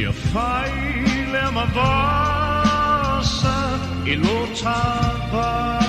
Ia fai lea ma vasa i lo tava.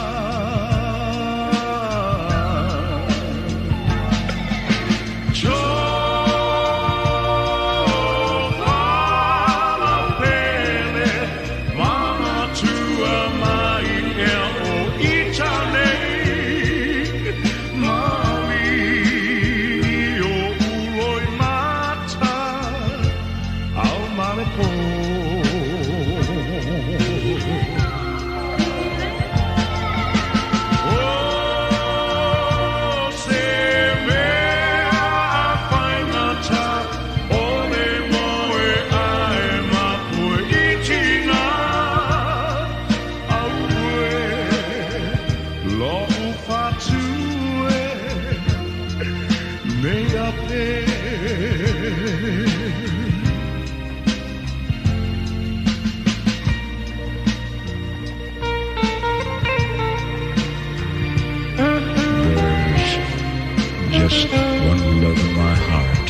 Just one love in my heart.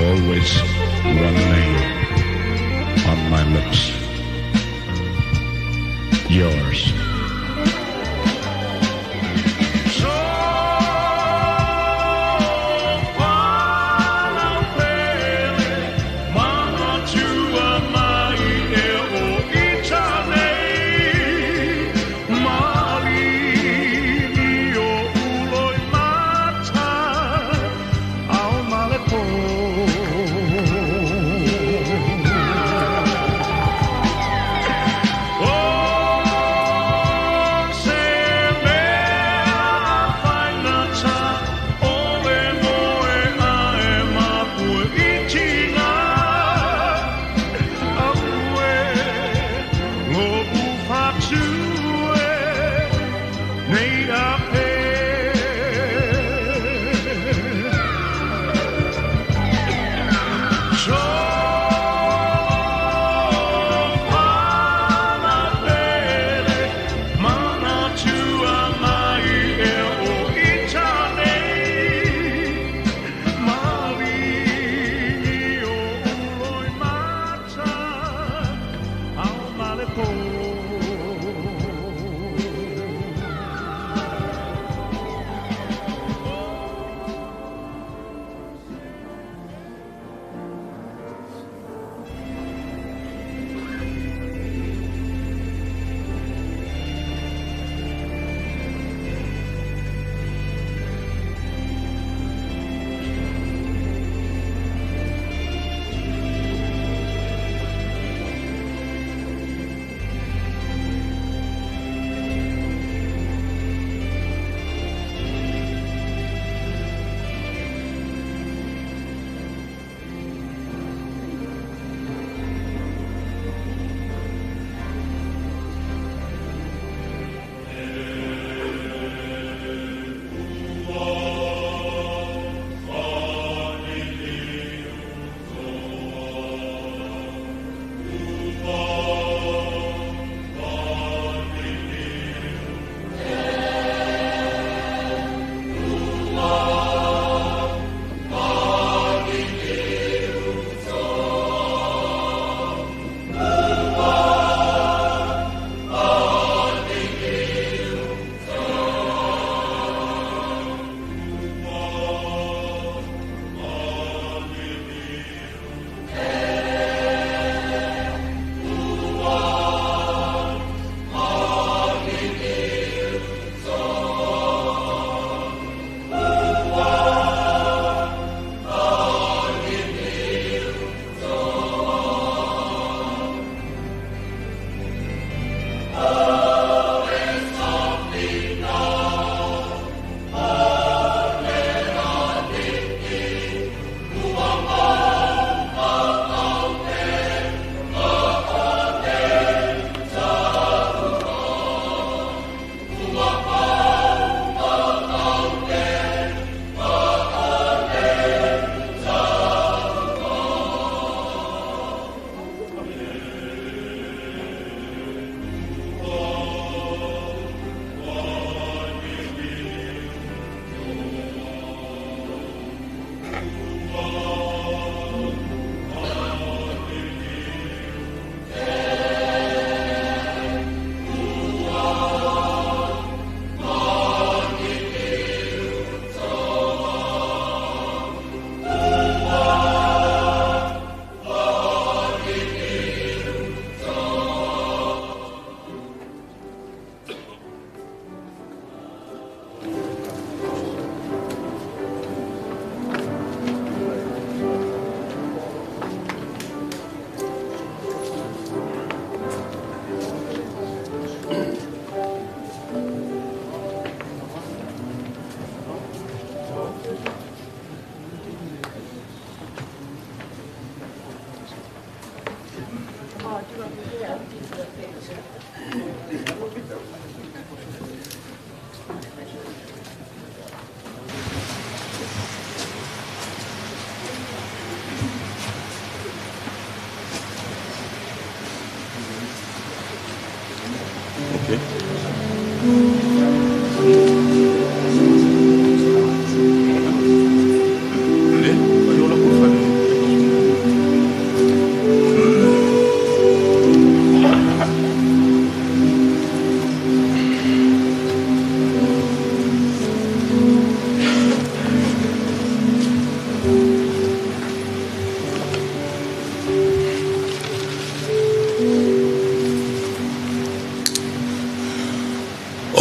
Always one name on my lips. Yours.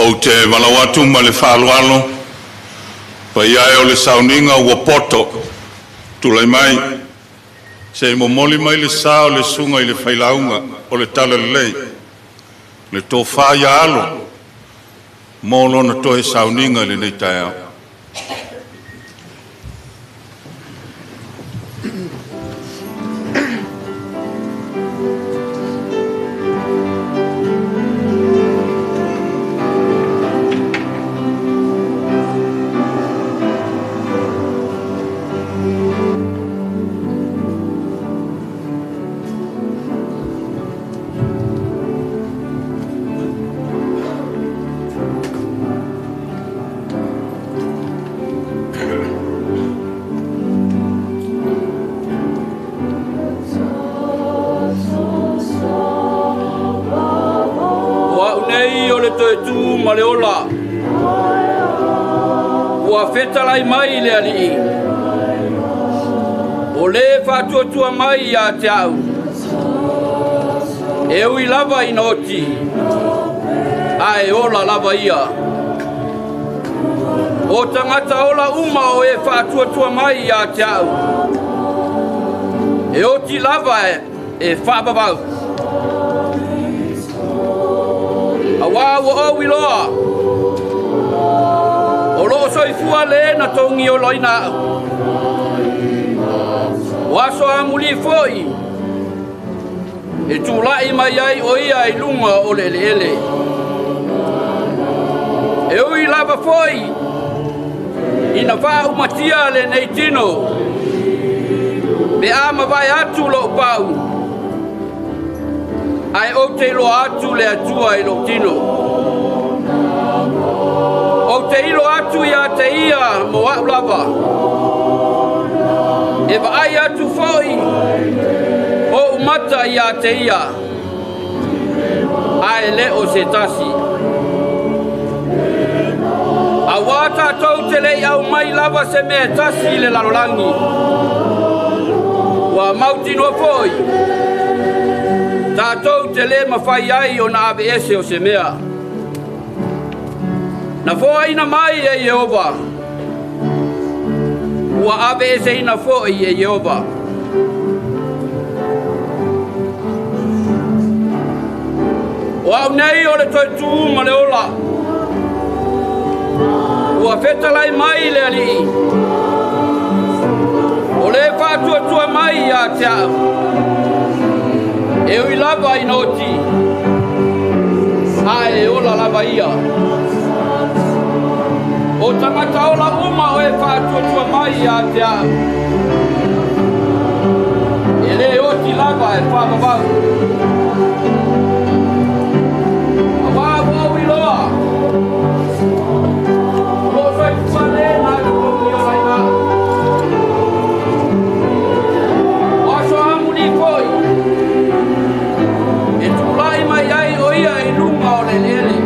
Ou te valaau atu ma le faaaloalo, paia e o le sauniga ua poto, tulai mai se i momoli mai le sa o le susuga i le failauga o le Talalelei, le tofa ia Alo mo lona toe sauniga i lenei taeao. O au nei o le toe tu ma le ola, ua fetalai mai le Alii, o le faatuatua mai ia te au, e ui lava ina oti, ae ola lava ia. O tagata ola uma o e faatuatua mai ia te au, e oti lava e faavavau. Auā ua ou iloa, o loo soifua le na togi olaina au. O aso amuli foi, e tulai mai ai o ia i luga o le eleele. E ui lava foi, ina faaumatia lenei tino, pe a mavae atu lou pau, ae ou te iloa atu le Atua i lou tino. Ou te ilo atu ia te ia mo au lava. E vaai atu foi o umata ia te ia, ae le o se tasi. Auā tatou te lei au mai lava se mea tasi i le lalolagi. Ua mautinoa foi, tatou te le mafai ai ona aveese o se mea. Na foaina mai e Ieova, ua aveeseina foi e Ieova. O au nei o le toe tu ma le ola, ua fetalai mai le Alii, o le faatuatua mai ia te au, e ui lava ina oti, ae ola lava ia. O tagata ola uma o e faatuatua mai ia te au, e le oti lava e faavavau. Auā ua ou iloa, o loo soifua le na togi olaina au. O aso amuli foi, e tulai mai ai o ia i luga o le eleele.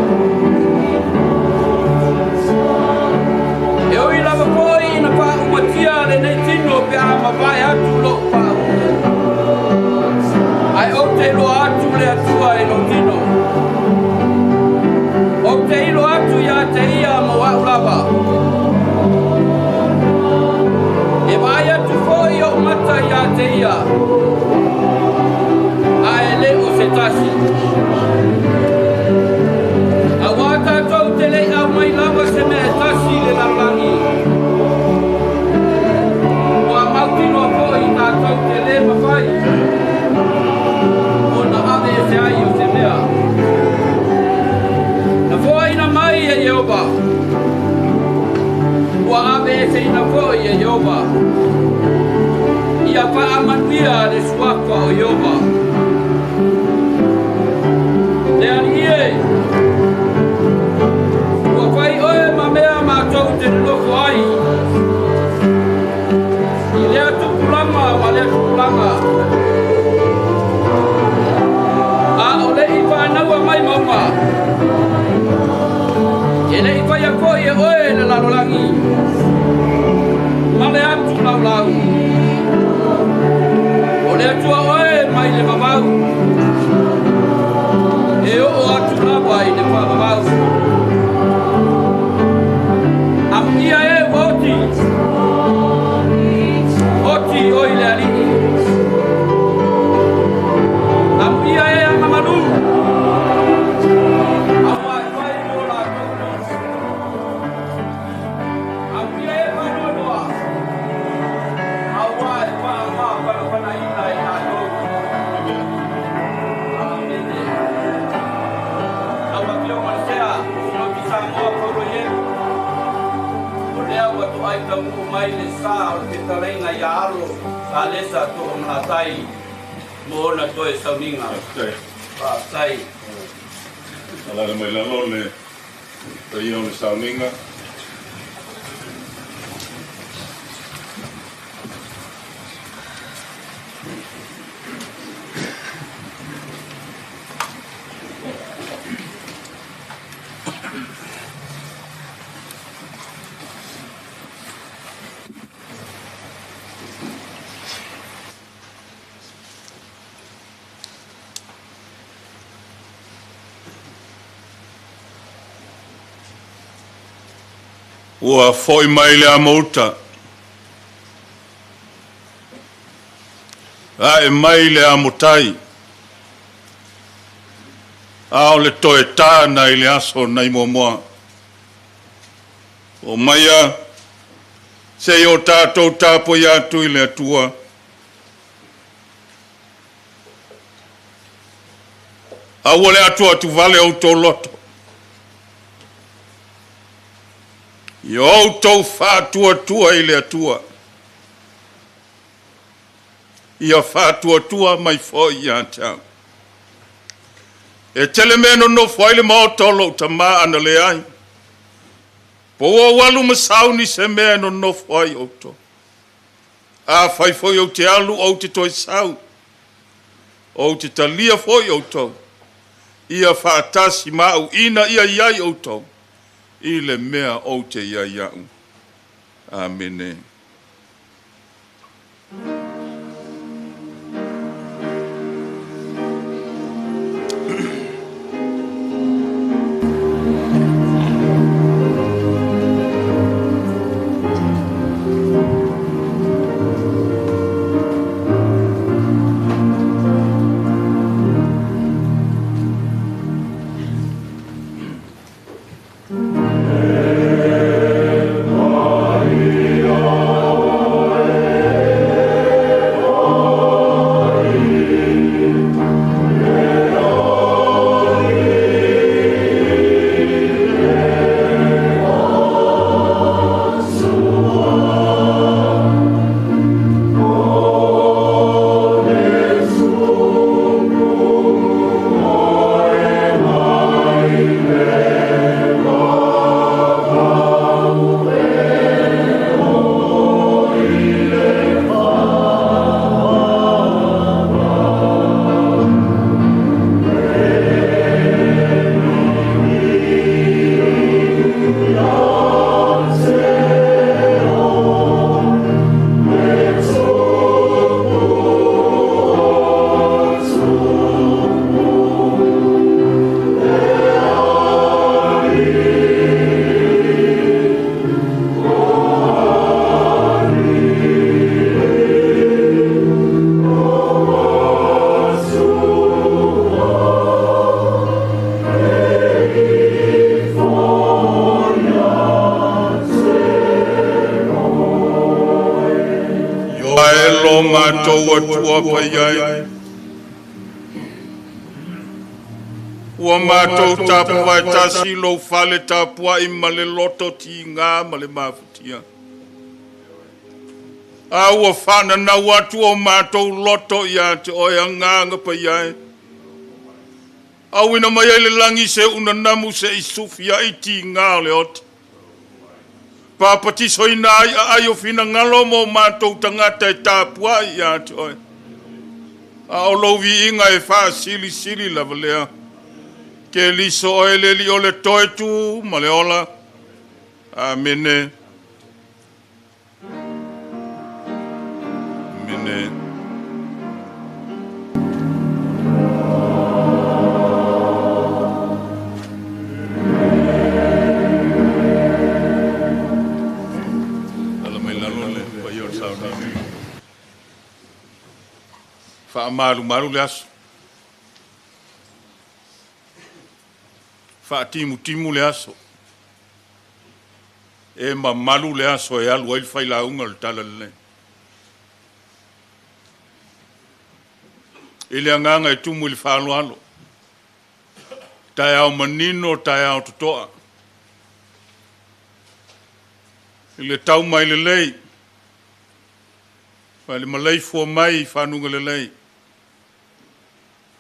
E ui lava foi ina faaumatia lenei tino pe a mavae atu lou pau, ae ou te iloa atu le Atua i lou tino. Ou te ilo atu ia te ia mo au lava. E vaai atu foi ou mata ia te ia, ae le o se tasi. Auā tatou te lei au mai lava se mea e tasi i le lalolagi. Ua mautinoa foi tatou te le mafai ona aveese ai o se mea. Na foaina mai e Ieova, ua aveeseina foi e Ieova. Ia faamanuia le suafa o Ieova. Le Alii e, ua fai oe ma mea matou te nonofo ai, i lea tupulaga ma lea tupulaga. A o lei whānaua mai mauga, e lei whaia foi e oe le lalolagi, ma le atu laulau. O le atua oe mai le vavau, e oo atu lava i le whaavavau. Muai taunuu mai le sa o le fetalaiga ia Alo Alesa Toomalatai mo ona toe sauniga. Faafetai. Alaala mai lalo le paia o le sauniga. Ua fo'i mai le amouta, a'e mai le amotai, a o le toe tā nai le aso nai muamua. O maia se i o tatou tapuai atu i le Atua. Aua le atuatuvale outou loto. Ia outou faatuatua i le Atua. Ia faatuatua mai foi ia te au. E tele mea e nonofo ai le maota o lou tamā ana leai. Po ua ou alu ma sauni se mea e nonofo ai outou. Afai foi ou te alu ou te toe sau, ou te talia foi outou, ia faatasi ma au ina ia i ai outou, i le mea ou te i ai au. Amene. Lo matou Atua paia e, ua matou tapuvaetasi lou fale tapuai ma le loto tiga ma le mafutia. A ua faananau atu o matou loto ia te oe agaga paia e. Auina mai ai le lagi se unanamu se i sufi ai tiga o le ota. Papatisoina ai aai o finagalo mo matou tagata e tapuai ia te oe. A o lou viiga e faasilisili lava lea. Ke liso oe le alii o le toe tu ma le ola. Amene. Amene. Ala mai lalo le paia o le sauniga. Faamalumalu le aso. Faatimutimu le aso. E mamalu le aso e alu ai le failauga o le tala lelei. I le agaga e tumu i le faaaloalo. Taeao manino, taeao totoa. I le tau mai lelei, ma le maleifua mai i fanuga lelei,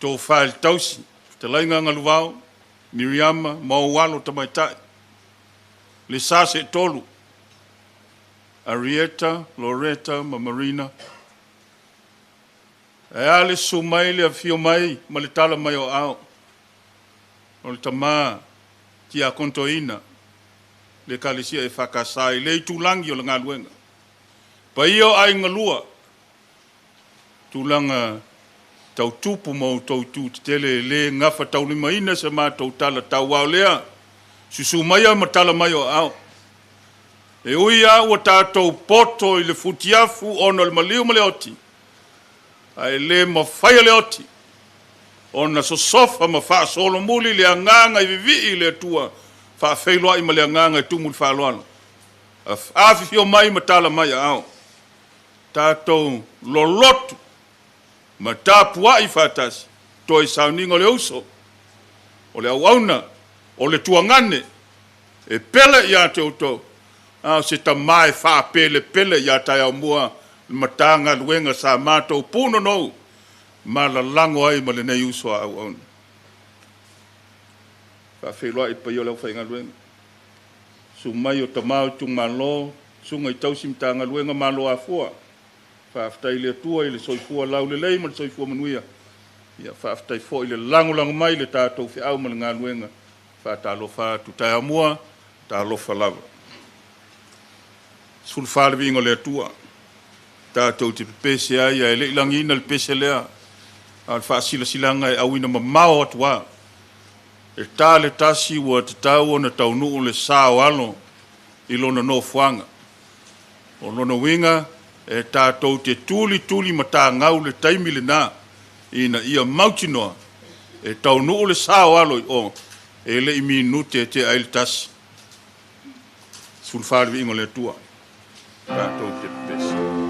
tofa i le tausi, fetalaiga Galuvao, Miriama ma ou alo tamaitai, le sa seetolu, Arieta, Loreta ma Marina. Ae a le susu mai, le afio mai ma le tala mai o aao o le tama tiakonotoina le Ekalesia EFKS i le itulagi o le galuega. Paia o aiga lua, tulaga tau tupu ma outou itu tetele e le gafataulimaina se matou tala tauao lea, susu maia ma tala mai o aao. E ui lava ua tatou poto i le futiafu ona o le maliu ma le oti, ae le mafaia le oti ona sosofa ma faasolomuli le agaga i vivii i le Atua, faafeiloai ma le agaga e tumu i le faaaloalo. Afifio mai ma tala mai aao, tatou lolotu ma tapuai faatasi, toe sauniga o le uso, o le auauna, o le tuagane, e pele ia te outou, a o se tama e faapelepele ia taeao mua le Matagaluega sa matou punonou ma lalago ai ma lenei uso a auauna. Faafeiloai i le paia o le aufaigaluega, susu mai o tama o itumalo, susuga i tausi Matagaluega Malo afua, faafetai i le Atua i le soifua laulelei ma le soifua manuia. Ia faafetai foi le lagolago mai i le tatou feau ma le galuega. Faatalofa atu taeao mua, talofa lava. 14 le viiga o le Atua. Tatou te pepese ai ae le i lagiina le pese lea, a o le faasilasilaga e auina mamao atu lava. E ta le tasi ua tatau ona taunuu le sa o alo i lona nofoaga. O lona uiga e tatou te tulituli matagau le taimi lena ina ia mautinoa e taunuu le sa o alo i o e le i minute e tea ai le tasi. 14 le viiga o le Atua. Tatou te pepese.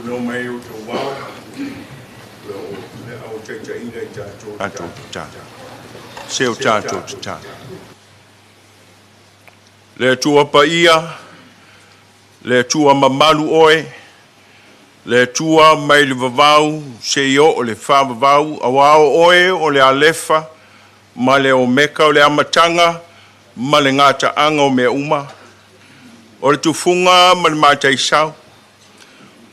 Tulou mai o tau vao, le au taitaiina i tatou Tatou tatalo. Se o tatou tatalo. Le Atua paia, le Atua mamalu oe, le Atua mai le vavau seia oo i le faavavau, auā o oe o le Alefa ma le Omeka, o le amataga ma le gataaga o mea uma, o le tufuga ma le mataisau.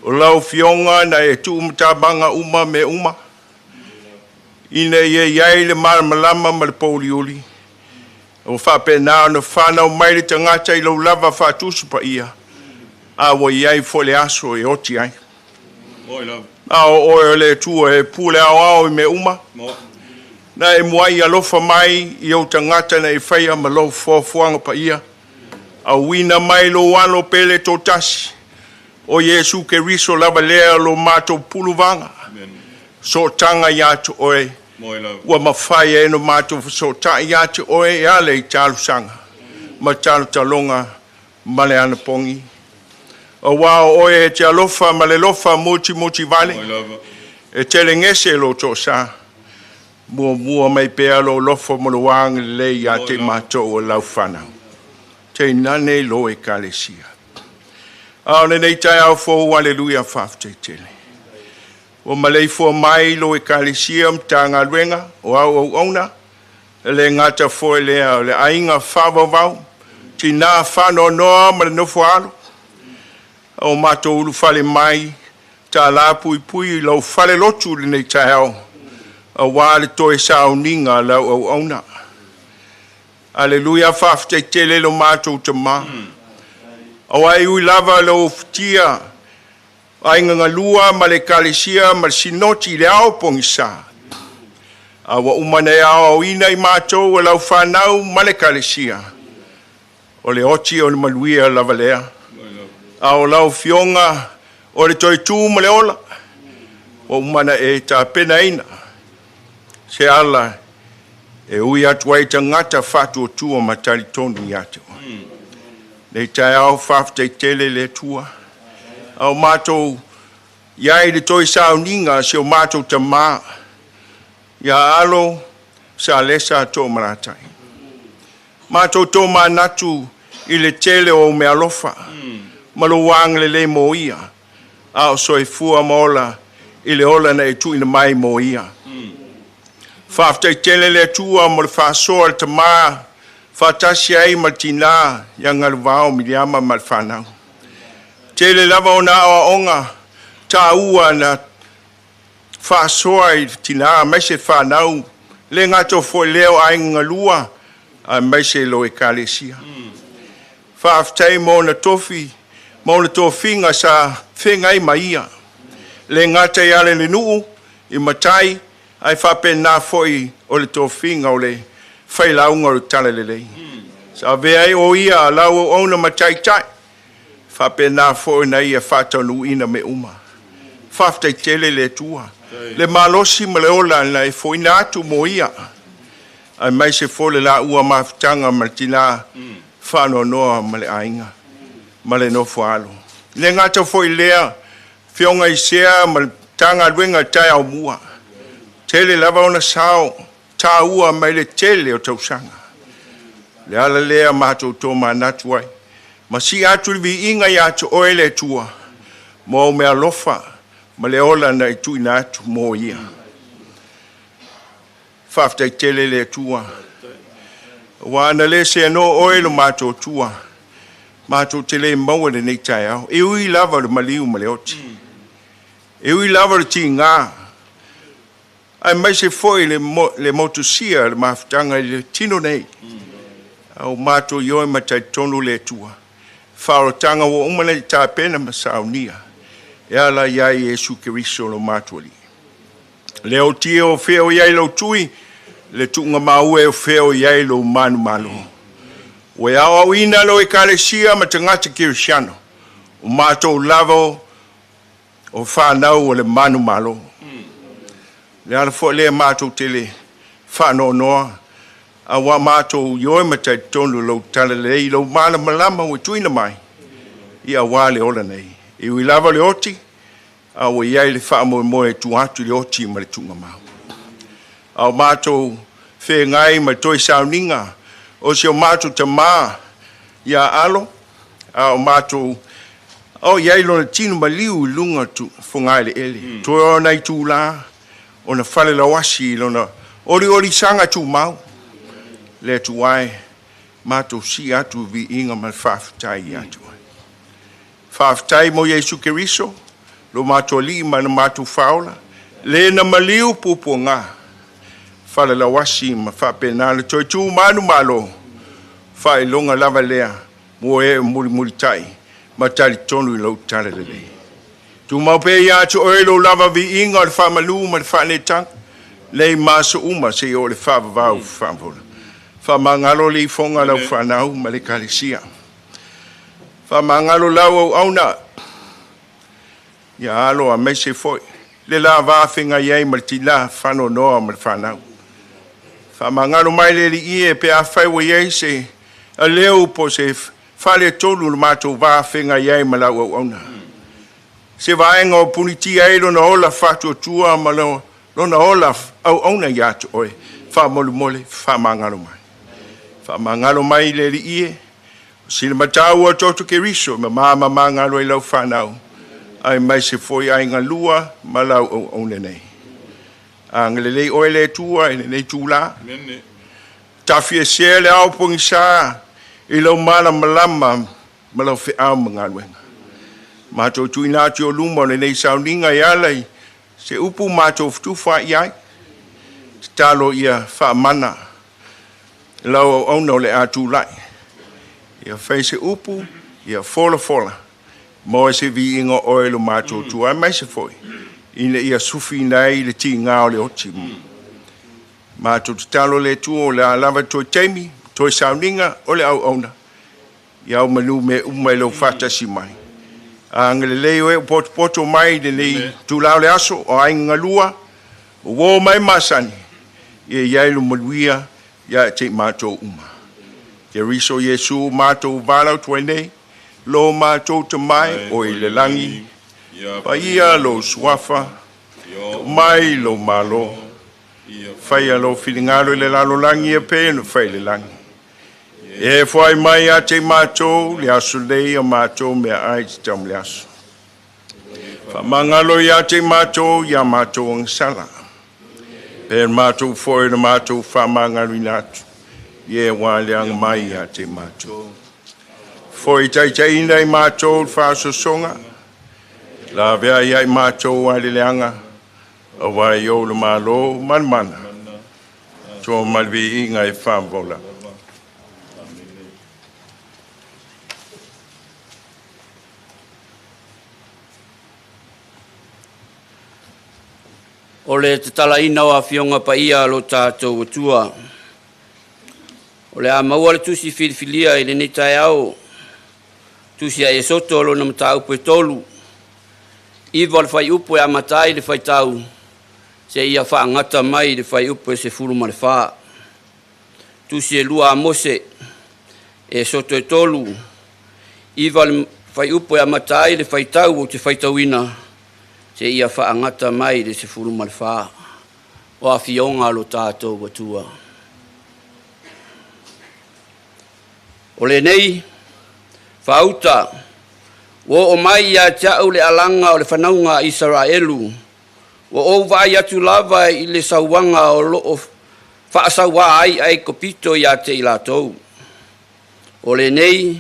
O lau Afioga na e tuumatamaga uma mea uma, ina ia i ai le malamalama ma le pouliuli, ua faapena ona fanau mai le tagata i lou lava faatusi paia, a ua i ai foi le aso e oti ai. A o oe o le Atua e pule aoao i mea uma, na e muai alofa mai i ou tagata na e faia ma lou foafoaga paia, auina mai lou alo pele totasi, o Iesu Keriso lava lea lo matou puluvaga, sootaga ia te oe, ua mafai ai ona matou fesootai ia te oe e ala i talosaga ma talotaloga ma le anapogi. Auā o oe e te alofa ma le alofa mutimutivale, e telegese lou toasā, muamua mai pea lou alofa ma lou agalelei ia te matou o lau fanau, tainane lo Ekalesia. A o lenei taeao fou, aleluia, faafetai tele. Ua maleifua mai lo Ekalesia ma Matagaluega o au auauna, e le gata foi lea o le aiga faavauvau, tinā faanoanoa ma le nofo a alo, o matou ulufale mai, tāla puipui i lau falelotu i lenei taeao, auā le toe sauniga a lau auauna. Aleluia, faafetai tele lo matou tamā. Auā e ui lava le ufitia aiga galua ma le Ekalesia ma le Sinoti i le ao pogisa, a ua uma ona e aoaoina i matou o lau fanau ma le Ekalesia, o le oti o le manuia lava lea. A o lau Afioga o le toe tu ma le ola, ua uma ona e tapenaina se ala e ui atu ai tagata faatuatua ma talitonu ia te oe. Nei taeao faafetai tele le Atua. A o matou i ai le toe sauniga a si o matou tamā, ia Alo Salesa Toomalatai. Matou tomanatu i le tele o au meaalofa ma lou agalelei mo ia, a o soifua ma ola i le ola na e tuuina mai mo ia. Faafetai tele le Atua mo le faasoa a le tamā faatasi ai ma le tinā ia Galuvao Miliama ma le fanau. Tele lava ona aoaoga tāua na faasoa i le tinā aemaise fanau, le gata foi lea o aiga galua aemaise lo Ekalesia. Faafetai mo ona tofi ma ona tofiga sa feagai ma ia, le gata i ala i le nuu, i matai, ae faapena foi o le tofiga o le failauga o le Talalelei. Sa avea ai o ia lau auauna ma taitai, faapena foi na ia faataunuuina mea uma. Faafetai tele le Atua, le malosi ma le ola na e foina atu mo ia, aemaise foi le laua mafutaga ma le tinā faanoanoa ma le aiga ma le nofo a alo. Le gata foi lea, Afioga i Sea ma le Matagaluega taeao mua, tele lava ona sao tāua mai le tele o tausaga. Le ala lea matou tomanatu ai, ma si atu le viiga ia te oe le Atua, mo au meaalofa ma le ola na e tuuina atu mo ia. Faafetai tele le Atua. Ua na le seanoa oe lo matou Atua, matou te le maua lenei taeao. E ui lava o le maliu ma le oti, e ui lava o le tigā, aemaise foi le motusia le mafutaga i le tino nei. A o matou ioe ma talitonu le Atua, faaolataga ua uma nei tapena ma saunia, e ala ia Iesu Keriso lo matou Alii. Le o tia o fea o i ai lau tui, le tuuga maua e o fea o i ai lou manumalo. Ua e aoaoina lo Ekalesia ma tagata kerisiano, o matou lava o fanau o le manumalo. Le ala foi lea matou te le faanoanoa, auā matou ioe ma talitonu lou talalelei, lou malamalama ua tuuina mai, ia auā le ola nei. E ui lava le oti, A ua i ai le faamoemoe e tua atu i le oti ma le tuugamau. A o matou feagai ma toe sauniga o si o matou tamā ia Alo, a o matou o i ai lona tino maliu i luga o fogaeleele. Toe o nai itulā ona falelauasi i lona oliolisaga tumau. Le Atua e, matou sii atu viiga ma le faafetai ia te Oe. Faafetai mo Iesu Keriso, lo matou Alii ma le matou Faaola, le na maliu puapuaga, falelauasi ma faapena le toe tu manumalo, faailoga lava lea mo e mulimulitai ma talitonu i lou talalelei. Tumau pea ia te oe lou lava viiga o le faamalu ma le faaneetaga, nei ma aso uma seia oo i le faavavau faavola. Faamagalo le ifoga lau fanau ma le Ekalesia. Faamagalo lau auauna, ia alo aemaise foi le la va feagai ai ma le tina faanoanoa ma le fanau. Faamagalo mai le Alii e pe afai ua i ai se aleu po o se faaletonu o le matou va feagai ai ma lau auauna. Se vaega o punitia ai lona ola faatuatua ma lona ola auauna ia te oe. Faamolemole faamagalo mai. Faamagalo mai le Alii e, sila matau o toto Keriso ma mamamagalo ai lau fanau, aemaise foi aiga lua ma lau auauna nei. Agalelei oe le Atua i lenei itulā. Tafiesea le ao pogisa i lau malamalama ma lau feau ma galuega. Matou tuuina atu i ou luma o lenei sauniga e ala i se upu matou fetufaai ai. Tatalo ia faamana lau auauna o le a tulai. Ia fai se upu, ia folafola, maua se viiga o oe lo matou Atua, aemaise foi ina ia sufiina ai le tiga o le oti. Matou tatalo le Atua o le a lava toe taimi, toe sauniga o le auauna, ia au manu mea uma i lau faatasi mai. Agalelei oe o potopoto mai i lenei itulā o le aso, o aiga galua, o uo mai masani, ia i ai lo manuia ia te i matou uma. Keriso Iesu matou valaau atu ai nei, lo matou Tama e o i le lagi, paia lou suafa, mai lou malo, faia lou finagalo i le lalolagi e pei ona fai i le lagi. E foai mai ia te i matou le aso nei o matou meaai tatau mo le aso. Faamagalo ia te i matou ia matou agasala. Pe matou foi na matou faamagaloina atu. I e ua leaga mai ia te i matou. Foi taitaiina i matou le faasosoga. Lavea ia i matou ai le leaga. Auā i ou le malo ma le mana. Toa ma le viiga e faavavau lava. O le tatalaina o Afioga Paia a lo tatou Atua. O le a maua le tusi filifilia i lenei taeao, tusi a Esoto lona mataupu e 3, 9 o le fuaiupu e amata ai le faitau, seia faagata mai le fuaiupu e 14. Tusi e 2 a Mose, Esoto e 3, 9 o le fuaiupu e amata ai le faitau ou te faitauina, seia faagata mai le 14. O Afioga a lo tatou Atua. O lenei, faauta, ua oo mai ia te au le alaga o le fanauga a Isaraelu, ua ou vaai atu lava i le sauaga o loo faasauā ai Aikupito ia te i latou. O lenei,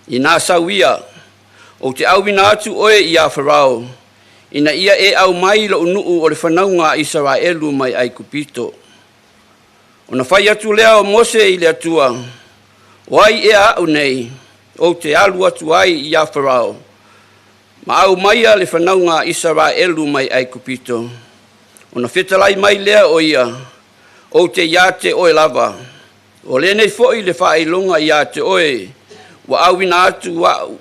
ina sau ia, ou te auina atu oe ia Farao, ina ia e aumai lou nuu o le fanauga a Isaraelu mai Aikupito. Ona fai atu lea o Mose i le Atua, o ai ea au nei, ou te alu atu ai ia Farao, ma aumaia le fanauga a Isaraelu mai Aikupito. Ona fetalai mai lea o ia, ou te ia te oe lava. O lenei foi le faailoga ia te oe, ua auina atu au,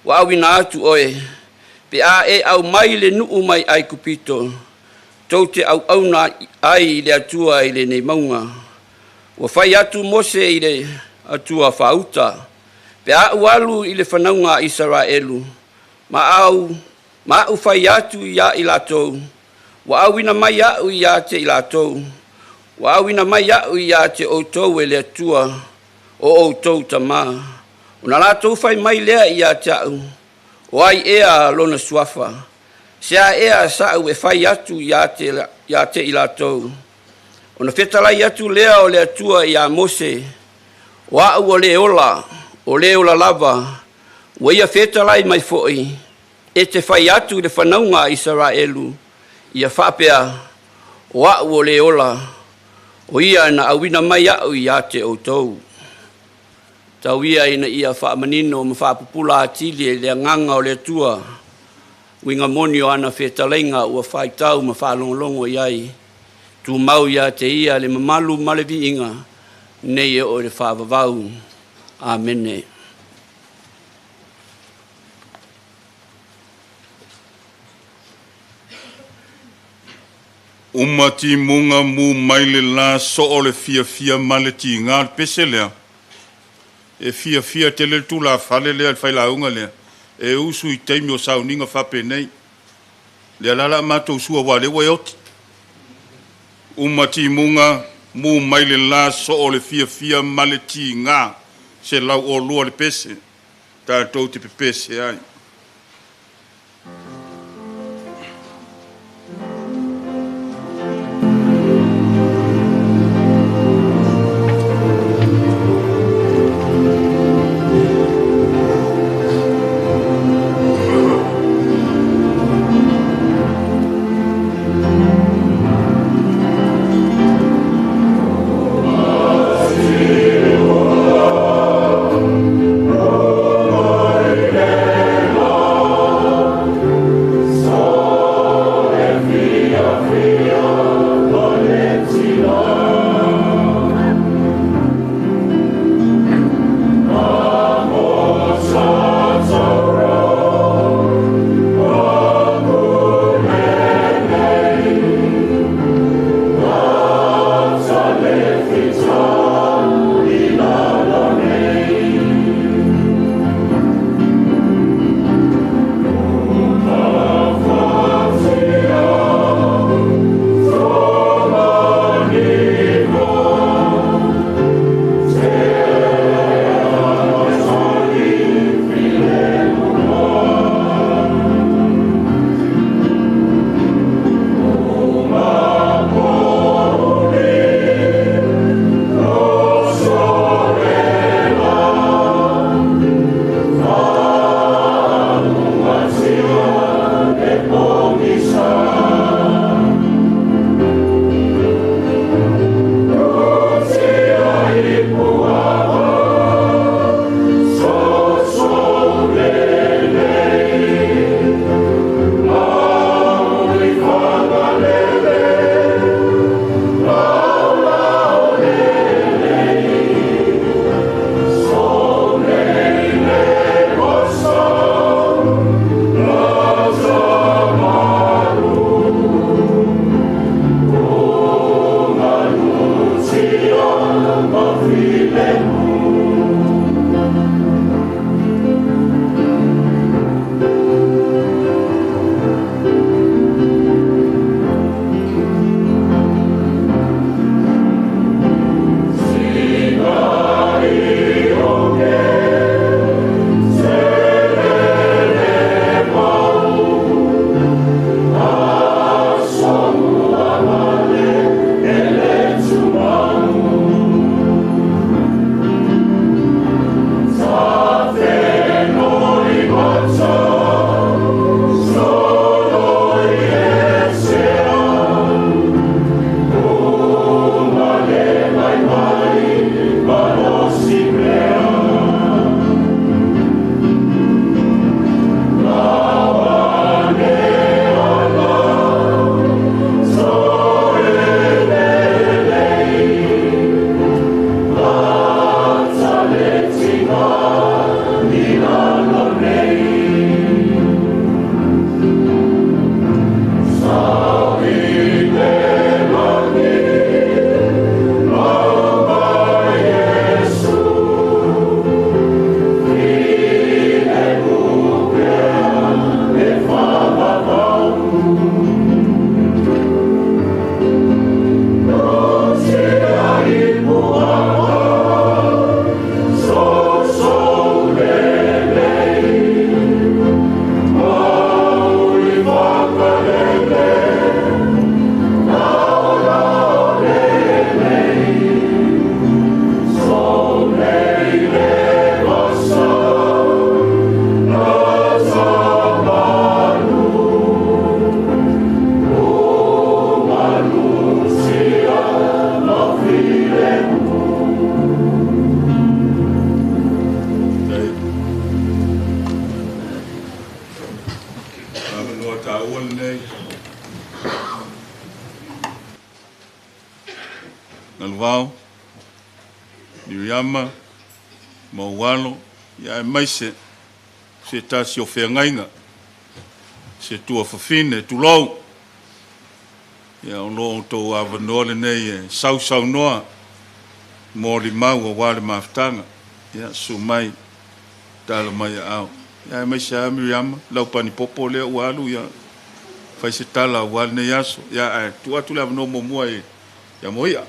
ua auina atu oe, pe a e aumai le nuu mai Aikupito, tou te auauna ai i le Atua i lenei mauga. Ua fai atu Mose i le Atua faauta, pe a ou alu i le fanauga a Isaraelu, ma au Ma a'u fai atu iā i latou, ua auina mai a'u ia te i latou, ua auina mai a'u ia te outou e le Atua o outou tamā. Ona latou fai mai lea ia te a'u, o ai ea lona suafa? Se a ea sa'u e fai atu ia te i latou? Ona fetalai atu lea o le Atua iā Mose, o a'u o le ola, o le ola lava, ua ia fetalai mai fo'i, e te fai atu i le fanauga a Isaraelu, ia faapea, o a'u o le ola, o ia na auina mai a'u ia te outou. Tau ia ina ia faamanino ma faapupula atili e le agaga o le Atua, uiga moni o ana fetalaiga ua faitau ma faalogologo i ai, tumau ia te ia le mamalu ma le viiga, nei e oo i le faavavau. Amene. Uma timuga mu mai le la soo le fiafia ma le tiga le pese lea. E fiafia tele le tulafale lea le failauga lea. E usu i taimi o sauniga faapenei. Lea la la matou sua ua lea ua e oti. Uma timuga mu mai le la soo le fiafia ma le tiga 102 le pese. Tatou te pepese ai. avanoa taua lenei. Galuvao, Miriama, Maualo, ia aemaise se tasi o feagaiga, se tuafafine, tulou. Ia o lo o outou avanoa lenei e sausaunoa molimau aua le mafutaga. Ia, susu mai, tala mai aao. Ia aemaise lava Miriama, lau panipopo lea ua alu, ia fai se tala aua lenei aso. Ia ae tuu atu le avanoa muamua ia Moia.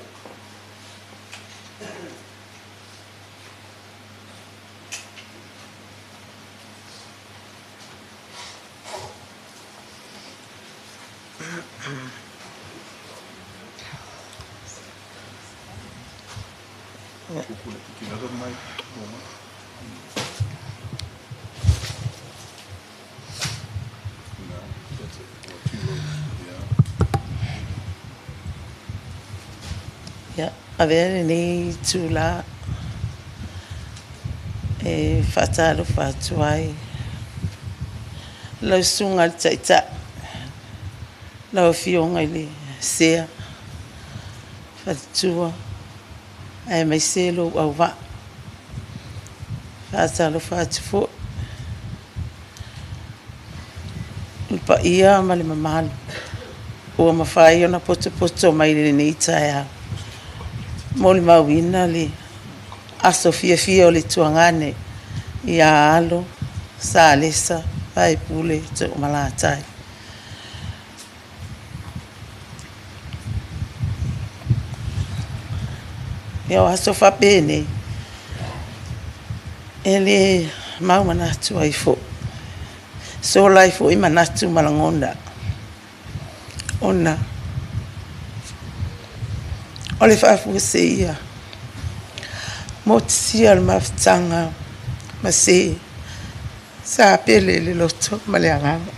Ia, avea lenei itulā e faatalofa atu ai lau Susuga i le Taitai, lau Afioga i le Sea, Faletua, aemaise lou auvaa. Faatalofa atu foi i le paia ma le mamalu ua mafai ona potopoto mai i lenei taeao. Molimauina le aso fiafia o le tuagane ia Alo Salesa Vaepule Toomalatai. Ia o aso faapenei, e le mau manatu ai foi, sola ai foi manatu ma lagona, ona o le faafuaseia motisia o le mafutaga ma se sa pele i le loto ma le agaga.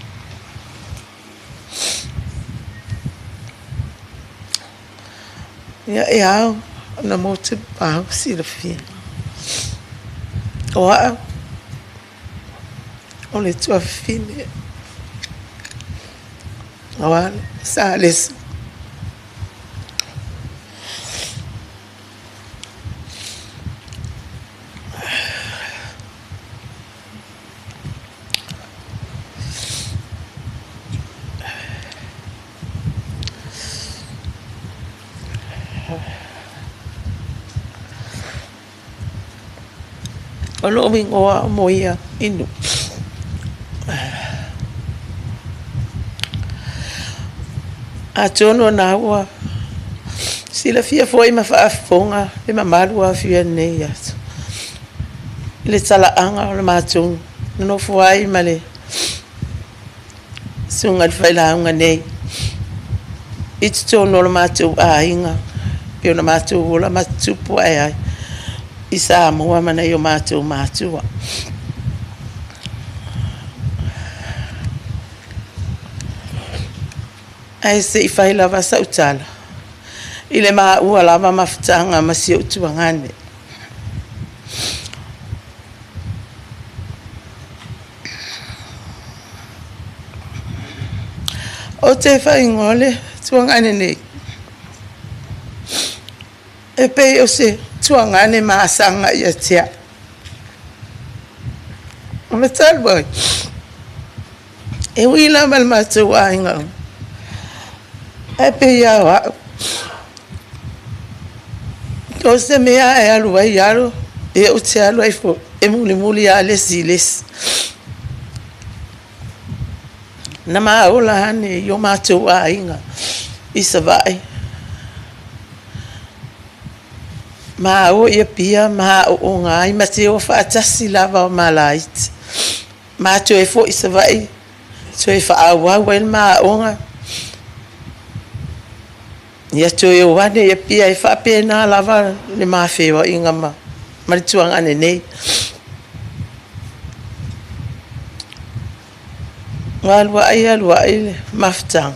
Ia e ao ona motupa silafia, o au o le tuafafine o Alo Salesa. O lou igoa o Moia Inu. Atonu ona ua silafia foi ma faafofoga le mamalu o afio nei aso i le talaaga o le matou nonofo ai ma le susuga i le failauga nei i totonu o le matou aiga, pei ona matou ola ma tutupu ae ai i Samoa ma nai o matou matua. Ae se i fai lava sau tala i le maua lava mafutaga ma si ou tuagane. Ou te faaigoa le tuagane nei e pei o se tuagane masaga ia te au. O le talu ai, e ui lava le matou aiga, ae pei lava o au. O se mea e alu ai alu, pe ou te alu ai foi, e mulimuli lava le isi i le isi. Na ma ola ane i o matou aiga i Savaii. Ma o i Apia ma aooga ai ma te o faatasi lava o malaiti. Ma toe foi i Savaii, toe faaauau ai le maaoga. Ia toe o ane i Apia e faapena lava le mafeoaiga ma le tuagane nei. Ua alu ai alu ai le mafutaga,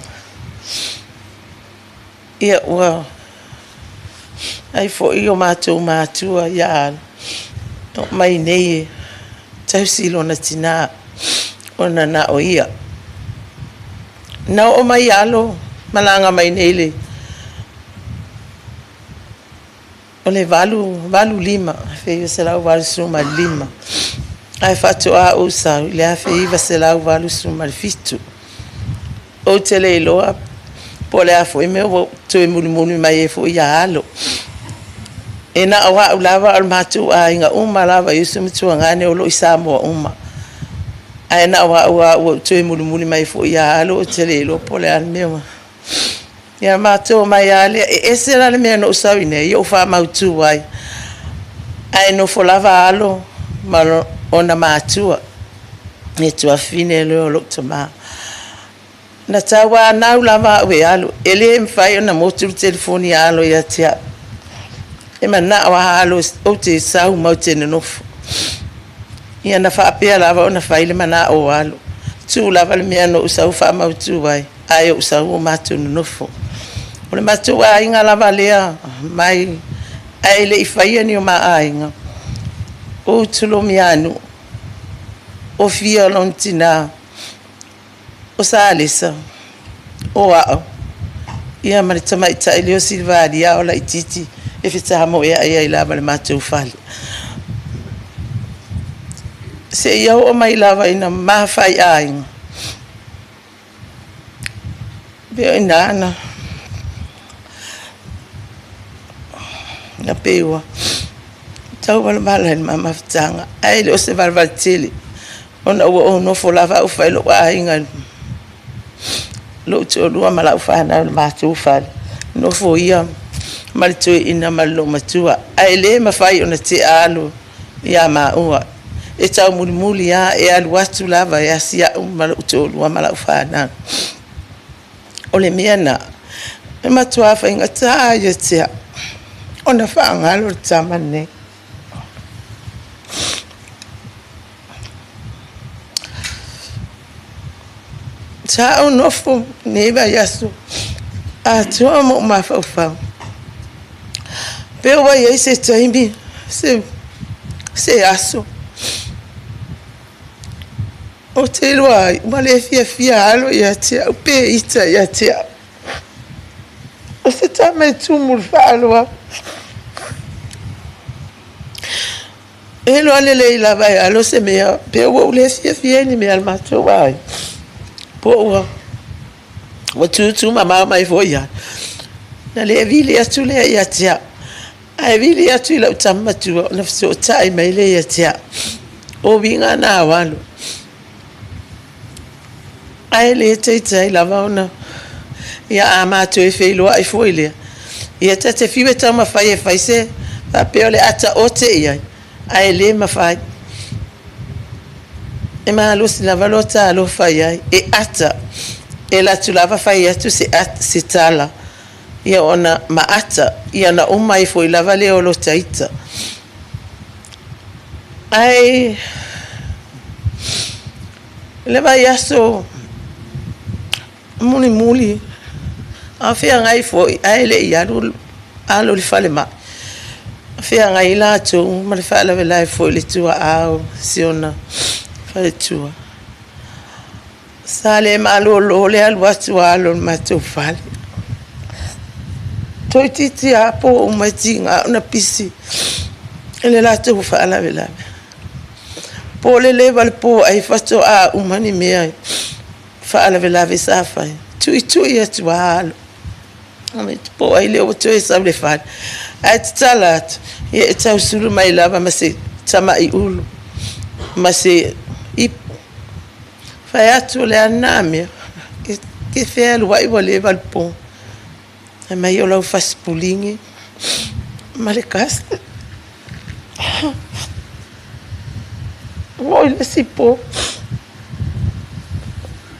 ia ua ai foi o matou matua ia Alo mai nei e tausi lona tinā ona na o ia. Na oo mai alo malaga mai nei le o le 85, 1985, ae faatoa ou sau i le 1987. Ou te le iloa po o le a foi mea ua ou toe mulimuli mai ai foi ia alo. E na o au lava, o le matou aiga uma lava i uso ma tuagane o lo o i Samoa uma. Ae na o au lava ua ou toe mulimuli mai foi ia alo, ou te le iloa po o le a le mea ua... Ia matou omai lava lea, e ese la le mea na ou sau i inei ou faamautu ai, ae nofo lava alo ma ona matua, le tuafafine lea o lou tama. Na tauanau lava au e alo, e le mafai ona motu le telefoni a alo ia te au. E manao lava alo ou te sau ma ou te nonofo. Ia na faapea lava ona fai le manao o alo. Tuu lava le mea na ou sau faamautu ai, ae ou sau ua matou nonofo. O le matou aiga lava lea mai, ae le i faia ni o ma aiga, o Utulomianuu, o Fia lona tina, o Salesa, o au, ia ma le tamaitai lea o Silivalia o laitiiti e fetamoeai ai lava i le matou fale. Seia oo mai lava ina ma faiaiga, pei o i ina na pei ua tauvalavalu ai le ma mafutaga, ae le o se valevale tele, ona ua ou nofo lava au fai lou aiga, lou toalua ma lau fanau i le matou fale, nofo ia ma le toeaina ma le loomatua, ae le mafai ona tea alo ia maua, e taumulimuli lava, e alu atu lava e asi au ma lou toalua ma lau fanau. O le mea lena, e matua faigata ia te au ona faagalo le tama lenei. Sa ou nofo lenei vaiaso atoa ma ou mafaufau, pe ua i ai se taimi, se aso, ou te iloa ai ua le fiafia alo ia te au pe ita ia te au. O se tama e tumu i le faaaloalo. E iloa lelei lava e alo se mea, pe ua ou le fiafia i ni mea a le matou aiga, po ua tutu mamao mai foi ia, ona le vili atu lea ia te au. Ae vili atu i lau tama matua ona fesootai mai lea ia te au. O uiga na o alo. Ae le taitai lava ona, ia a matou e feiloai foi lea, ia ta te fiu e taumafai e fai se faapea o le a taote i ai, ae le mafai. E malosi lava lo ta alofa i ai, e ata, e alu atu lava fai atu se tala, ia ona maata, ia ona uma ai foi lava lea o lota ita. Ae le vaiaso mulimuli, a feagai foi, ae le i alu alo i le falemai, feagai latou ma le faalavelave foi i le tuaa o si ona faletua. Sa le malolo le alu atu a alo i le matou fale. Toeitiiti lava po uma e tiga ona pisi i le latou faalavelave. Po o le leva o le po ai faatoa uma ni mea faalavelave sa fai, tuitui atu lava alo. Po o ai lea ua toe sau i le fale, ae tatala atu, ia e tausulu mai lava ma se tamai ulu ma se ipu. Fai atu, o le a lena mea, e fealuai ua leva le po. Fai mai o lau fasipuligi ma le kase. Ua oo i le isi po,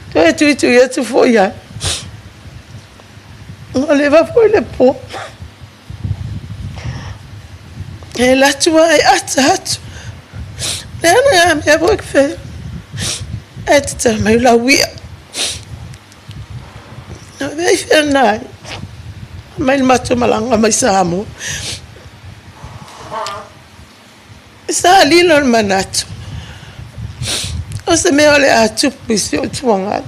toe tuitui atu foi lava, ua leva foi le po. E alu atu lava e ata atu, o le a lena mea foi ae tatala mai o lau i'a. E fea lena ai? Mai le matou malaga mai Samoa. Sa lilo le manatu, o se mea o le a tupu i si ou tuagana.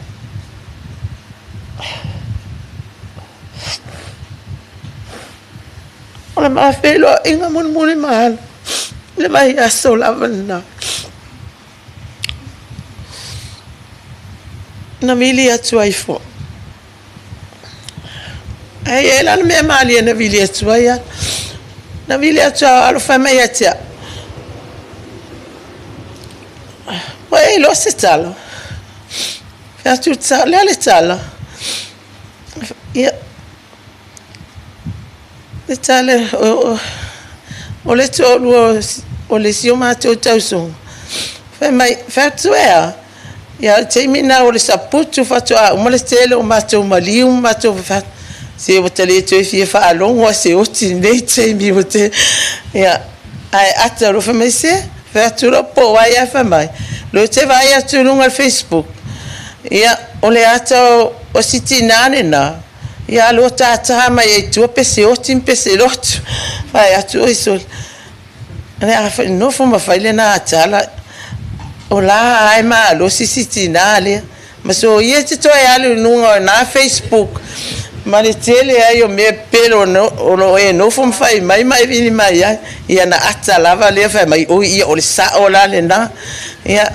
O le ma feiloaiga mulimuli ma Alo i le vaiaso lava lena. Na vili atu ai foi. Ae i ai la le mea malie na vili atu ai Alo. Na vili atu a o Alo fai mai ia te au, Ua e iloa se tala? Fai atu, o le a le tala? Ia, le tala o le toalua o le isi o matou tausoga, fai mai, fai atu, e a? Ia o le taimi lena o le saputu faatoa uma le tele o matou maliu ma matou se ua ta le toe fia faalogo lava i se oti i lenei taimi ua tele. Ia, ae ata loa fai mai, se? Fai atu loa po o ai ae fai mai, o lea ou te vaai atu i luga o le Facebook, ia, o le ata o si tinã lena, ia alu o tata mai ai i tua pese oti ma pese lotu. Fai atu, oi sole, o le a nofo ma fai lena tala, o la lava e malosi si tinã lea. Ma soia e te toe alu i luga o lena Facebook ma le tele ai o mea pepelo o lo o e nofo ma fai mai ma e vili mai ai. Ia na ata lava lea fai mai, oi ia o le sao la lena. Ia,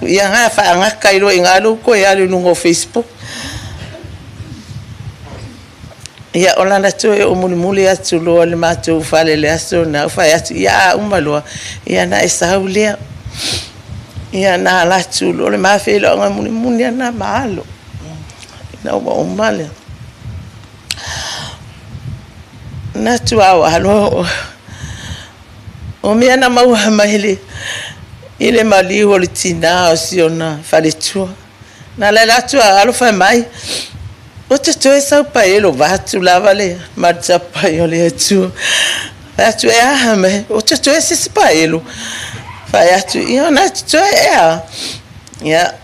ia na faagata ai loa i ina lou toe alu i luga o Facebook. Ia, o lana toe oo mulimuli atu loa i le matou fale i le aso lena, ou fai atu, ia a uma loa, ia ona e sau lea. Ia na alu atu loa le ma feiloaiga mulimuli lava lena ma Alo. Ina ua uma le manatu lava o Alo, o mea na maua mai i le maliu o le tina o si ona faletua. Na alaala atu a Alo fai mai, Ua totoe sau paelo vaeatu lava le matatapai o le Atua. Fai atu, e a mea? Ua totoe se isi paelo? Fai atu, ia o na e totoe ea. Ia,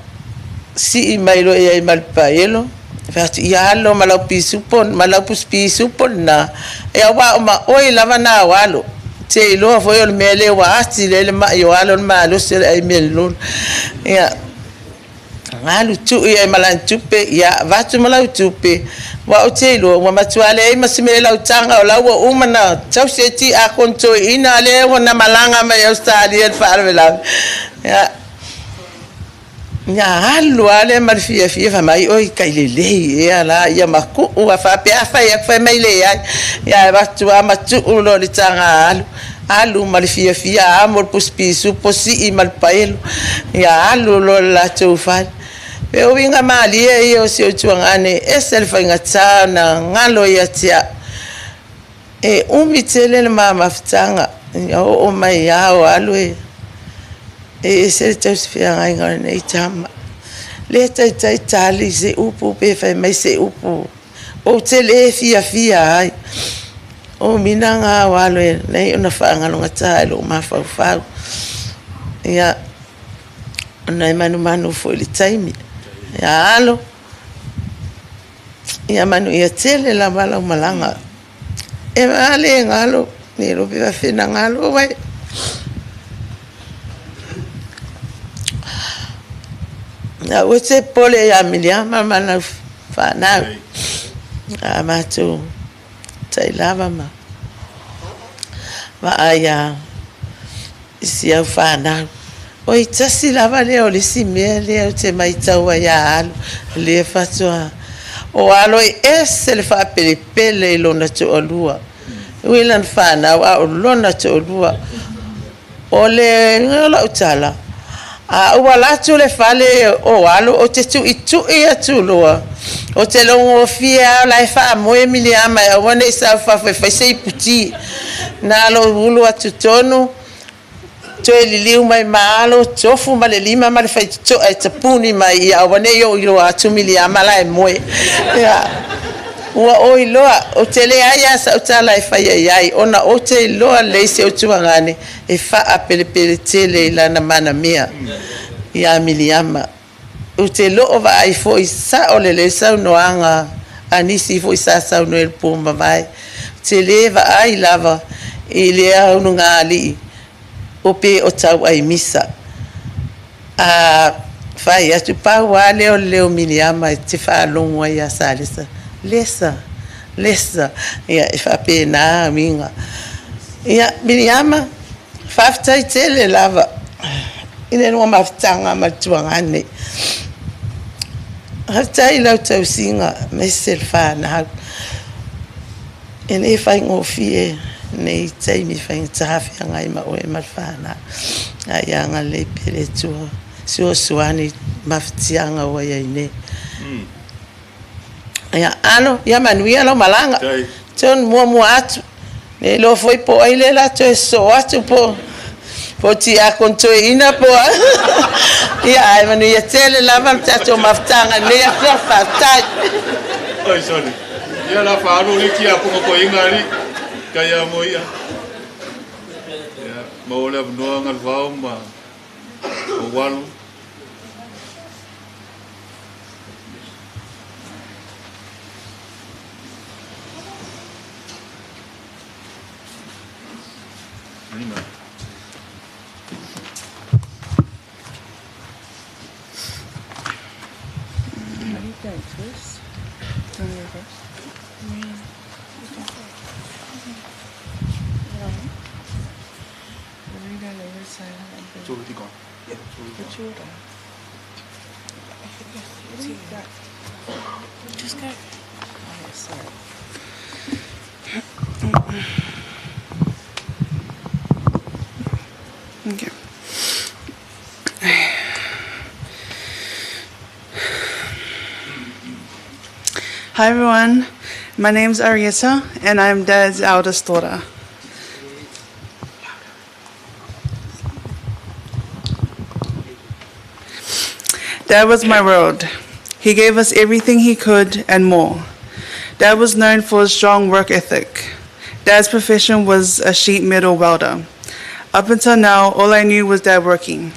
sii mai loa i ai ma le paelo. Fai atu, ia alu loa ma lau pisupo, ma lau pusi pisupo lena. Ia aua o maoi lava na o Alo. Te iloa foi o le mea lea ua atili ai le mai o Alo le malosi o le ai mealololo. Ia, Alu tuu i ai ma lana tupe, ia avatu ma lau tupe, aua ou te iloa ua matua leai ma se mea i lau taga, o la ua uma ona tausi e Tiakono Toeaina lea ua na malaga mai Ausetalia i le faalavelave. Ia, ona alu lava lea ma le fiafia, fai mai, oi, tai lelei ea la, ia matuu lava. Faapea a fai atu, fai mai leai. Ia ae avatu lava matuu loa i le taga a Alo. Alu ma le fiafia, amo le pusi pisupo, sii ma le paelo, ia alu loa i le latou fale. E uiga malie ia o si ou tuagane, e ese le faigata ona galo ia te au. E umi tele le ma mafutaga, ia oo mai lava o alu e ese le tausifeagaiga o lenei tama. Le taitai tali se upu pe fai mai se upu Ou te le fiafia ai. O mina ngā o alo e nei ona whaagalogata i lou mafaufau. Ia, ona e manumanu foi i le taimi. Ia alo, ia manuia tele lava lau malaga. E a le galo, le iloa pe faafefea ona galo oe. Aua e te popole ia Miliama ma lau fanau, a matou tai lava ma vaai i si au fanau. Oi, tasi lava lea o le isi mea lea ou te matau ai ia Alo, lea faatoa o Alo e ese le faapelepele i lona toalua. E ui i lana fanau, a o lona toalua. O le uiga o lau tala, a ou ala atu i le fale o Alo, ou te tuitui atu loa, ou te logofie lava o la e faamoe Miliama e aua ne i sau i fafo e fai se iputi. Na lou ulu atu tonu, toe liliu mai ma Alo, tofu ma le lima ma le faitotoa e tapuni mai ia aua ne i ou iloa atu Miliama la e moe. Ia, ua ou iloa, ou te leai lava sau tala e faia i ai, ona ou te iloa lelei si ou tuagane e faapelepele tele i lana manamea ia Miliama. Ou te loo vaai foi sao lelei saunoaga a nisi foi sa saunoa i le po mavae. Ou te le vaai lava i lea ulugalii o pe o tauai misa. A. fai atu, pau lava lea o le leo Miniama e te faalogo ai ia Salesa, Lesa, Lesa, ia e faapena uiga. Ia, Miniama, faafetai tele lava i le lua mafutaga ma le Tuagane. Faafetai i lau tausiga aemaise le fanau. E le faigofie nei taimi faigata feagai ma oe ma le fanau. Ae ia agalelei pea le Atua fesoasoani i mafatiaga ua i ai nei. Ia, Alo, ia manuia lau malaga. Tonu muamua atu. Ne i iloa foi po o ai lea o le a toe sosoo atu po o Tiakono Toeaina po o a. Ia, ae manuia tele lava le tatou mafutaga i lenei aso. Faafetai. Oi, sorry. Ia la faaalu le tiakono toeaina alii. Tai a mo ia. Ia, maua le avanoa Galuvao ma Oualu. Just go. Okay. Hi everyone, my name's Arieta and I'm Dad's eldest daughter. Dad was my world. He gave us everything he could and more. Dad was known for his strong work ethic. Dad's profession was a sheet metal welder. Up until now, all I knew was Dad working.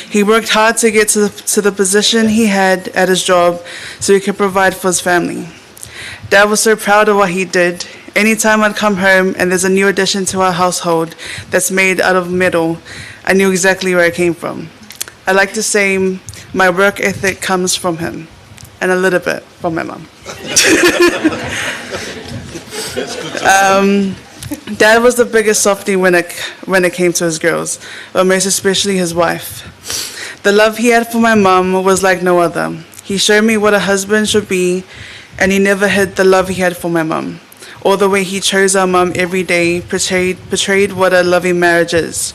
He worked hard to get to the position he had at his job so he could provide for his family. Dad was so proud of what he did. Anytime I'd come home and there's a new addition to our household that's made out of metal, I knew exactly where it came from. I like to say my work ethic comes from him, and a little bit from my mom. Dad was the biggest softie when it came to his girls, but most especially his wife. The love he had for my mum was like no other. He showed me what a husband should be, and he never hid the love he had for my mum. Or the way he chose our mum every day portrayed what a loving marriage is.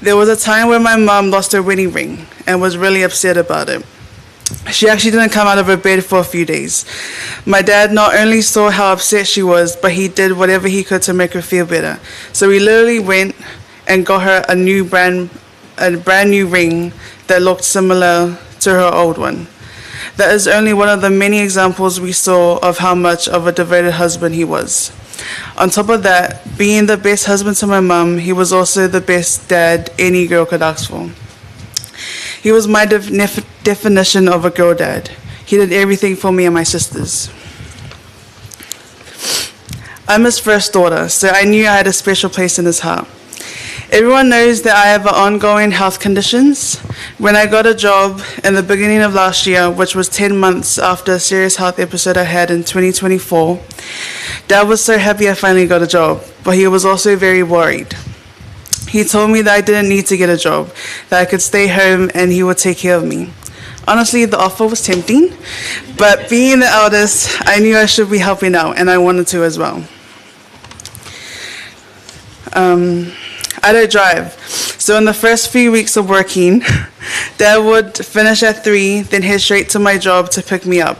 There was a time when my mum lost her wedding ring and was really upset about it. She actually didn't come out of her bed for a few days. My dad not only saw how upset she was, but he did whatever he could to make her feel better. So he literally went and got her a brand new ring that looked similar to her old one. That is only one of the many examples we saw of how much of a devoted husband he was. On top of that, being the best husband to my mum, he was also the best dad any girl could ask for. He was my definition of a girl dad. He did everything for me and my sisters. I'm his first daughter, so I knew I had a special place in his heart. Everyone knows that I have ongoing health conditions. When I got a job in the beginning of last year, which was 10 months after a serious health episode I had in 2024, Dad was so happy I finally got a job, but he was also very worried. He told me that I didn't need to get a job, that I could stay home and he would take care of me. Honestly, the offer was tempting, but being the eldest, I knew I should be helping out, and I wanted to as well. I don't drive, so in the first few weeks of working, Dad would finish at 3, then head straight to my job to pick me up.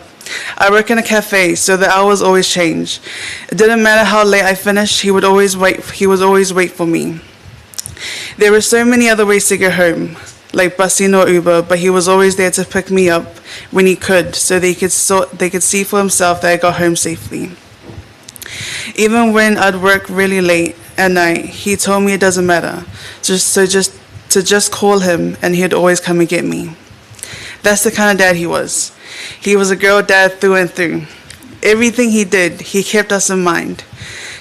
I work in a cafe, so the hours always change. It didn't matter how late I finished, he would always wait. He was always wait for me. There were so many other ways to get home, like busing or Uber, but he was always there to pick me up when he could, so they could see for himself that I got home safely. Even when I'd work really late at night, he told me it doesn't matter, just call him, and he'd always come and get me. That's the kind of dad he was. He was a girl dad through and through. Everything he did, he kept us in mind.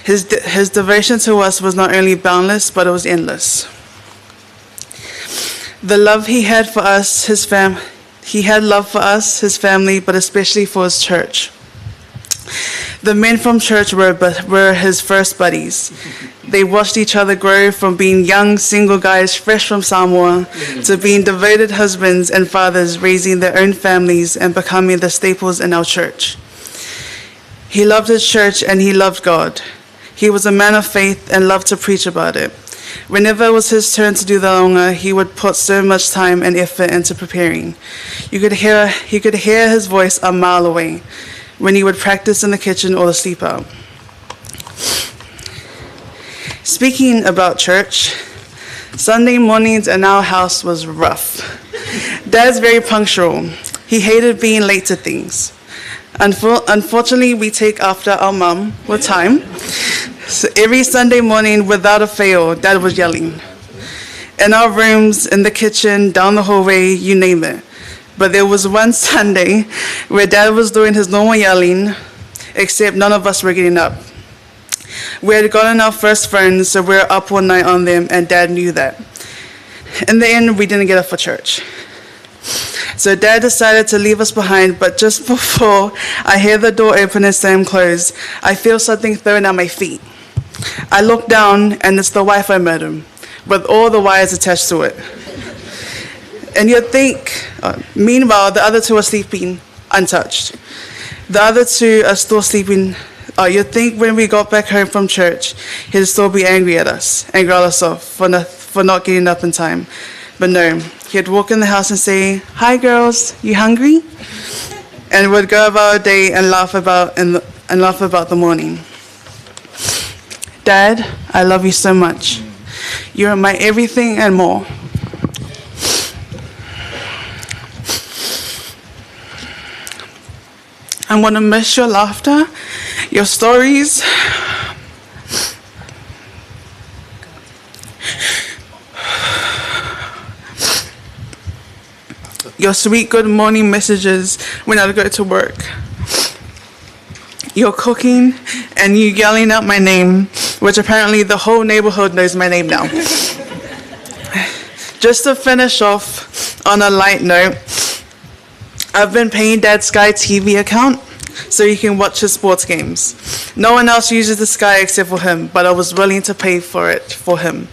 His devotion to us was not only boundless, but it was endless. The love he had for us, his fam, he had love for us, his family, but especially for his church. The men from church were his first buddies. They watched each other grow from being young single guys fresh from Samoa to being devoted husbands and fathers, raising their own families and becoming the staples in our church. He loved his church and he loved God. He was a man of faith and loved to preach about it. Whenever it was his turn to do the laoga, he would put so much time and effort into preparing. You could hear his voice a mile away when he would practice in the kitchen or the sleep out. Speaking about church, Sunday mornings in our house was rough. Dad's very punctual. He hated being late to things. Unfortunately, we take after our mum with time. So every Sunday morning, without a fail, Dad was yelling. In our rooms, in the kitchen, down the hallway, you name it. But there was one Sunday where Dad was doing his normal yelling, except none of us were getting up. We had gotten our first phones, so we were up all night on them, and Dad knew that. In the end, we didn't get up for church. So Dad decided to leave us behind, but just before I hear the door open and slam close, I feel something thrown at my feet. I look down, and it's the Wi-Fi modem, with all the wires attached to it. And you'd think, meanwhile, the other two are sleeping untouched. The other two are still sleeping. You'd think when we got back home from church, he'd still be angry at us and growl us off for not getting up in time. But no, he'd walk in the house and say, "Hi girls, you hungry?" And we'd go about our day and laugh about the morning. Dad, I love you so much. You're my everything and more. I'm going to miss your laughter, your stories. Your sweet good morning messages when I go to work. Your cooking and you yelling out my name, which apparently the whole neighborhood knows my name now. Just to finish off on a light note, I've been paying Dad's Sky TV account so he can watch his sports games. No one else uses the Sky except for him, but I was willing to pay for it for him.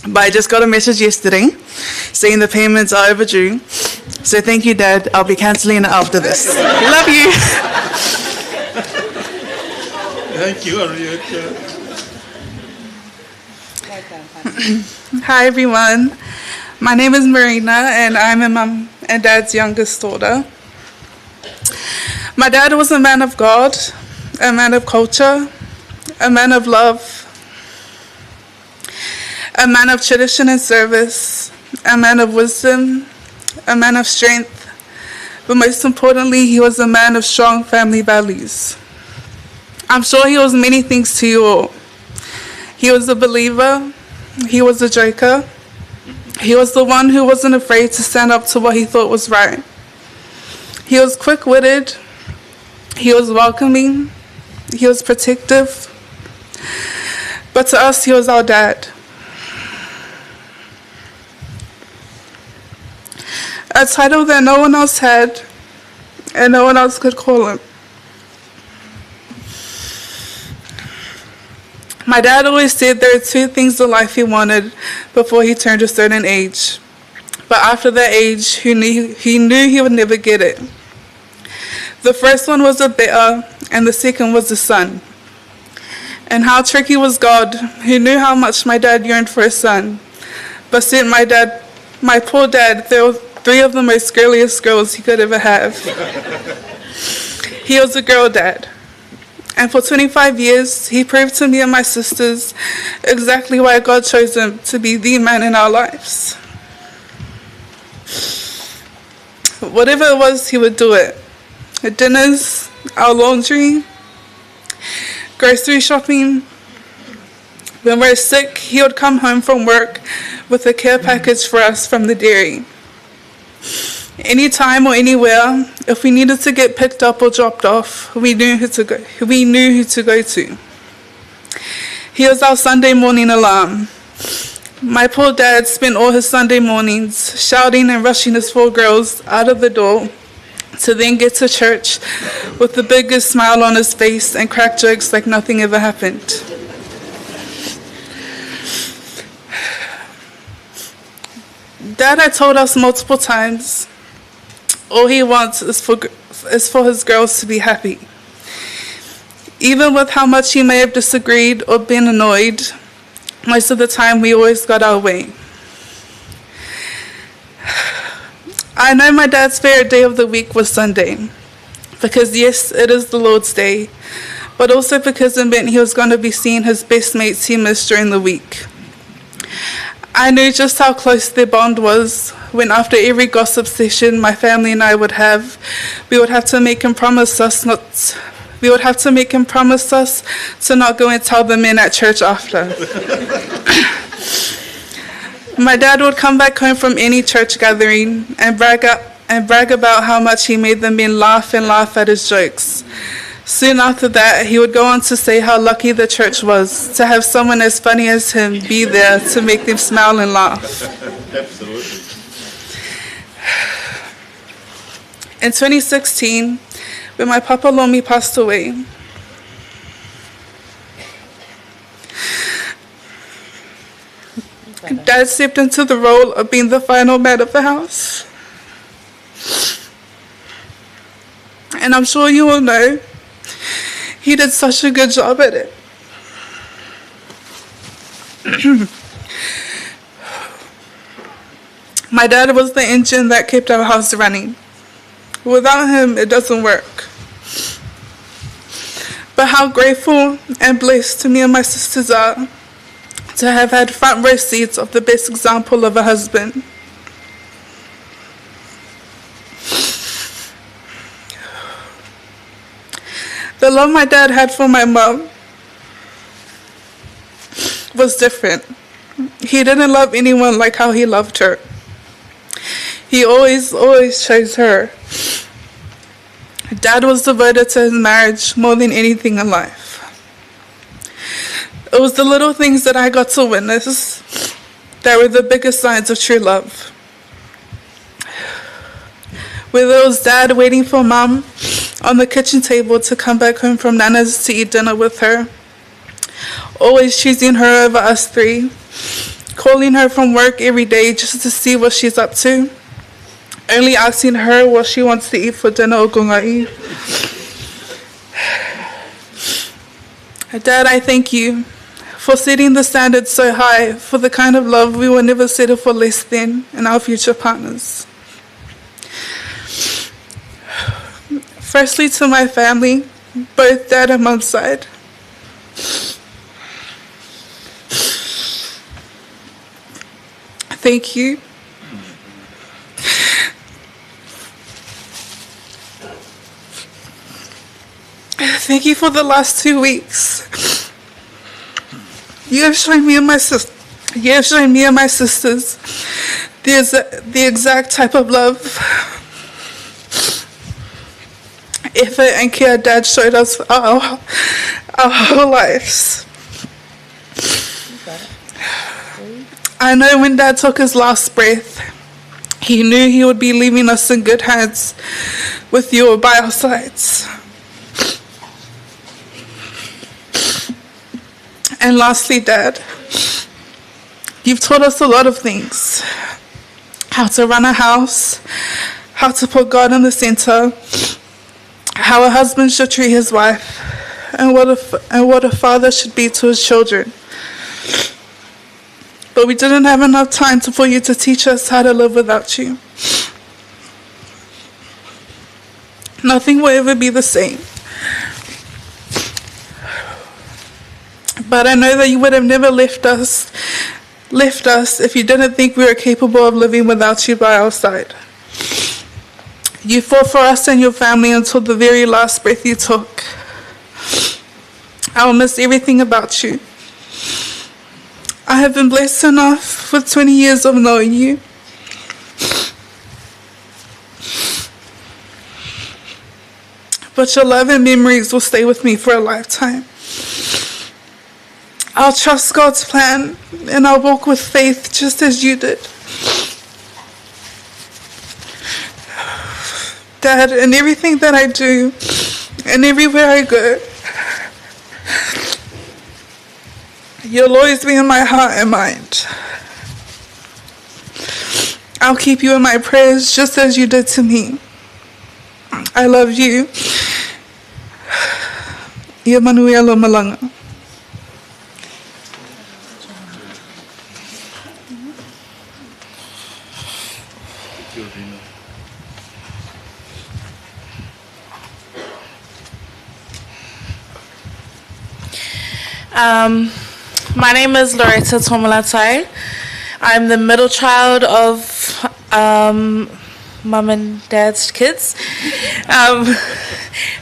But I just got a message yesterday saying the payments are overdue. So thank you, Dad. I'll be cancelling it after this. Love you. Thank you, Arietta. Hi, everyone. My name is Marina, and I'm my mum and dad's youngest daughter. My dad was a man of God, a man of culture, a man of love, a man of tradition and service, a man of wisdom, a man of strength, but most importantly, he was a man of strong family values. I'm sure he was many things to you all. He was a believer, he was a joker, he was the one who wasn't afraid to stand up to what he thought was right. He was quick witted, he was welcoming, he was protective, but to us, he was our dad. A title that no one else had and no one else could call him. My dad always said there are two things in life he wanted before he turned a certain age. But after that age, he knew he would never get it. The first one was a bear, and the second was a son. And how tricky was God, who knew how much my dad yearned for a son, but sent my dad, my poor dad, three of the most girliest girls he could ever have. He was a girl dad. And for 25 years, he proved to me and my sisters exactly why God chose him to be the man in our lives. Whatever it was, he would do it. Dinners, our laundry, grocery shopping. When we were sick, he would come home from work with a care package for us from the dairy. Anytime or anywhere, if we needed to get picked up or dropped off, we knew who to go. We knew who to go to. He was our Sunday morning alarm. My poor dad spent all his Sunday mornings shouting and rushing his four girls out of the door to then get to church with the biggest smile on his face and crack jokes like nothing ever happened. Dad had told us multiple times all he wants is for, is for his girls to be happy. Even with how much he may have disagreed or been annoyed, most of the time we always got our way. I know my dad's favorite day of the week was Sunday, because yes, it is the Lord's day, but also because it meant he was going to be seeing his best mates he missed during the week. I knew just how close their bond was when after every gossip session my family and I would have, we would have to make him promise us not we would have to make him promise us to not go and tell the men at church after. My dad would come back home from any church gathering and brag, up, and brag about how much he made the men laugh and laugh at his jokes. Soon after that, he would go on to say how lucky the church was to have someone as funny as him be there to make them smile and laugh. Absolutely. In 2016, when my Papa Lomi passed away, Dad stepped into the role of being the final man of the house. And I'm sure you all know he did such a good job at it. My dad was the engine that kept our house running. Without him, it doesn't work. But how grateful and blessed me and my sisters are to have had front row seats of the best example of a husband. The love my dad had for my mom was different. He didn't love anyone like how he loved her. He always, always chose her. Dad was devoted to his marriage more than anything in life. It was the little things that I got to witness that were the biggest signs of true love. Whether it was dad waiting for mom on the kitchen table to come back home from Nana's to eat dinner with her, always choosing her over us three, calling her from work every day just to see what she's up to, only asking her what she wants to eat for dinner or gongai. Dad, I thank you for setting the standard so high for the kind of love we will never settle for less than in our future partners. Firstly, to my family, both dad and mum's side. Thank you. Thank you for the last two weeks. You have shown me and my sister. You have shown me and my sisters the, the exact type of love effort and care Dad showed us our, our whole lives. I know when Dad took his last breath, he knew he would be leaving us in good hands with you by our sides. And lastly, Dad, you've taught us a lot of things how to run a house, how to put God in the center, how a husband should treat his wife, and what a, and what a father should be to his children. But we didn't have enough time to, for you to teach us how to live without you. Nothing will ever be the same. But I know that you would have never left us left us if you didn't think we were capable of living without you by our side. You fought for us and your family until the very last breath you took. I will miss everything about you. I have been blessed enough with 20 years of knowing you. But your love and memories will stay with me for a lifetime. I'll trust God's plan and I'll walk with faith just as you did. Dad, in everything that I do and everywhere I go, you'll always be in my heart and mind. I'll keep you in my prayers just as you did to me. I love you. Ia manuia lou malaga. Um, my name is Loretta Tomalatai. I'm the middle child of um, mum and dad's kids. Um,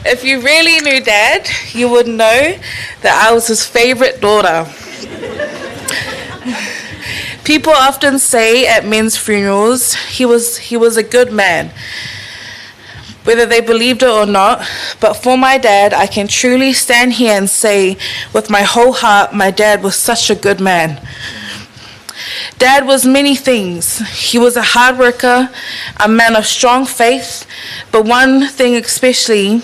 if you really knew dad, you would know that I was his favorite daughter. People often say at men's funerals, he was, he was a good man whether they believed it or not. But for my dad, I can truly stand here and say with my whole heart, my dad was such a good man. Dad was many things. He was a hard worker, a man of strong faith, but one thing especially,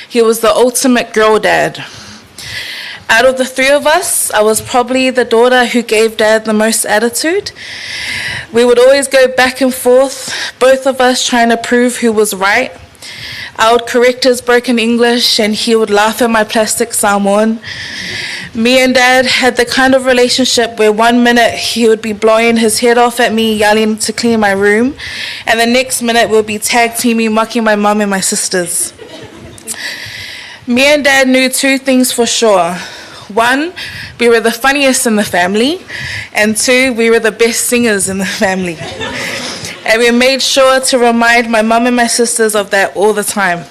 he was the ultimate girl dad. Out of the three of us, I was probably the daughter who gave dad the most attitude. We would always go back and forth, both of us trying to prove who was right. I would correct his broken English and he would laugh at my plastic Samoan. Me and dad had the kind of relationship where one minute he would be blowing his head off at me, yelling to clean my room, and the next minute we'll be tag teaming, mocking my mum and my sisters. Me and dad knew two things for sure. One, we were the funniest in the family, and two, we were the best singers in the family. And we made sure to remind my mum and my sisters of that all the time.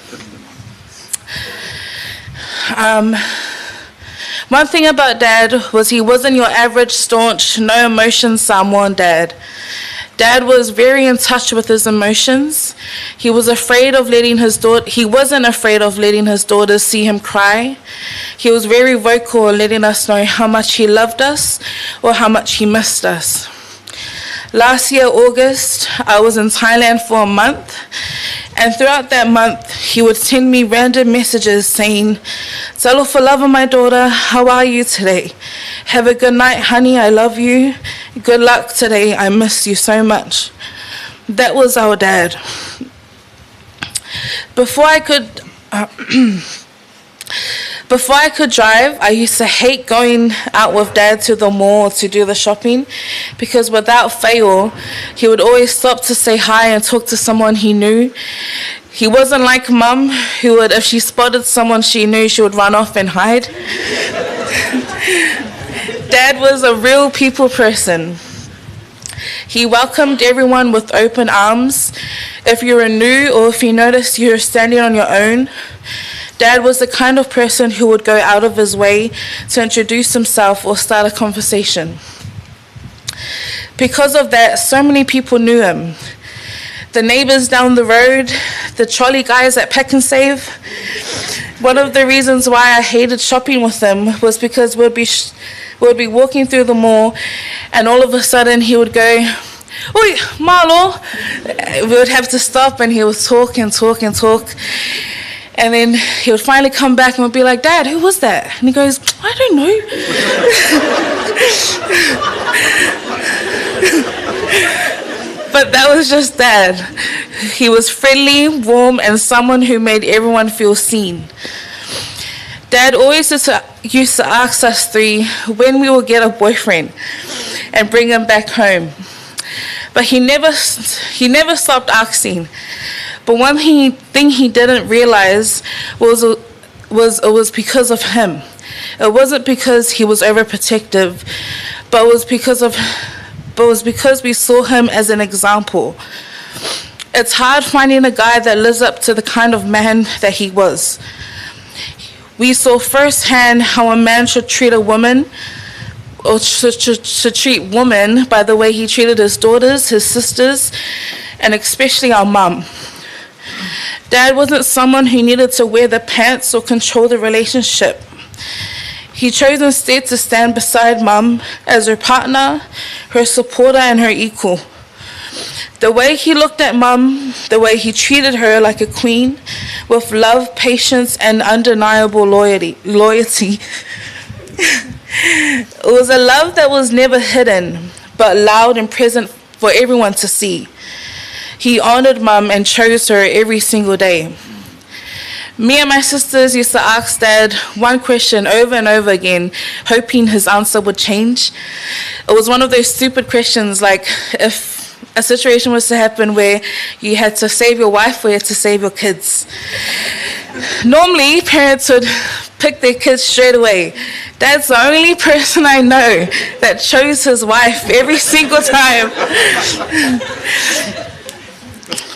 Um, one thing about Dad was he wasn't your average staunch, no emotion Samoan dad. Dad was very in touch with his emotions. He was afraid of letting his daughter he wasn't afraid of letting his daughters see him cry. He was very vocal in letting us know how much he loved us or how much he missed us. Last year, August, I was in Thailand for a month, and throughout that month, he would send me random messages saying, for love of my daughter, how are you today? Have a good night, honey, I love you. Good luck today, I miss you so much. That was our dad. Before I could... Uh, Before I could drive, I used to hate going out with dad to the mall to do the shopping because without fail, he would always stop to say hi and talk to someone he knew. He wasn't like mum, who would, if she spotted someone she knew, she would run off and hide. Dad was a real people person. He welcomed everyone with open arms. If you were new or if he noticed you were standing on your own, Dad was the kind of person who would go out of his way to introduce himself or start a conversation. Because of that, so many people knew him. The neighbors down the road, the trolley guys at Pack and Save. One of the reasons why I hated shopping with them was because we'd be, we'd be walking through the mall and all of a sudden he would go, Oi, Malo! We would have to stop and he would talk and talk and talk. And then he would finally come back and would be like, Dad, who was that? And he goes, I don't know. but that was just Dad. He was friendly, warm, and someone who made everyone feel seen. Dad always used to, used to ask us three when we will get a boyfriend and bring him back home. But he never, he never stopped asking. But one thing, thing he didn't realize was, was it was because of him. It wasn't because he was overprotective, but it was because of but it was because we saw him as an example. It's hard finding a guy that lives up to the kind of man that he was. We saw firsthand how a man should treat a woman or should, should, should treat women by the way he treated his daughters, his sisters, and especially our mum. Dad wasn't someone who needed to wear the pants or control the relationship. He chose instead to stand beside Mum as her partner, her supporter, and her equal. The way he looked at Mum, the way he treated her like a queen, with love, patience, and undeniable loyalty. loyalty. It was a love that was never hidden, but loud and present for everyone to see. He honored Mum and chose her every single day. Me and my sisters used to ask Dad one question over and over again, hoping his answer would change. It was one of those stupid questions like if a situation was to happen where you had to save your wife or you had to save your kids. Normally, parents would pick their kids straight away. Dad's the only person I know that chose his wife every single time.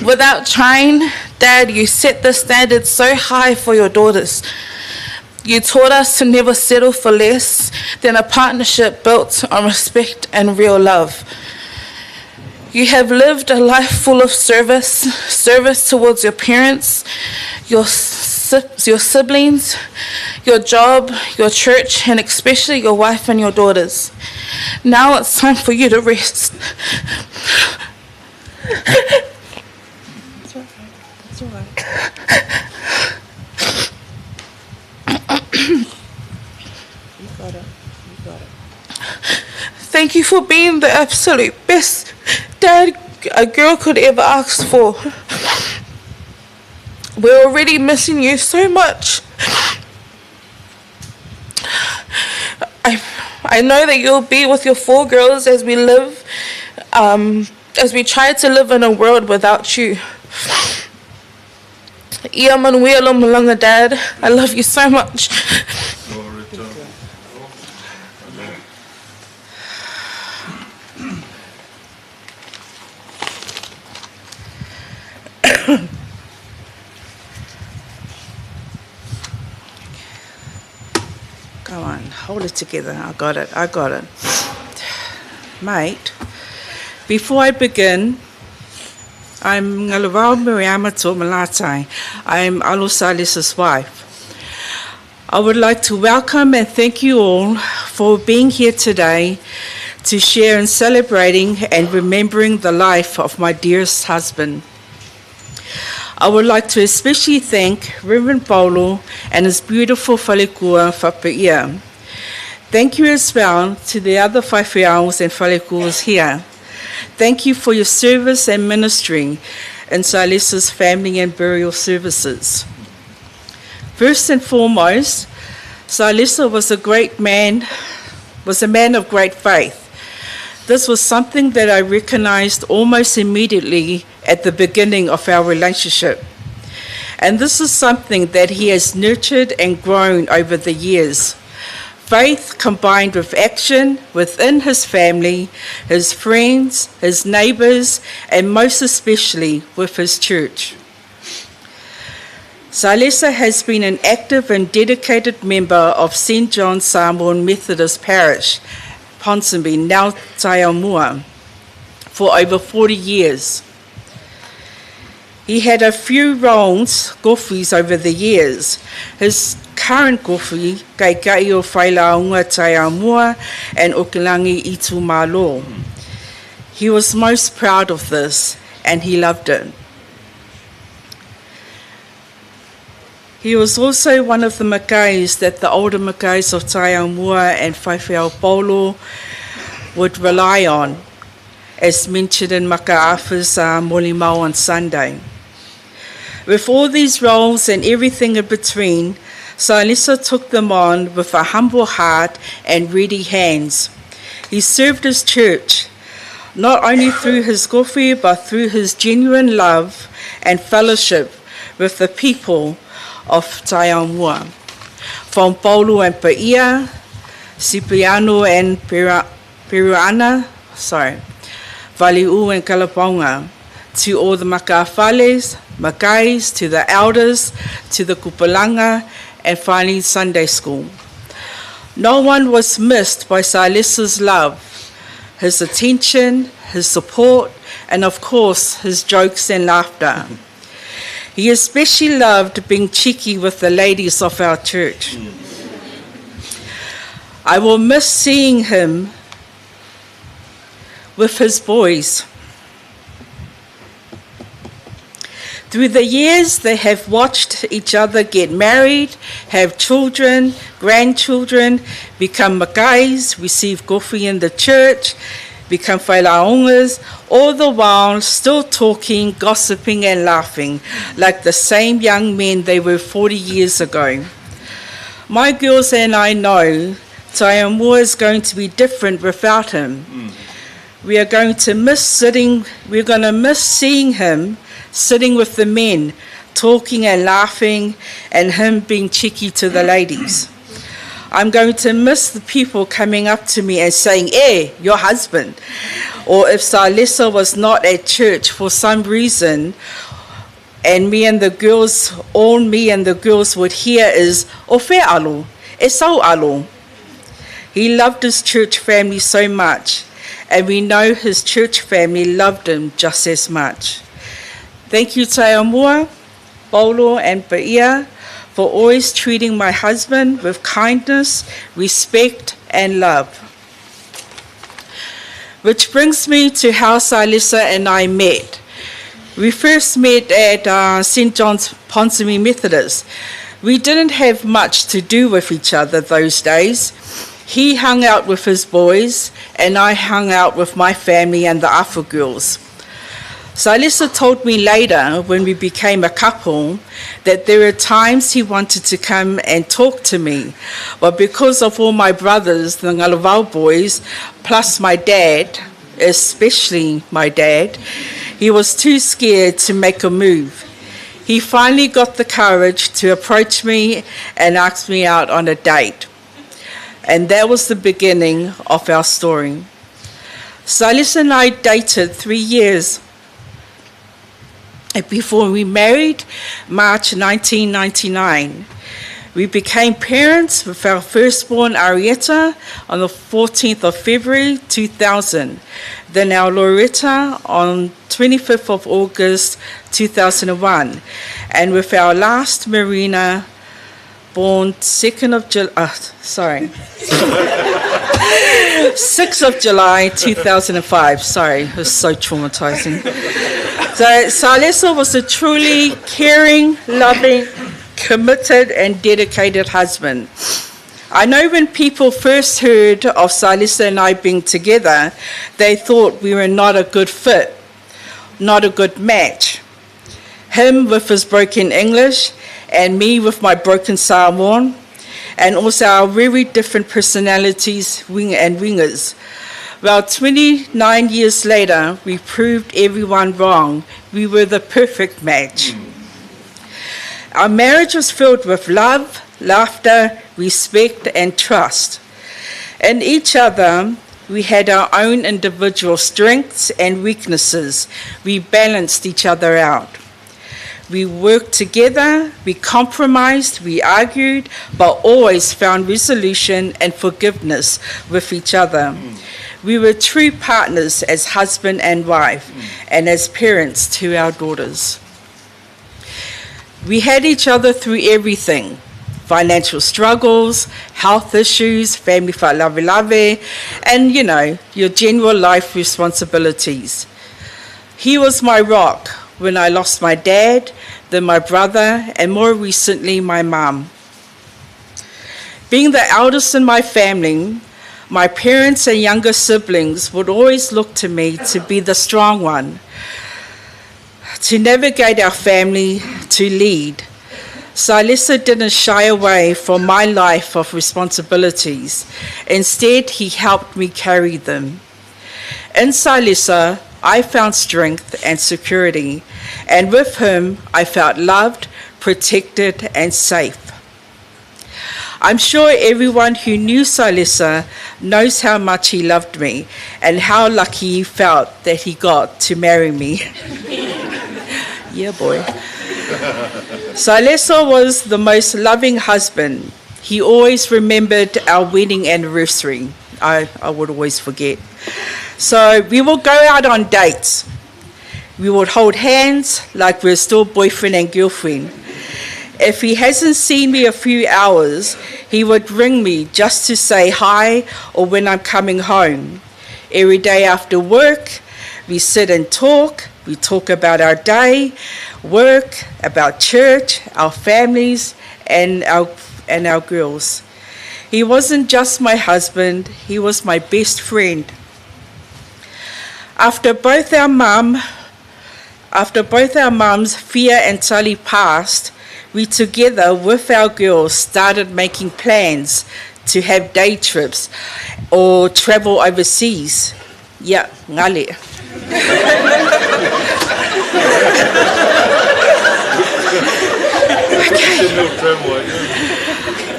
Without trying, Dad, you set the standard so high for your daughters. You taught us to never settle for less than a partnership built on respect and real love. You have lived a life full of service, service towards your parents, your, your siblings, your job, your church, and especially your wife and your daughters. Now it's time for you to rest. It's all right. It's all right. You got it. You got it. Thank you for being the absolute best dad a girl could ever ask for. We're already missing you so much. I, I know that you'll be with your four girls as we live, as we try to live in a world without you. Ia manuia lo malanga, Dad. I love you so much. Go on, hold it together. I got it. I got it. Mate, before I begin, I'm Ngalavao Miriama Malatai. I'm Alo Salis's wife. I would like to welcome and thank you all for being here today to share in celebrating and remembering the life of my dearest husband. I would like to especially thank Reverend Paulo and his beautiful falekua Fapaia. Thank you as well to the other faifeaus and falekuas here. Thank you for your service and ministry in Sailesa's family and burial services. First and foremost, Sailesa was a great man, was a man of great faith. This was something that I recognized almost immediately at the beginning of our relationship. And this is something that he has nurtured and grown over the years. Faith combined with action within his family, his friends, his neighbors, and most especially with his church. Sailesa has been an active and dedicated member of St. John Samoan Methodist Parish, Ponsonby, now Taiamua, for over 40 years. He had a few roles, gofis, over the years. His current gofi, Kaikai o Whailaunga Taiamua and Okilangi Itu Malo. He was most proud of this and he loved it. He was also one of the Makais that the older Makais of Taiamua and Faifeau Polo would rely on, as mentioned in Makaafa's Molimau on Sunday. With all these roles and everything in between, Sailesa took them on with a humble heart and ready hands. He served his church, not only through his gofi, but through his genuine love and fellowship with the people of Taiamua. From Paulo and Paia, Cipriano and Peruana, sorry, Valiu and Kalaponga, to all the Makafales, Makais, to the elders, to the Kupalanga, and finally Sunday school. No one was missed by Sailesa's love, his attention, his support, and of course, his jokes and laughter. He especially loved being cheeky with the ladies of our church. I will miss seeing him with his boys. Through the years, they have watched each other get married, have children, grandchildren, become makais, receive gofi in the church, become whailaongas, all the while still talking, gossiping and laughing like the same young men they were 40 years ago. My girls and I know Taiamua is going to be different without him. We are going to miss sitting, we're going to miss seeing him sitting with the men, talking and laughing, and him being cheeky to the ladies. I'm going to miss the people coming up to me and saying, Eh, your husband. Or if Salesa was not at church for some reason, and me and the girls, all me and the girls would hear is, O fe alo, e sau alo. He loved his church family so much, and we know his church family loved him just as much. Thank you, Taiamua, Bolo, and Paia, for always treating my husband with kindness, respect, and love. Which brings me to how Salisa and I met. We first met at St. John's Ponsonby Methodist. We didn't have much to do with each other those days. He hung out with his boys, and I hung out with my family and the Afa girls. Salisa told me later, when we became a couple, that there were times he wanted to come and talk to me, but because of all my brothers, the Ngalavau boys, plus my dad, especially my dad, he was too scared to make a move. He finally got the courage to approach me and ask me out on a date. And that was the beginning of our story. Silas and I dated 3 years before we married, March 1999. We became parents with our firstborn Arietta on the 14th of February 2000, then our Loretta on 25th of August 2001, and with our last Marina born 2nd of July, sorry, 6th of July 2005. Sorry, it was so traumatizing. So Salesa was a truly caring, loving, committed, and dedicated husband. I know when people first heard of Salisa and I being together, they thought we were not a good fit, not a good match. Him with his broken English, and me with my broken Samoan, and also our very different personalities, wing and wingers. Well, 29 years later, we proved everyone wrong. We were the perfect match. Our marriage was filled with love, laughter, respect, and trust. In each other, we had our own individual strengths and weaknesses. We balanced each other out. We worked together, we compromised, we argued, but always found resolution and forgiveness with each other. We were true partners as husband and wife, and as parents to our daughters. We had each other through everything: financial struggles, health issues, family fa'alavelave, and, you know, your general life responsibilities. He was my rock when I lost my dad, then my brother, and more recently, my mum. Being the eldest in my family, my parents and younger siblings would always look to me to be the strong one, to navigate our family, to lead. Salisa didn't shy away from my life of responsibilities. Instead, he helped me carry them. In Salisa, I found strength and security, and with him, I felt loved, protected, and safe. I'm sure everyone who knew Salisa knows how much he loved me and how lucky he felt that he got to marry me. Yeah, boy. Salesa was the most loving husband. He always remembered our wedding anniversary. I would always forget. So we would go out on dates. We would hold hands like we're still boyfriend and girlfriend. If he hasn't seen me a few hours, he would ring me just to say hi or when I'm coming home. Every day after work, we sit and talk. We talk about our day, work, about church, our families, and our, and our girls. He wasn't just my husband, he was my best friend. After both our mum, after both our mums, Fia and Tully passed, we together with our girls started making plans to have day trips or travel overseas. Yeah, ngale.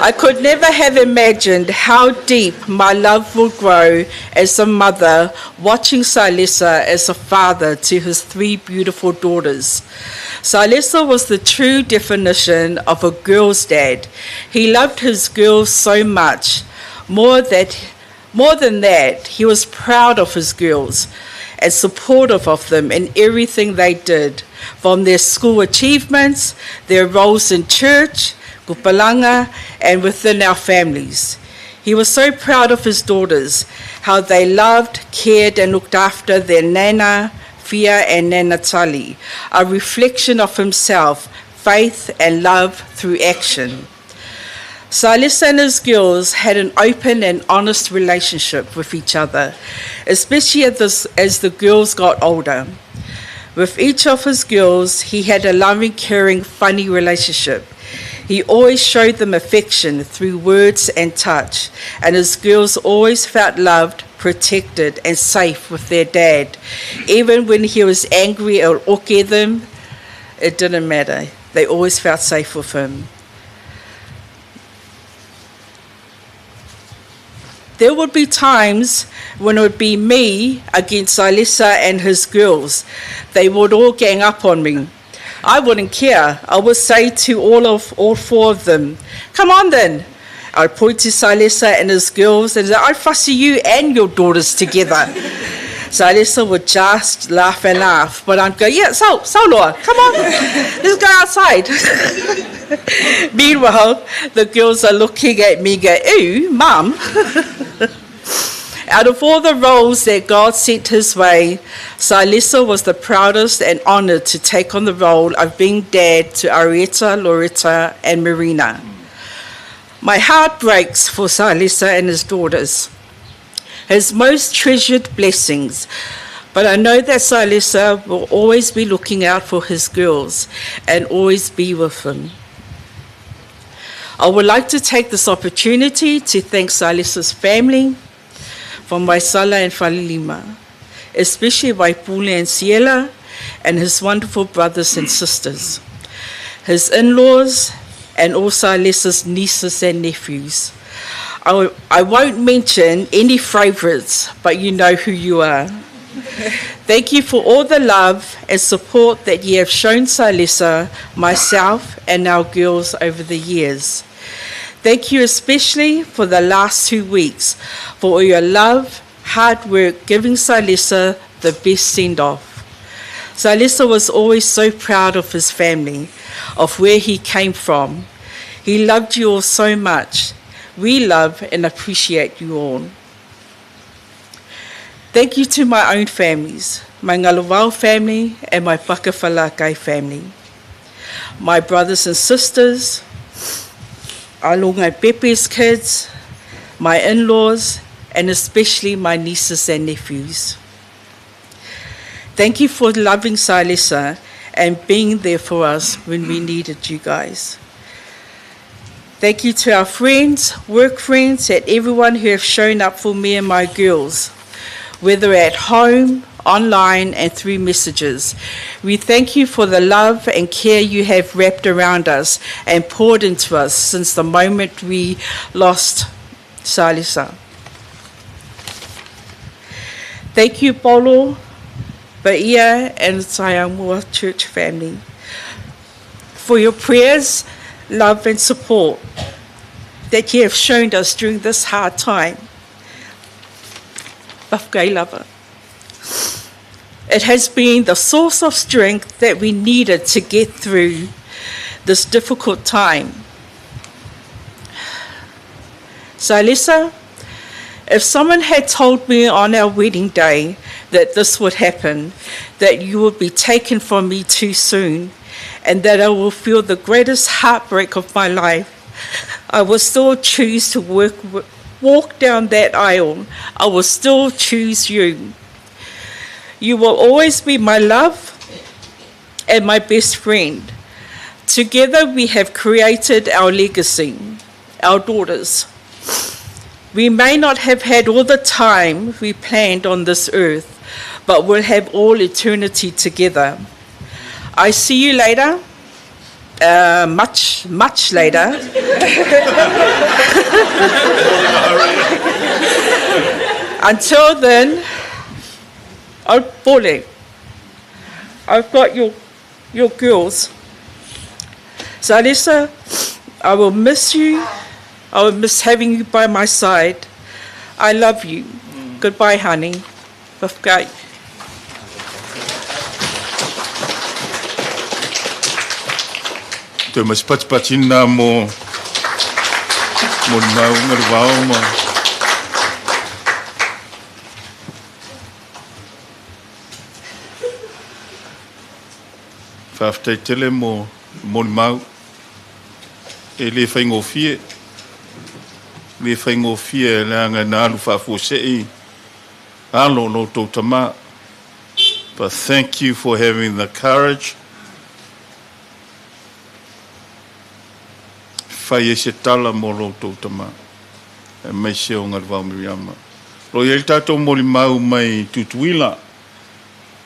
I could never have imagined how deep my love would grow as a mother watching Salisa as a father to his three beautiful daughters. Salisa was the true definition of a girl's dad. He loved his girls so much. More, that, more than that, he was proud of his girls and supportive of them in everything they did, from their school achievements, their roles in church, Kupalanga, and within our families. He was so proud of his daughters, how they loved, cared, and looked after their nana, Fia, and Nana Tali, a reflection of himself, faith and love through action. Silas and his girls had an open and honest relationship with each other, especially as, as the girls got older. With each of his girls, he had a loving, caring, funny relationship. He always showed them affection through words and touch, and his girls always felt loved, protected, and safe with their dad. Even when he was angry or oke them, it didn't matter. They always felt safe with him. There would be times when it would be me against Alissa and his girls. They would all gang up on me. I wouldn't care. I would say to all of all four of them, "Come on then." I'd point to Salisa and his girls and say, "I'd fussy you and your daughters together." Salisa would just laugh and laugh, but I'd go, "Yeah, so so Laura, come on, let's go outside." Meanwhile, the girls are looking at me, go, "Ew, mum." Out of all the roles that God sent his way, Salisa was the proudest and honored to take on the role of being dad to Arietta, Loretta, and Marina. My heart breaks for Salisa and his daughters, his most treasured blessings. But I know that Salisa will always be looking out for his girls and always be with them. I would like to take this opportunity to thank Salisa's family, from Waisala and Falelima, especially Waipule and Ciela and his wonderful brothers and sisters, his in-laws, and also Alessa's nieces and nephews. I, I won't mention any favourites, but you know who you are. Thank you for all the love and support that you have shown Salisa, myself, and our girls over the years. Thank you especially for the last 2 weeks, for all your love, hard work, giving Salisa the best send-off. Salisa was always so proud of his family, of where he came from. He loved you all so much. We love and appreciate you all. Thank you to my own families, my Ngalawau family and my Pakafalakai family, my brothers and sisters, Alonga Pepe's kids, my in-laws, and especially my nieces and nephews. Thank you for loving Salisa and being there for us when we needed you guys. Thank you to our friends, work friends, and everyone who have shown up for me and my girls, whether at home, online, and through messages. We thank you for the love and care you have wrapped around us and poured into us since the moment we lost Salisa. Thank you, Polo, Bahia, and Sayamua Church family for your prayers, love, and support that you have shown us during this hard time. Lover. It has been the source of strength that we needed to get through this difficult time. Salesa, if someone had told me on our wedding day that this would happen, that you would be taken from me too soon, and that I will feel the greatest heartbreak of my life, I will still choose to work, walk down that aisle. I will still choose you. You will always be my love and my best friend. Together we have created our legacy, our daughters. We may not have had all the time we planned on this earth, but we'll have all eternity together. I see you later, much, much later. Until then, Pole, I've got your, your girls. Salisa, I will miss you. I will miss having you by my side. I love you. Goodbye, honey. Bafgai. Toe ma se patipati na mo mo le mau ma le vao ma Faafetai tele mo molimau. E le faigofie, le faigofie leaga na alu faafuasei alo o lo outou tama. But thank you for having the courage fai ai se tala mo lo outou tama, aemaise o Galuvao Miriama. O lo o i ai le tatou molimau mai Tutuila.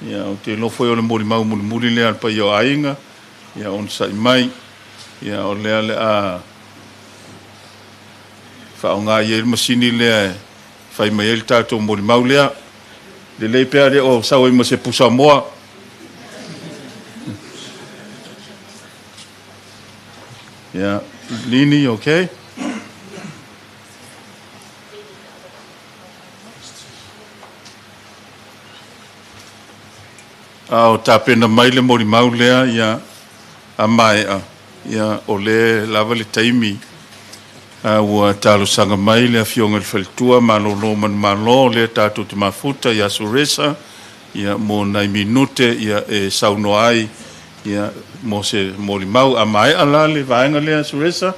Ia, ou te iloa foi o le molimau mulimuli lea a le paia o aiga, ia onosai mai, ia o lea le a faaaoga i ai le masini lea e fai mai ai le tatou molimau lea. Lelei pea le o sau ai ma se pusa moa. Ia, Lini, okay? A o tapena mai le molimau lea, ia, a maea, ia, o lea lava le taimi a ua talosaga mai le Afioga i le Faletua malolo manumalo lea tatou te mafuta ia Suresa, ia, mo nai minute, ia, e saunoa ai, ia, mo se molimau. A maea la le vaega lea Suresa,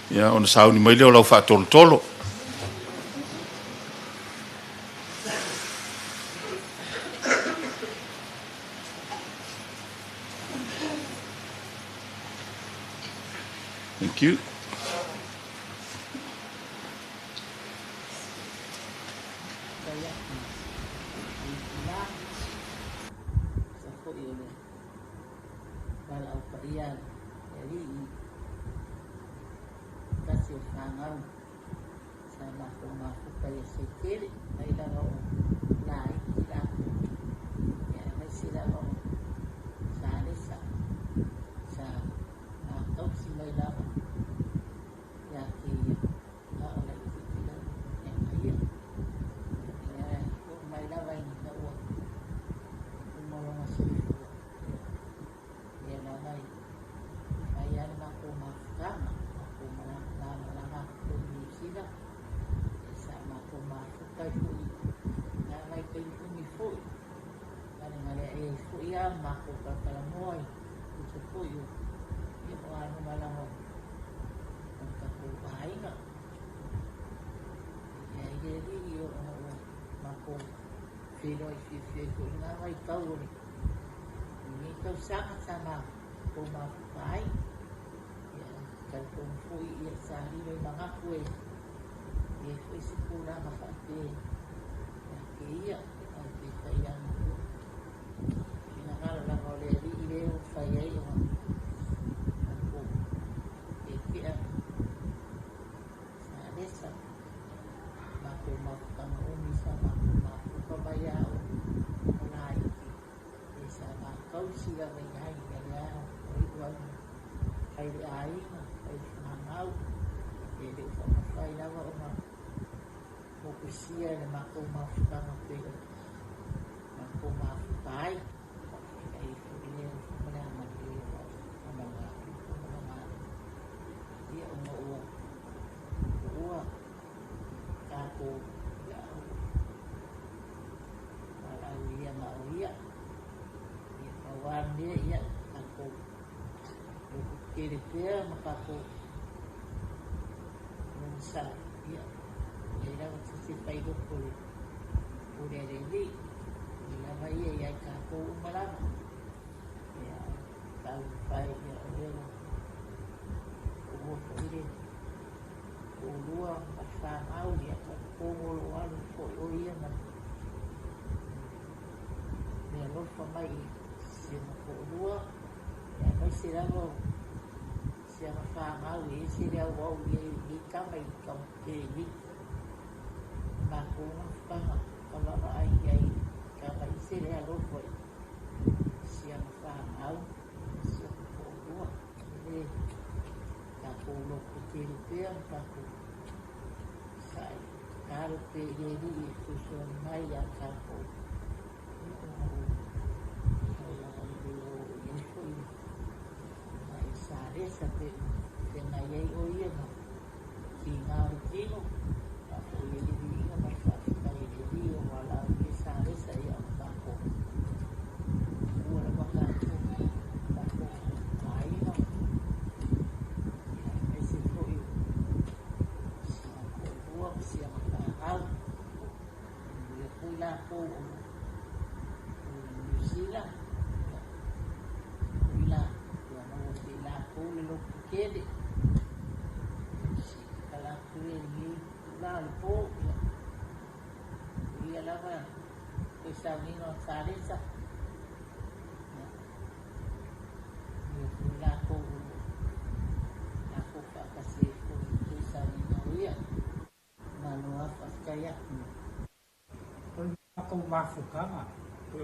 ia, ona sauni mai lea o lau faatolotolo. Thank you. kākou ia o valaaulia ma o ia. Ia pau lava le mea ia tatou lototetele pea ma tatou onosai, ia e leai lava se isi e failoto i le pule a le Alii, o ia lava ia ia i tatou uma lava. Ia taumafai ia o lea ua tuua foi le toalua ma le fanau, ia talitonu o lo o alu foi o ia ma le meaalofa mai i si ona toalua, aemaise lava o si ana fanau e ese le auau i ai o lenei tama i tama tetele nei. O matou mafutaga ka vaavaai i ai i tama e ese le alofa i si ana fanau ma si ona toalua. E le tatou lototetele pea ma tatou sa'i tatalo pea i le Alii e fesoasoani mai ia tatou, ia ona ua mafai lava e le oo i ai foi le mai Salesa pe feagai ai o ia ma tiga o le tino. Faafoi ai le viiga ma le faafetai i le Alii o valaaulia Salesa ia ona tatou ua lava tatou tatou aiga, ia aemaise foi o si ona toalua ma si ana fanau. Manuia foi latou o lo o i Niu Sila, ia foi la ia maua pea e latou le lototetele. Se tatala atu ia i lenei itula o le po, ia manuia lava toe sauniga o Salesa, ia manuia foi latou o lo o tatou faatasi ai foi i le toe sauniga o ia. Malo lava, faafetai atu. O le matou mafutaga, pei o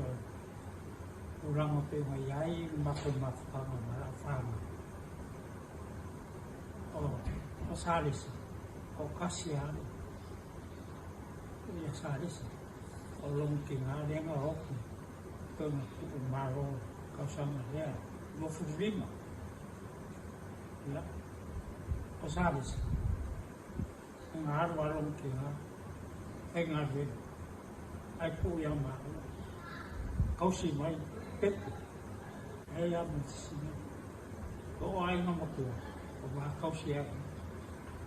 tulaga pei ona i ai le matou mafutaga ma lau fanau, o Salesa, o tasi lava ia Salesa, o lona tina lea na o atu pei ona tuu malo i le tausaga lea 25. Ia, o Salesa, na alu lava lona tina faigaluega ae tuu ia maua tausi mai pepe, leai lava ma se isi mea. O aiga matua, o ma tausi ai.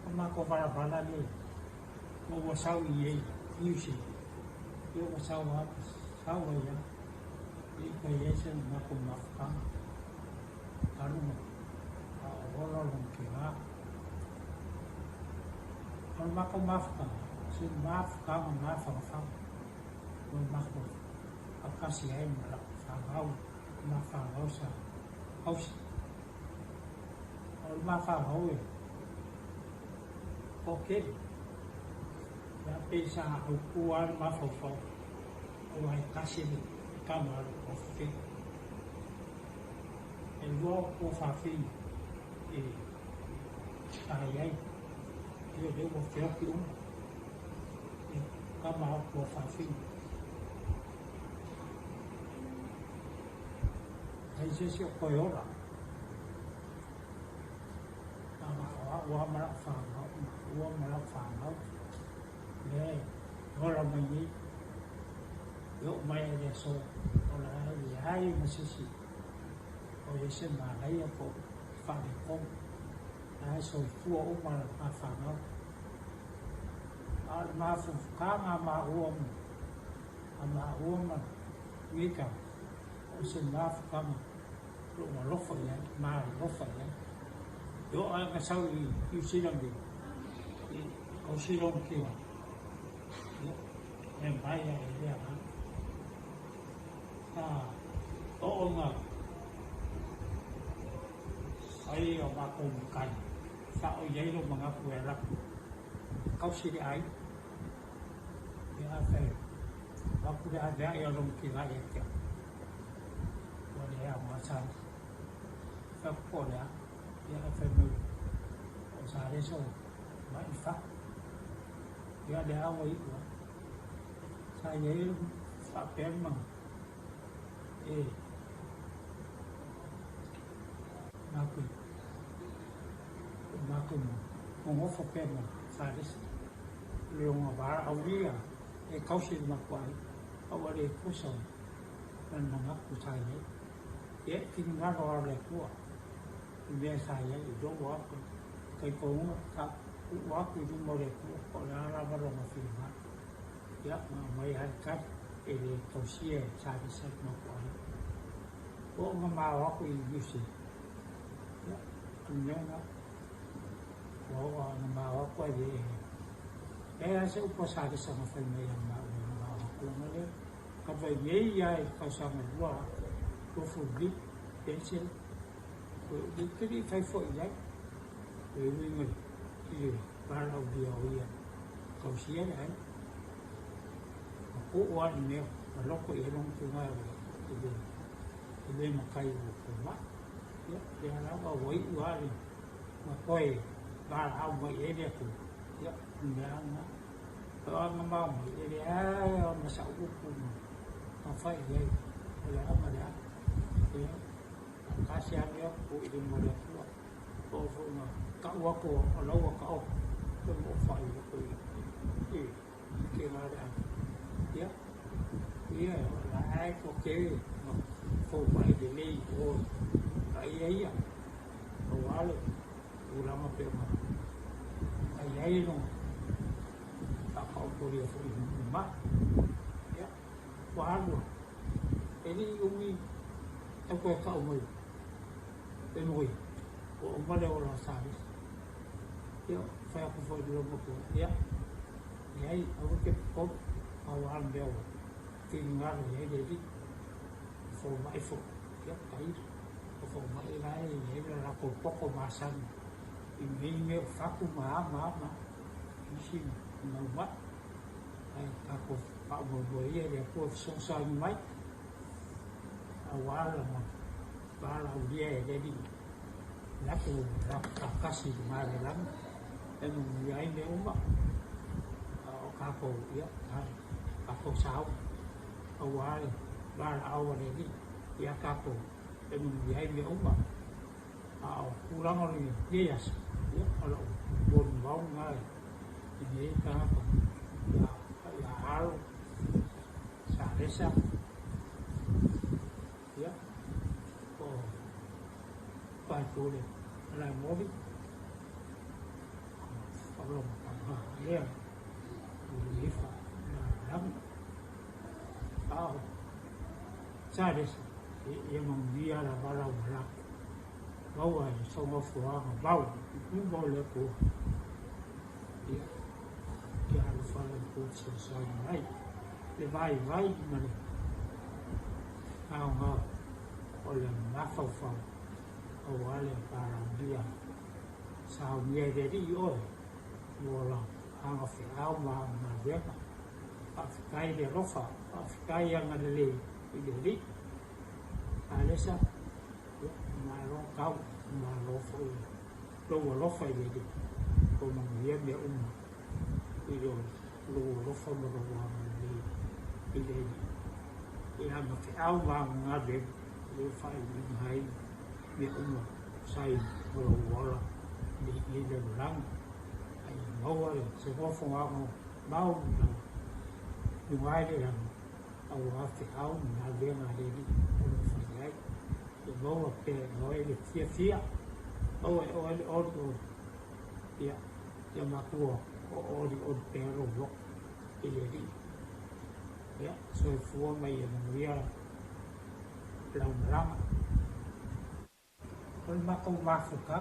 O matou valavala lea ua ua sau i inei i Niu Sila, ia ua sau lava, sau ai lava. E le i fai ai se matou mafutaga talu ona a o ola lona tina. O le matou mafutaga, o se mafutaga mafanafana ua matou faatasi ai ma lau fanau, ma fanau sa tausi. O le ma fanau e toatele, ia pei sa autu lava le mafaufau aua e tasi le tama a lou afafine. E lua o tuafafine e sa i ai, ia o lea ua feoki uma ia tama a o tuafafine. Leai se isi o toe ola. Na o au lava ma lau fanau, maua ma lau fanau lea e ola mai nei. E oo mai lava i le aso, o le a leai ma se isi o i ai se manaia po o faaletonu. La e soifua uma ma fanau. A o le mafutaga a maua a maua ma lenei tama, o se mafutaga o lou alofa i ai, ma alofa i ai. E oo lava ina sau i Niu Sila nei, i tausi lona tina, ia, e mai lava i le agaga. Sa oo ina fai o matou matai, sa o i ai lou manatu e alu atu e tausi le aiga. Ia a fai atu le avea'i o lona tina ia te au, ua le aoga sa fai atu po o le a. Ia ae fai mai o Salesa ua ma'i fatu. Ia lea ua iu lava. Sa i ai faapea le manatu e matou matou nonofo pea ma Salesa. Loga valaaulia e tausi i le matou aiga, a ua le tusa ma le manatu sa i ai. Ia, e finagalo lava o le Atua i mea sa i ai, i lou lava talitonuga, sa tuu atu i luma o le Atua po o le a lava Lona finagalo. Ia, na aumai lava le tali, e le tausia e Salesa le matou aiga. Ua oo ina ma o atu i Niu Sila, ia, o le mea lena. Ua oo lava ina ma o atu ae le leai lava se upu a Salesa na fai mai ia maua ina ma o atu ona lea talu ai nei lava i le tausaga 25 penisela ou te le i fai foi i ai e uiga i le valaaulia o ia tausia le aiga. Na tuu lava le mea na loto i ai lona finagalo e le matai ua fomai. Ia, lea lava ua iu lava le na toe valaau mai i ai le Atua, ia, o le mea lava lena. O aga mao mai, e leai lava ma sau upu na fai i ai, o le a ma le a. Ia, tasi lava mea tuu i luma o le Atua. Oo foi ina tau atu o la ua taoto, ia ma ou faailoa i kēlā le ave. Ia, ia, o la e toatele na fomai lelei i o i a ia, aua le tulaga pei ona i ai lona faataotolia foi i mai. Ia, ua alu lava, e le i umi tau toe tau mai e loia, ua uma le ola o Salesa. Ia, fai atu foi i le loomatua, ia, leai, aua e te popole, pau lava le mea ua finagalo i ai le Alii, e fomai foi, ia, tailo, o fomai la e i ai le latou toto masani i nei mea o fatu ma a ma a ma a, isi mau mai. Ae tatou faamoemoe ia i le Atua e fesoasoani mai, aua lana valaaulia e le Alii, latou faatasi i luga o le lagi, e manuia ai mea uma. A o tatou, ia, tatou sauni, aua le valaau a le Alii ia tatou e manuia ai mea uma. A o tulaga o lenei aso, ia, o lau molimau lena i lenei tagata ia Alo Salesa, ia, o Faipule Malaemoli, o lona tama lea i le lagi. A o Salesa, ia manuia lava lau malaga, maua i sou nofoaga mau i luma o le Atua. Ia, ia alofa le Atua fesoasoani mai, le vaivai ma le gaogao o le mafaufau aua le valaaulia saunia e le Alii oe mo lau agafeau ma au galuega. Faafetai le alofa, faafetai agalelei i le Alii. Alesa, ia, malo tau, malo foi lou alofa i le Alii, ua manuia mea uma i lou alofa ma lou agalelei i le Alii. I agafeau ma agaluega, lea faaiuina ai mea uma sai ma lou ola i lenei lalolagi. Ai maua le se nofoaga mau i luga i le lagi, aua feau ma galuega a le Alii o lo o fai ai. Ia maua pea e oe le fiafia, maua e oe le olioli, ia, ia matua o olioli pea lou loto i le Alii. Ia, soifua ma ia manuia lau malaga. O le matou mafutaga.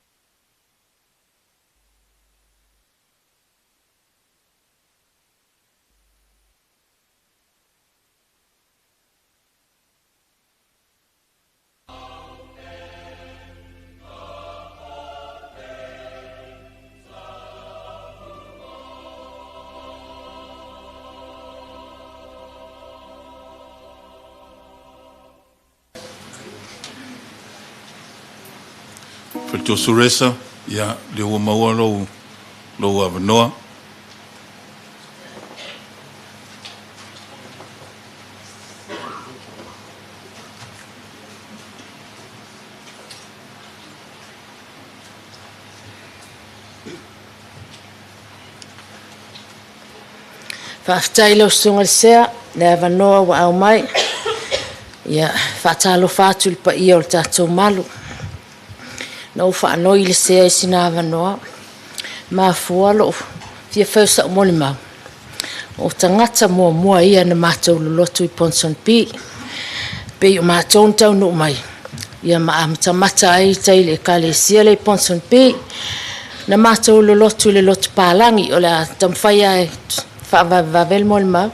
Faletua Suresa, ia, lea ua maua lou, lou avanoa. Faafetai i lau susuga i le Sea le avanoa ua aumai. Ia, faatalofa atu i le paia o le tatou malu. Na ou faanoi i le Sea i sina avanoa, mafua lou fia fai o sau molimau, o tagata muamua ia na matou lolotu i Ponsonby. Pei o matou na taunuu mai, ia ma amatamata ai i tai i le Ekalesia lea i Ponsonby. Na matou lolotu i le lotu palagi, o le a taumafai lava e faavavevave le molimau.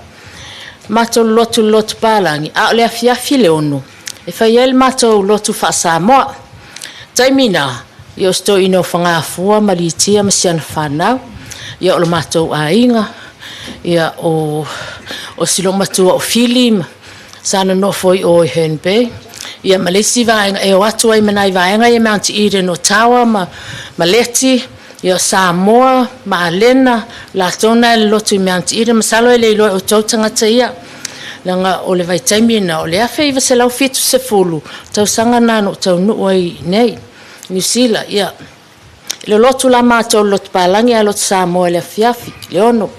Matou lolotu i le lotu palagi, a o le afiafi i le 6, e fai ai le matou lotu faa-Samoa. Taimi na, ia o si toeaina o Fagafua ma Litia ma si ana fanau, ia o le matou aiga, ia o si olomatua o Fili sa nonofo i o i Herne Bay, ia ma le isi vaega e o atu ai ma nai vaega ia Mount Eden, Otawa ma Leti, ia o Samoa ma Alena, latou na e lolotu i Mount Eden. Masalo e le iloa e outou tagata ia, leaga o le vaitaimi lena o le 1970 tausaga lena na ou taunuu ai i inei Niu Sila. Ia, lolotu la matou i le lotu palagi ae lotu Samoa i le afiafi i le 6.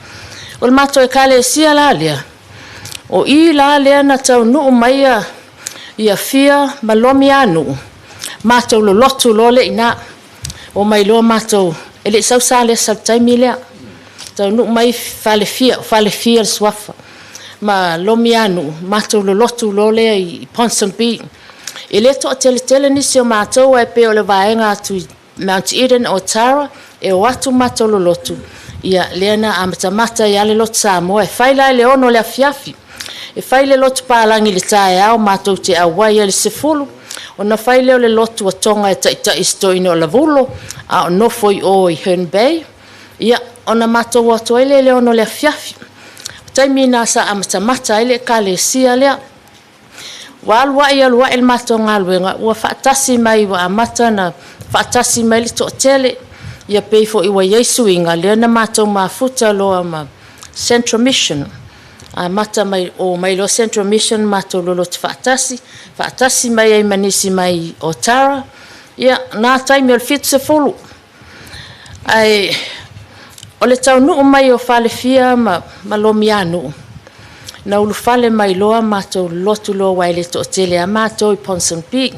O le matou Ekalesia la lea, o i la lea na taunuu mai ia Fia ma Lomianuu, matou lolotu loa lea i ina. Omai loa matou, e le i sau Salesa i le taimi lea. Taunuu mai Falefia, o Falefia le suafa, ma Lomianuu, matou lolotu loa lea i Ponsonby. E le toateletele nisi o matou, ae pei o le vaega atu i Mount Eden, Otara, e o atu matou lolotu, ia lea na amatamata ai lava le lotu Samoa. E fai la i le 6 o le afiafi, e fai le lotu palagi i le taeao, matou te auai ai i le 10, ona fai lea o le lotu a Toga e taitai i si toeaina o Lavulo, a o nofo i o i Herne Bay, ia, ona matou o atu ai lea i le 6 o le afiafi. O taimi na sa amatamata ai le Ekalesia lea. Ua alu ae alu ae le matou galuega, ua faatasi mai, ua amata ona faatasi mai le toatele, ia pei foi ua i ai suiga, lea na matou mafuta loa ma Central Mission. Amata mai, o mai loa Central Mission matou lolotu faatasi, faatasi mai ai ma nisi mai Otara, ia, na taimi o le 70. Ae o le taunuu mai o Falefia ma Lomianuu, na ulufale mai loa matou lotu loa, aua e le toatele lava matou i Ponsonby.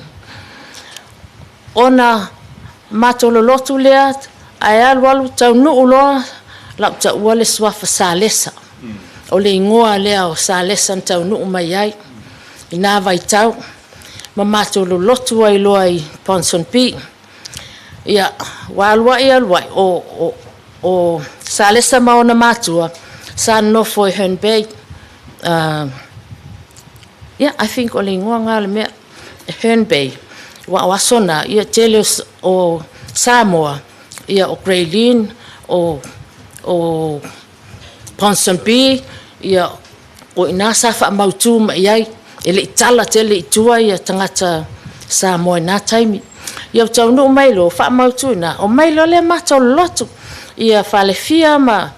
Ona matou lolotu lea, ae alu alu taunuu loa, lau taua le suafa Salesa. O le igoa lea o Salesa na taunuu mai ai i na vaitau, ma matou lolotu ai loa i Ponsonby. Ia, ua alu ai alu ai, o Salesa ma ona matua, sa nofo i Herne Bay. Yeah, I think o le igoa lena o le mea, Herne Bay. Ua o aso na, ia tele o Samoa, ia o Grey Lynn, o Ponsonby, ia o ina sa faamautu mai ai, e le i tala tele i tua ia tagata Samoa i na taimi. Ia ua taunuu mai loa, faamautu ina, o mai loa lea matou lolotu, ia Falefia ma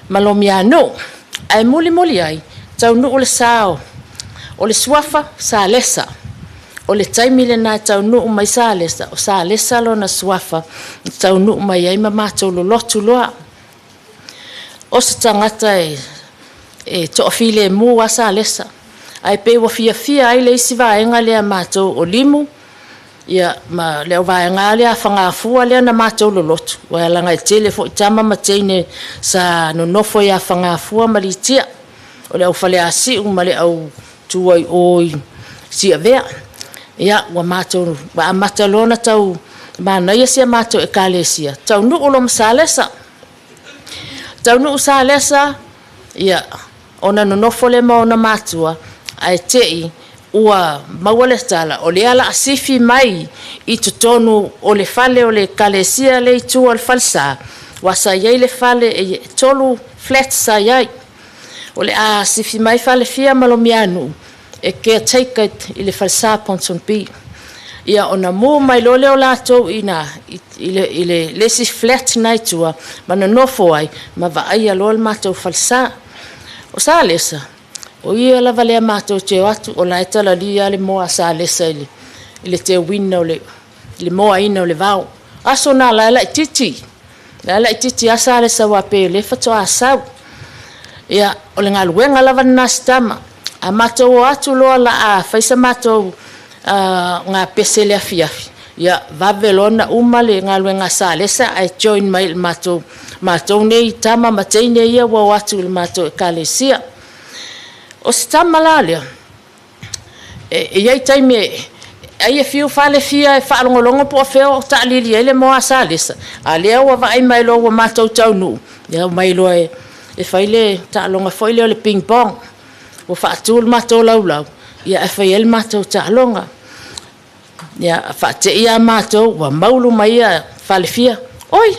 Lomianuu. Ae mulimuli ai, taunuu le sao o le suafa Salesa. O le taimi lena e taunuu mai Salesa, o Salesa lona suafa, na taunuu mai ai ma matou lolotu loa. O se tagata e toafilemu lava Salesa, ae pei ua fiafia ai le isi vaega lea matou o Limu, ia ma le auvaega lea a Fagafua lea na matou lolotu, ua leaga e tele foi tama ma teine sa nonofo ia Fagafua ma Litia, o le au Faleasiu ma le au tua i o i Tiavea. Ia, ua matou, ua amata loa ona tau manaia si a matou Ekalesia, taunuu loa ma Salesa. Taunuu Salesa, ia, ona nonofo lea ma ona matua, ae te i ua maua le tala, o lea o le a sifi mai i totonu o le fale o le Ekalesia lea i tua o le falesa, aua sa i ai le fale, e 3 flats sa i ai. O le a sifi mai Falefia ma Lomianuu e caretaker i le falesa Ponsonby. Ia, ona mu mai loa lea o latou i ina i le isi flat na i tua, ma nonofo ai ma vaaia loa le matou falesa. O Salesa, o ia lava lea matou te o atu, o la e talalia le moa a Salesa i le teuina o le moaina o le vao. Aso na la e laitiiti, la e laitiiti lava Salesa aua pei o lea faatoa sau. Ia, o le galuega lava lena a si tama. A matou o atu loa o le a fai sa matou gapese i le afiafi, ia vave loa ona uma le galuega a Salesa ae join mai i le matou, matou nei tama ma teine ia ua o atu i le matou ekalesia. O si tama la lea, e i ai taimi e, ai e fiu Falefia e faalogologo po o fea o taalili ai le moa a Salesa, a o lea ua vaai mai loa ua matou taunuu, ia omai loa e fai le taaloga foi lea o le ping pong. Ua faatu le matou laulau, ia ae fai ai le matou taaloga. Ia, faatei lava matou ua maulu mai ia Falefia, Oi,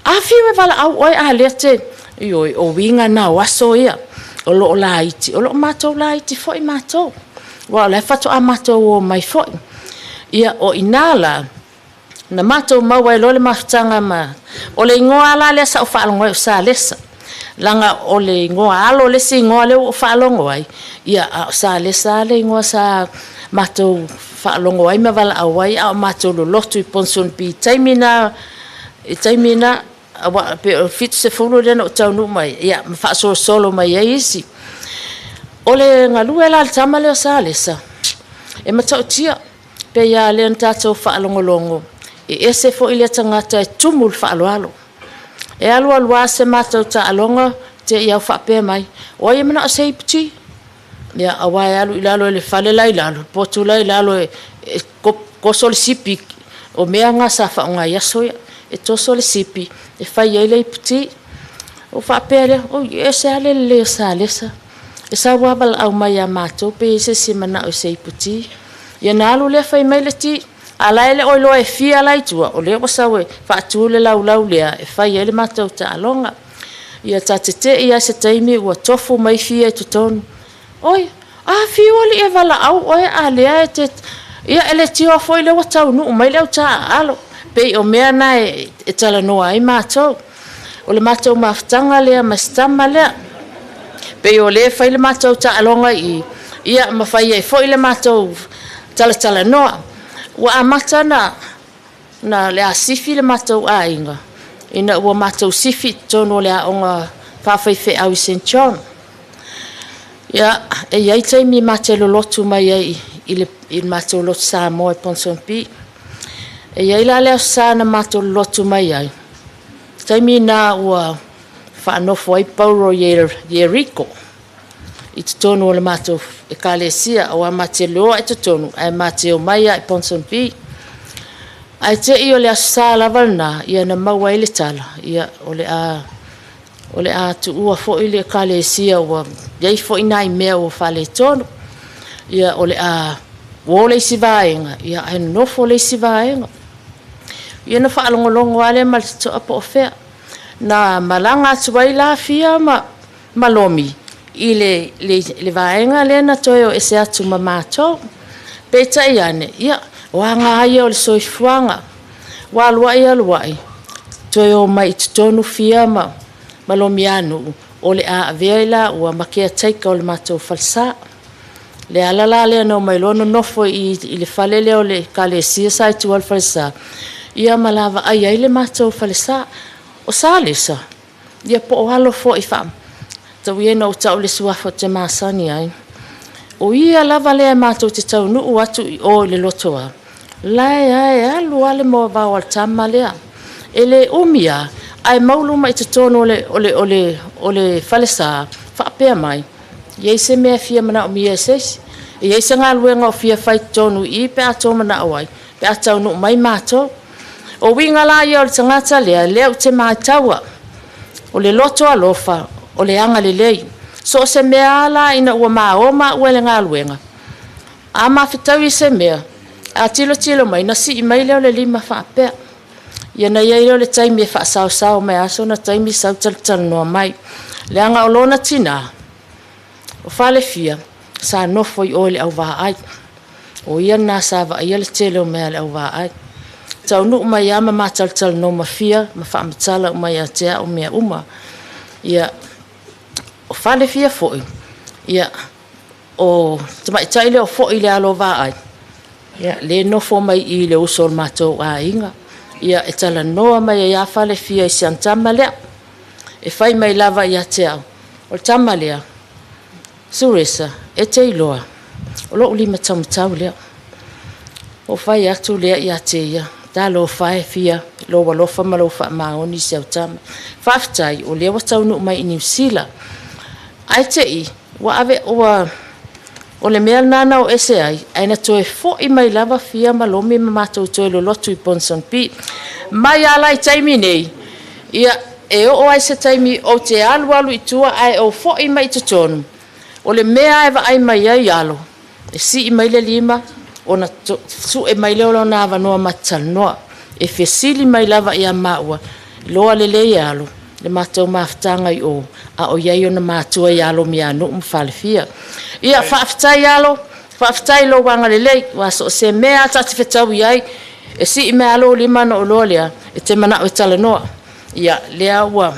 afio e valaau oe a lea te... Ioe, o uiga na o aso ia, o lo o laiti, o lo o matou laiti foi matou, aua o la e faatoa matou o mai foi. Ia, o i ina la, na matou maua ai loa le mafutaga ma... O le igoa lava la lea sa ou faalogo ai o Salesa, leaga o le igoa alo le isi igoa lea ua ou faalogo ai, ia, a o Salesa lava le igoa sa matou faalogo ai ma valaau ai a o matou lolotu i Ponsonby i taimi na, i taimi na, aua pei o le 70 lea na ou taunuu mai ai, ia, ma faasolosolo mai ai isi. O le galue la a le tama lea o Salesa, e matautia, pei lava lea na tatou faalogologo, e ese foi lea tagata e tumu i le faaaloalo. E alu alu lava se matou taaloga, te i au faapea mai, o ai e manao e se iputi? Ia, aua e alu i lalo i le fale la i lalo, le potu la i lalo e toso le sipi, o mea na sa faaaoga i aso ia, e toso le sipi e fai ai le iputi. Ou faapea lea, oi, e ese lava le lelei o Salesa. E sau lava valaau mai ia matou pe i ai se isi e manao i se iputi. Ia ona alu lea fai mai le ti, a o la e le o iloa e fia la i tua, o lea ua sau e faatu le laulau lea e fai ai le matou taaloga. Ia ta tetei lava i se taimi ua tofu mai fia i totonu. Oi, afio alii e valaau oe a lea e te... Ia e le tioa foi lea ua taunuu mai le au taaalo. Pei o mea na e talanoa ai matou. O le matou mafutaga lea ma si tama lea. Pei o lea e fai le matou taaloga i i, ia ma fai ai foi le matou talatalanoa. Ua amata na na le a sifi le matou aiga ina ua matou sifi i totonu o le aoga faafaifeau i St John. Ia, e i ai taimi ma te lolotu mai ai i le, i le matou lotu Samoa i Ponsonby. E i ai la le aso Sa na matou lolotu mai ai, taimi na ua faanofo ai Pauro Ieriko i totonu o le matou ekalesia, aua ma te loa i totonu ae ma te omai lava i Ponsonby. Ae te i o le Aso Sa lava lena, ia na maua ai le tala, ia o le a o le a tuua foi le ekalesia ua i ai foi nai mea ua faaletonu. Ia o le a o le isi vaega, ia ae nofo le isi vaega. Ia na faalogologo lava lea ma le totoa po o fea. Na malaga atu ai la Fia ma ma Lomi i le, le, le vaega lea na toe o ese atu ma matou. Peitai ane, ia, o aga lava ia o le soifuaga. Ua aluai aluai, toe o mai i totonu Fia ma, ma Lomianuu, o le a avea i laua ma caretaker o le matou falesa. Le ala la lea na omai loa nonofo i, i le fale lea o le ekalesia sa i tua o le falesa, ia ma lavaai ai le matou falesa. O Salesa, ia po o alo foi faa tau ia ina ou tau le suafa ou te masani ai. O ia lava lea matou te taunuu atu i o i le lotoa, lae ae alu lava le moavao a le tama lea. E le umi lava, ae maulu mai i totonu o le, o le, o le, o le falesa, faapea mai, E i ai se mea e fia manaomia e se isi? E i ai se galuega o fia fai i totonu i i pe a tou manao ai, pe a taunuu mai matou? O uiga la ia o le tagata lea, lea ou te mataua, o le loto alofa, o le agalelei. So o se mea lava la ina ua mao maua i le galuega, a mafetau i se mea, a tilotilo mai, ona sii mai lea o le lima faapea. Ia ona i ai lea o le taimi e faasaosao mai lava sona taimi sau talatalanoa mai. Leaga o lona tinā, o Falefia, sa nofo i o i le Auvaai. O ia lena sa vaaia le tele o mea a le Auvaai. Taunuu mai lava ma ma talatalanoa ma Fia ma faamatala uma ia te au mea uma. Ia, o Falefia foi, ia, o tamaitai lea o foi i le alo o Vaai, ia, le nofo mai i i le uso o le matou aiga. Ia, e talanoa mai ai lava Falefia i si ana tama lea. E fai mai lava ia te au, O le tama lea, Suresa, e te iloa, o lou lima taumatau lea. Ou fai atu lea ia te ia, talofa e Fia, lou alofa ma lou faamaoni i si au tama. Faafetai, o lea ua taunuu mai i Niu Sila. Ae te i, ua ave, ua, o le mea lena na o ese ai, ae na toe foi mai lava Fia ma Lomi ma matou toe lolotu i Ponsonby. Mai lava la i taimi nei, ia, e oo ai se taimi ou te alualu i tua ae ou foi mai i totonu, o le mea lava e vaai mai ai alo, e sii mai le lima, ona sue mai lea o lona avanoa ma te talanoa. E fesili mai lava ia maua, iloa lelei e alo, le matou mafutaga i o, a o i ai ona matua ia Lomianuu ma Falefia. Ia, faafetai alo, faafetai i lou agalelei, aua so o se mea lava ta te fetaui ai, e sii mai lava lou lima ona ou iloa lea, e te manao e talanoa. Ia, lea ua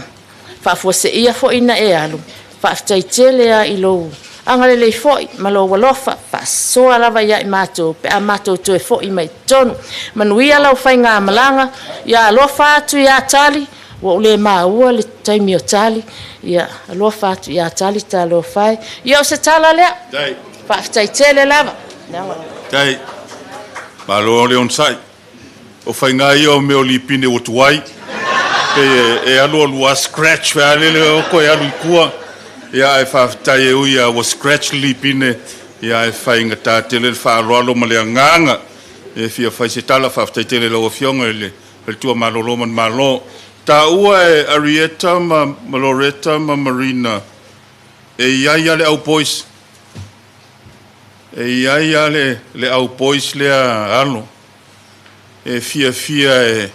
faafuaseia foi ina e alu, faafetai tele lava i lou agalelei foi ma lou alofa, faasoa lava ia i matou pe a matou toe foi mai i totonu. Manuia lau faigamalaga, ia alofa atu ia Tali, ua ou le maua le taimi o Tali, ia alofa atu ia Tali, talofa e. Ia o se tala lea, faafetai tele lava. Faafetai. Malo le onosai. O faiga ia o mea o lipine ua tuai. Pei e alu alu lava scratch a lele o toe alu i tua. Ia ae faafetai e ui lava ua scratch le lipine, ia ae faigata tele le faaaloalo ma le agaga e fia fai se tala. Faafetai tele i lau Afioga i le Faletua Malolo ma le Malo. Taua e Arietta ma Loretta ma Marina, e i ai lava le au boys. E i ai lava le au boys lea alo e fiafia e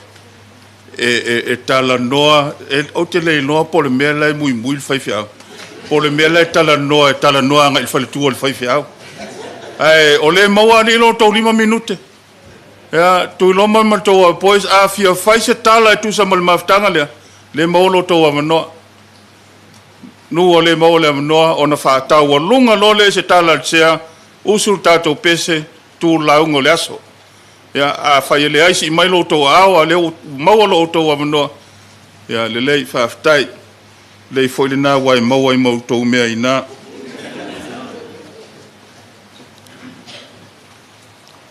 e talanoa, ou te le iloa po o le mea la e muimui le faifeau, po o le mea la e talanoa, e talanoa agai i le faletua o le faifeau. Ae o lea e maua alii lo outou 5 minute. Ia, Tuiloma ma le tou au boys, a fia fai se tala e tusa ma le mafutaga lea, lea e maua lo outou avanoa. Nu o lea e maua le avanoa ona faataualuga loa lea i se tala a le sea, usu le tatou pese, tu le lauga o le aso. Ia, afai e leai, sii mai lo outou aao, a o lea ua maua lo outou avanoa. Ia, lelei, faafetai. Lelei foi lena aua e maua ai ma outou mea i ina.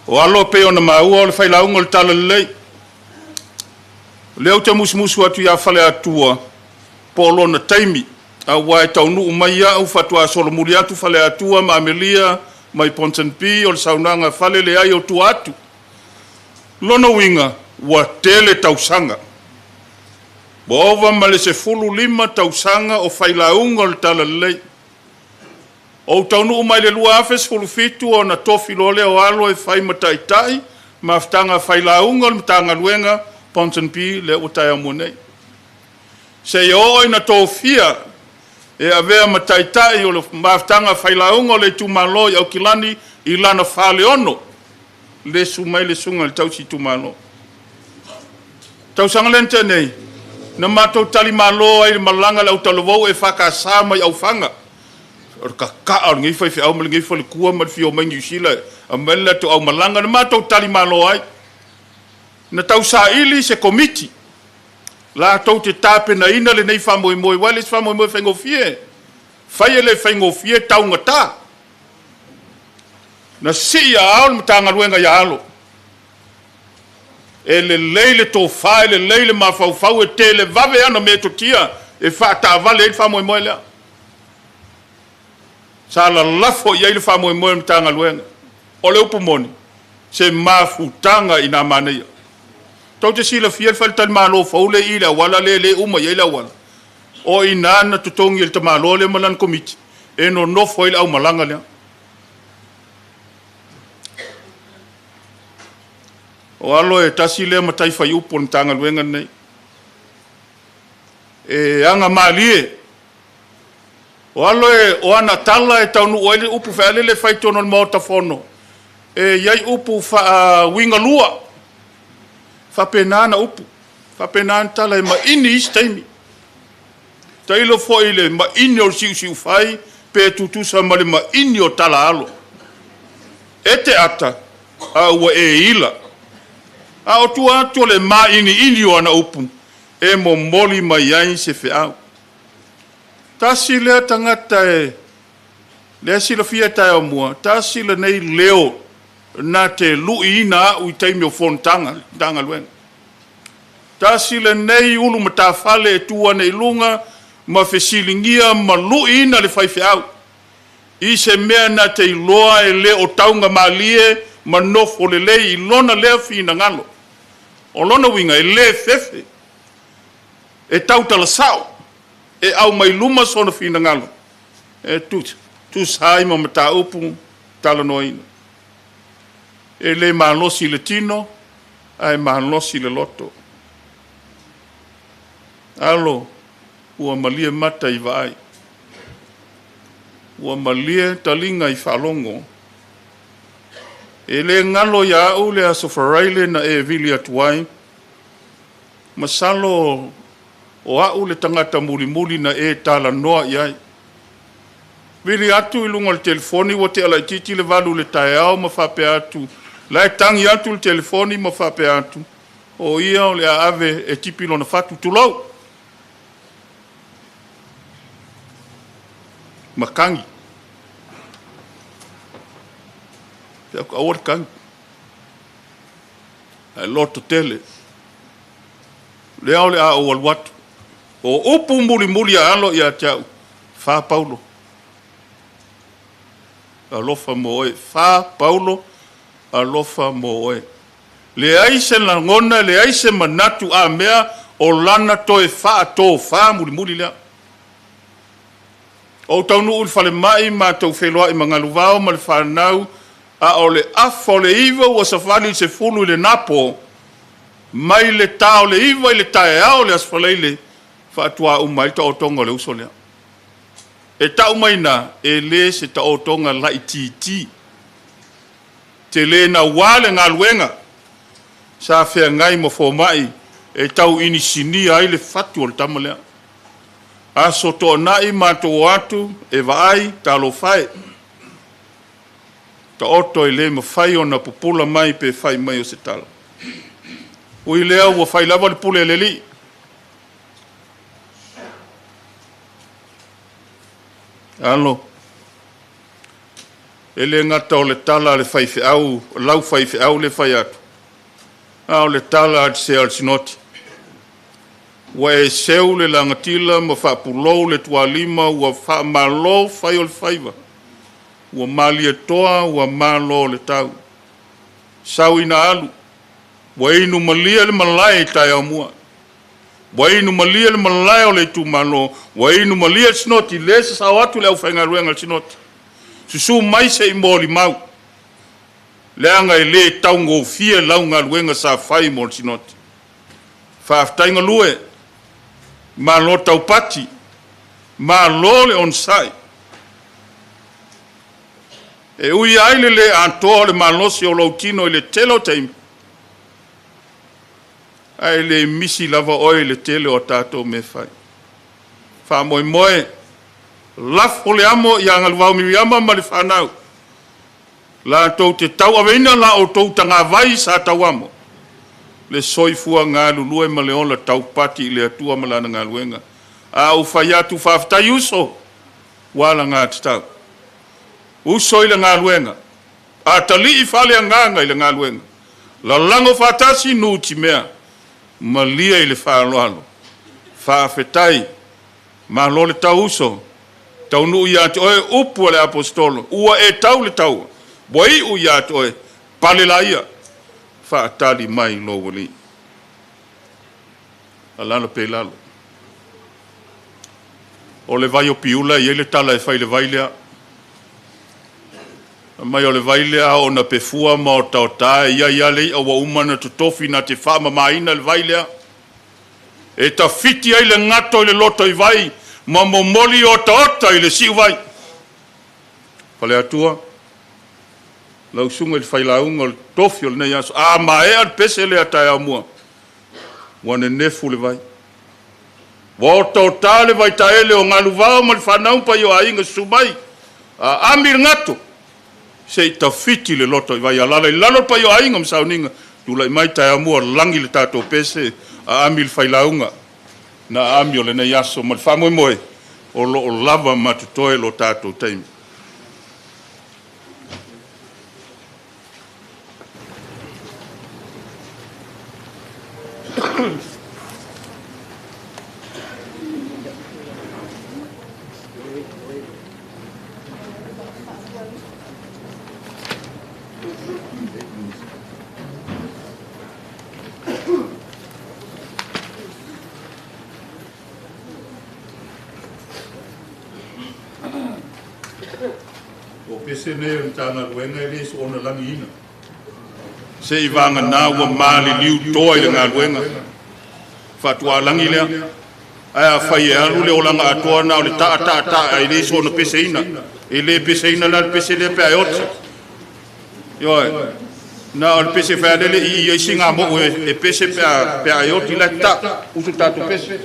O alo e pei ona maua o le failauga o le Talalelei. O lea ou te musumusu atu ia Faleatua po o lona taimi, aua e taunuu mai au faatoa solomuli atu Faleatua ma Amelia mai Ponsonby o le saunoaga a Fale leai o tua atu. Lona uiga, ua tele tausaga. Ua ova ma le 15 tausaga o failauga o le Talalelei. Ou taunuu mai le 2017 ona tofi loa lea o alo e fai ma taitai mafutaga failauga o le Matagaluega Ponsonby lea ua taeao mua nei. Seia oo ina tofia e avea ma taitai o le mafutaga failauga o le itumalo i Aukilani i lana faleono, le susu mai le susuga i le tausi itumalo. Tausaga lea na tea nei, na matou talimalo ai i le malaga a le autalavou EFKS mai Aufaga. O le kakaa o lenei faifeau ma lenei faletua ma le fia omai Niu Sila e aumai le latou aumalaga na matou talimalo ai. Na tausaili se komiti latou te tapenaina lenei faamoemoe, aua e le o se faamoemoe faigofie. Fai e le faigofie, taugata. Na sii aao le Matagaluega ia Alo. E lelei le tofa, e lelei le mafaufau, e televave ana metotia e faataavale ai le faamoemoe lea. Sa lalafo i ai le faamoemoe o le Matagaluega. O le upu moni, se mafutaga ina manaia. Tou te silafia le faletalimalo fou lea i le auala lea e le uma i ai le auala. O i ina na totogi e le tamaloa lea ma lana komiti e nonofo ai le aumalaga lea. O alo e tasi lea matai faiupu o le Matagaluega lenei. E agamalie. O alo e o ana tala e taunuu ai le upu fealele e fai i totonu o le Maota Fono, e i ai upu faauigalua. E faapena ana upu, faapena ana tala e maini i isi taimi. Tailo foi i le maini o le siusiufai pe tutusa ma le maini o tala alo. E te ata, a ua e ila. A o tua atu o le māiniini o ana upu, e momoli mai ai se feau. Tasi lea tagata e lea silafia e taeao mua, tasi lenei leo na te lu'iina a'u i taimi o fonotaga Matagaluega. Tasi lenei ulu matafale e tu ane i luga ma fesiligia ma lu'iina le faifeau i se mea na te iloa e lē o taugamalie ma nofo lelei i lona lea finagalo. O lona uiga e lē fefe, e tautala sa'o, e aumai luma sona finagalo e tusa ai ma mataupu talanoaina. E lē malosi le tino ae malosi le loto. Alo ua malie mata i vaai, ua malie taliga i faalogo. E lē galo ia a'u le aso Faraile na e vili atu ai. Masalo o a'u le tagata mulimuli na e talanoa i ai. Vili atu i luga o le telefoni ua te'a laitiiti le 8 i le taeao ma faapea atu, la e tagi atu le telefoni ma faapea atu, o ia o le a ave e tipi lona fatu, tulou, ma kagi. Te aku aua le kagi. Ae loto tele. Lea o le a ou alu atu. O upu mulimuli a alo ia te au, fa Paulo. Alofa mo oe. Fa Paulo, alofa mo oe. Leai se lagona, leai se manatu a mea o lana toe faatofā mulimuli lea. Ou taunuu i le falemai matou feiloai ma Galuvao ma le fanau a o le afa o le 9 ua savali i le 10 i le napo mai le tā o le 9 i le taeao o le Aso Faraile faatoa uma ai le taotoga o le uso lea. E tau mai na e lē se taotoga laitiiti. Tele nauā le galuega sa feagai ma foma'i e tau inisinia ai le fatu o le tama lea. Aso Toonai matou o atu e vaai talofa e. Taoto e lē mafai ona pupula mai pe fai mai o se tala. Ui lea ua fai lava le pule a le Alii. Alo, e lē gata o le tala a le faifeau, lau faifeau le fai atu, a o le tala a le sea o le Sinoti. Ua e seu le lagatila ma faapulou le tualima ua faamalo fai o le faiva. Ua malie toa ua malo le tau. Sau ina alu, ua inu malie le malae i taeao mua. Ua inu malie le malae o le itumalo, ua inu malie le Sinoti, le sasao atu le aufaigaluega a le Sinoti. Susu mai se i molimau, leaga e lē taugofie lau galuega sa fai mo le Sinoti. Faafetai galue, malo taupati, malo le onosai. E ui ai le lē atoa o le malosi o lou tino i le tele o taimi, ae le misi lava oe i le tele o tatou mea fai. Faamoemoe, lafo le amo ia Galuvao Miriama ma le fanau, latou te tauaveina la outou tagavai sa tauamo, le soifua galulue ma le ola taupati i le Atua ma lana galuega. A ou fai atu faafetai uso, ua alagatatau. Uso i le galuega, atalii faaleagaga i le galuega, lalago faatasi nutimea, malie i le faaaloalo. Faafetai, malo le tau uso, taunuu ia te oe upu a le Aposetolo, ua e tau le taua, ua iu ia te oe, pale laia, faatali mai lou alii. Alala pe lalo. O le vai o Piula e i ai le tala e fai i le vai lea. Fai mai o le vai lea a oo ina pefua ma otaota e i ai lava le i'a ua uma ona totofi na te faamamaina le vai lea. E tafiti ai le gato i le loto i vai ma momoli otaota i le siuvai. Faleatua, lau susuga i le failauga o le tofi o lenei aso, a maea le pese lea taeao mua, ua nenefu le vai. Ua otaota le vaitaele o Galuvao ma le fanau paia o aiga susu mai, a ami le gato, se i tafiti le loto i vai. Alaala i lalo le paia o aiga ma sauniga, tulai mai taeao mua, lagi le tatou pese, aami le failauga na aami o lenei aso ma le faamoemoe. O loo lava ma totoe lo tatou taimi. O pese nei o Matagaluega e le soona lagiina. Se i vagana ua maliliu toa i le galuega. Faatualagi lea. Ae afai e alu le olaga atoa na o le taa taa taa e le soona peseina. E le peseina la le pese lea pe a e oti. Ioe. Na o le pese fealele i i ai siga moo e pese pe a e oti la ta usu tatou pese.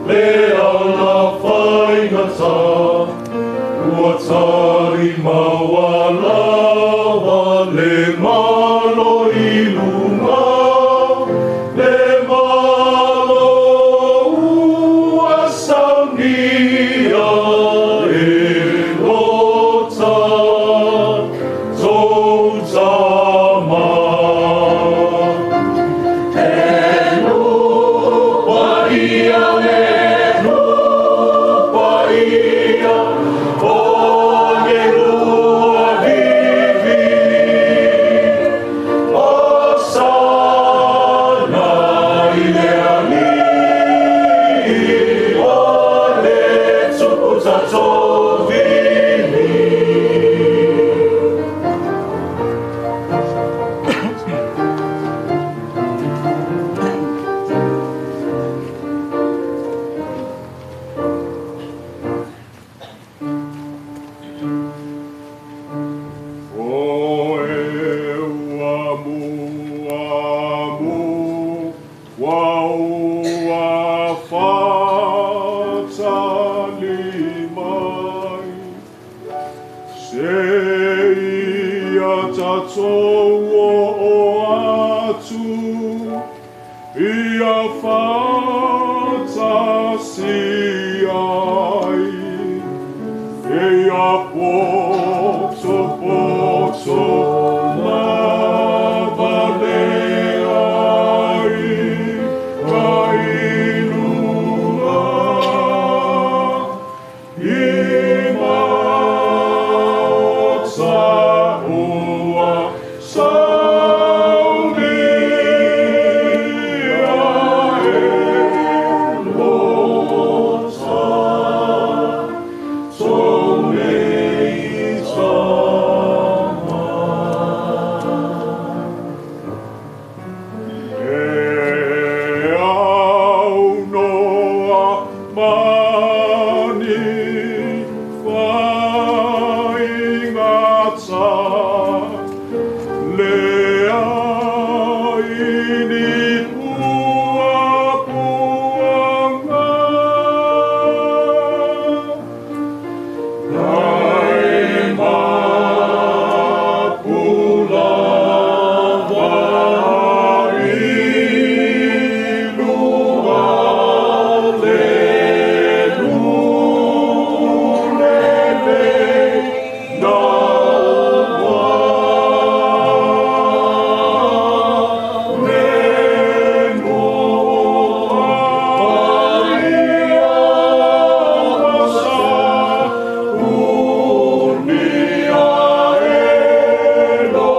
Le ala faigata, ua tari mau. Seia tatou o atu ia faatasi ai e ia potopoto lava le ai ka i luga i maota ua saunia e Lota tou nei tama. E aunoa mani faigata le ai ni puapuaga ai mapulava i luga le lulele naua le noa sa unia e lo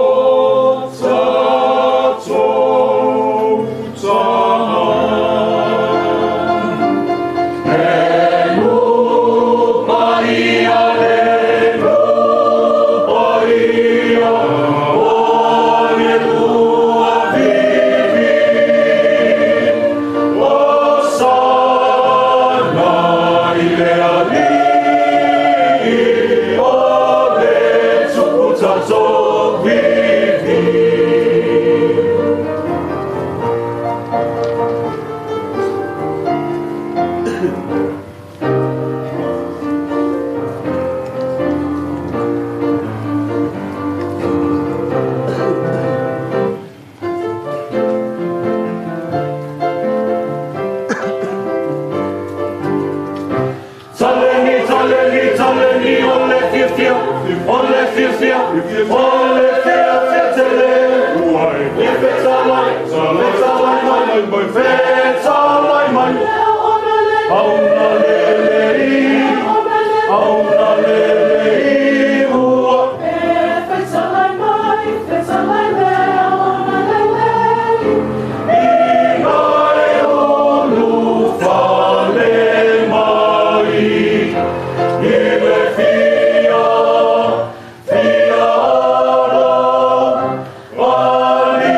tatou tama. Taleni, taleni, taleni, o le fia fia, o le fia fia, o le fia fia tele. E fetalai, fetalai mai, fetalai mai. Auna lele i, auna lele i ua. I ngai ulu fale mai, i le fia, fia ora, ali.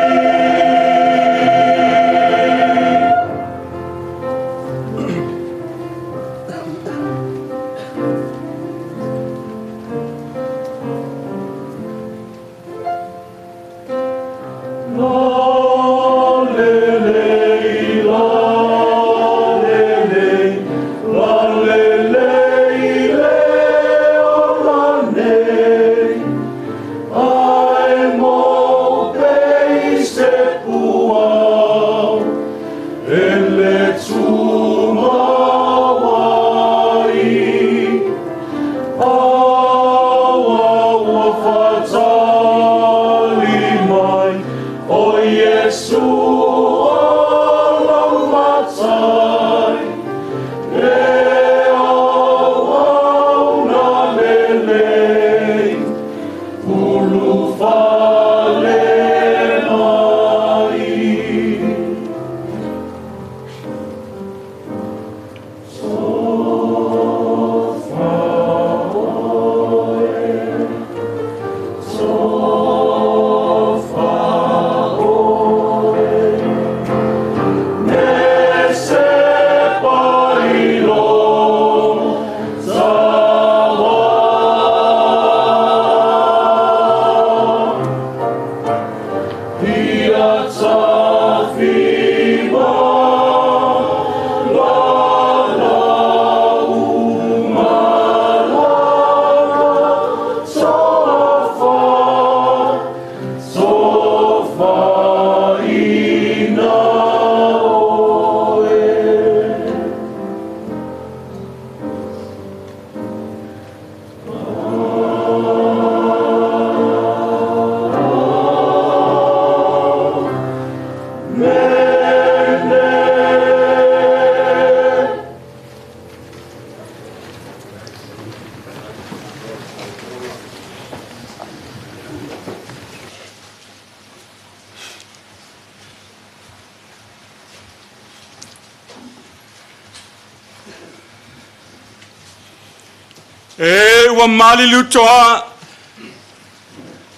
E ua maliliu toa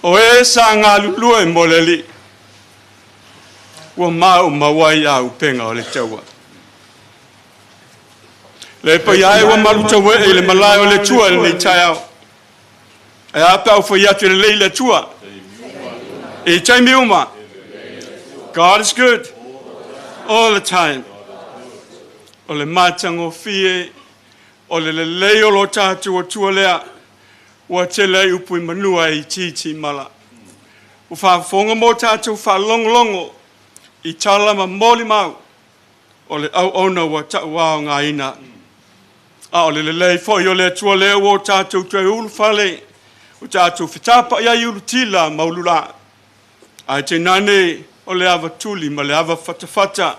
o e sa galulue mo le Alii. Ua maumau ai auupega o le taua. Le paia e ua malutauee i le malae o le Atua i lenei taeao. E a pe a ou fai atu e lelei le Atua. I taimi uma. God is good all the time. O le matagofie o le lelei o lo tatou Atua lea ua tele ai upu i manua e itiiti mala. Ua faafofoga mo tatou faalogologo i tala ma molimau o le auauna ua tauaogaina. A o le lelei foi o le Atua lea ua o tatou toe ulufale, ua tatou fetapai ai i ulutila ma ululā. Ae tainane o le ava tuli ma le ava fatafata,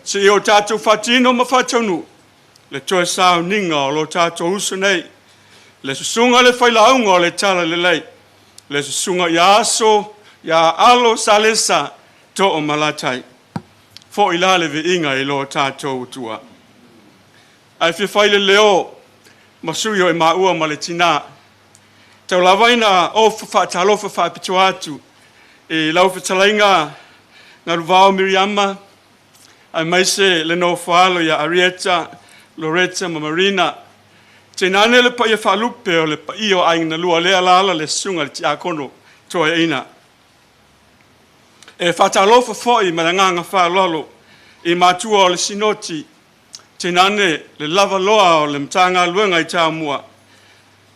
seia o tatou faatino ma faataunuu le toe sauniga o lo tatou uso nei, le susuga i le failauga o le Talalelei, le susuga ia Aso ia Alo Salesa Toomalatai. Foi la le viiga i lo tatou Atua. Ae fia fai le leo ma sui o e maua ma le tinā. Tau lava ina ofo faatalofa faapitoa atu i lau fetalaiga Galuvao Miriama, aemaise le nofo alo ia Arieta, Loreta ma Marina. Tainane le paia faalupe o le paia o aiga na lua lea alaala le susuga i le tiakono toeaina. E faatalofa foi ma le agaga faaaloalo i matua o le Sinoti, tainane le lavaloa o le Matagaluega i Taumua,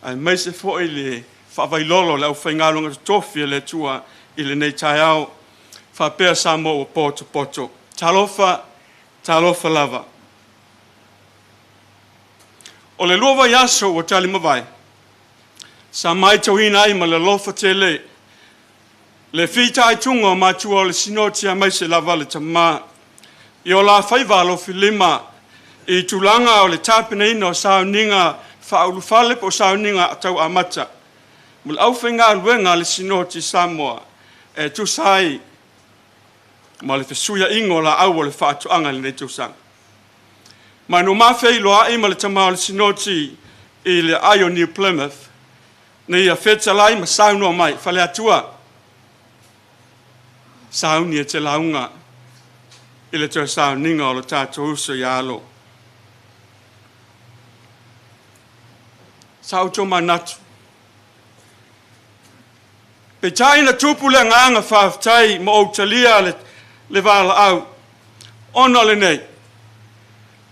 aemaise foi le faavailolo o le aufaigaluega totofi a le Atua i lenei taeao, faapea Samoa ua potopoto. Talofa, talofa lava. O le 2 vaiaso ua talimavae, sa matauina ai ma le alofa tele le fitaituga o matua o le Sinoti aemaise lava le tamā i o la faiva alofilima i tulaga o le tapenaina o sauniga faaulufale po o sauniga tau amata mo le aufaigaluega a le Sinoti Samoa e tusa ai ma le fesuiaiga o laau o le faatoaga i lenei tausaga. Ma na ou feiloai ma le tama o le Sinoti i le aai o New Plymouth, na ia fetalai ma saunoa mai, Faleatua, sauni e te lauga i le toe sauniga o lo tatou uso ia Alo. Sa ou tomanatu. Peitai na tupu le agaga faafetai ma ou talia le valaau ona o lenei.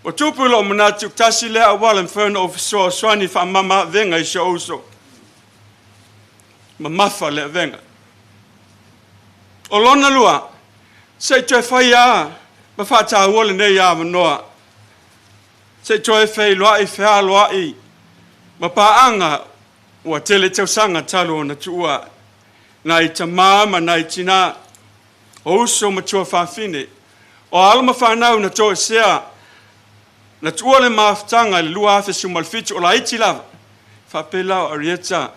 Ua tupu i lou manatu tasi lea auala e mafai ona ou fesoasoani faamama avega i si ou uso. Mamafa le avega. O lona lua, se i toe fai lava ma faataua lenei avanoa. Se i toe feiloai fealoai ma paaga ua tele tausaga talu ona tuua. Nai tamā ma nai tinā, o uso ma tuafafine, o alo ma fanau na toesea, na tuua le mafutaga i le 2017 o laiti lava, faapea o Arieta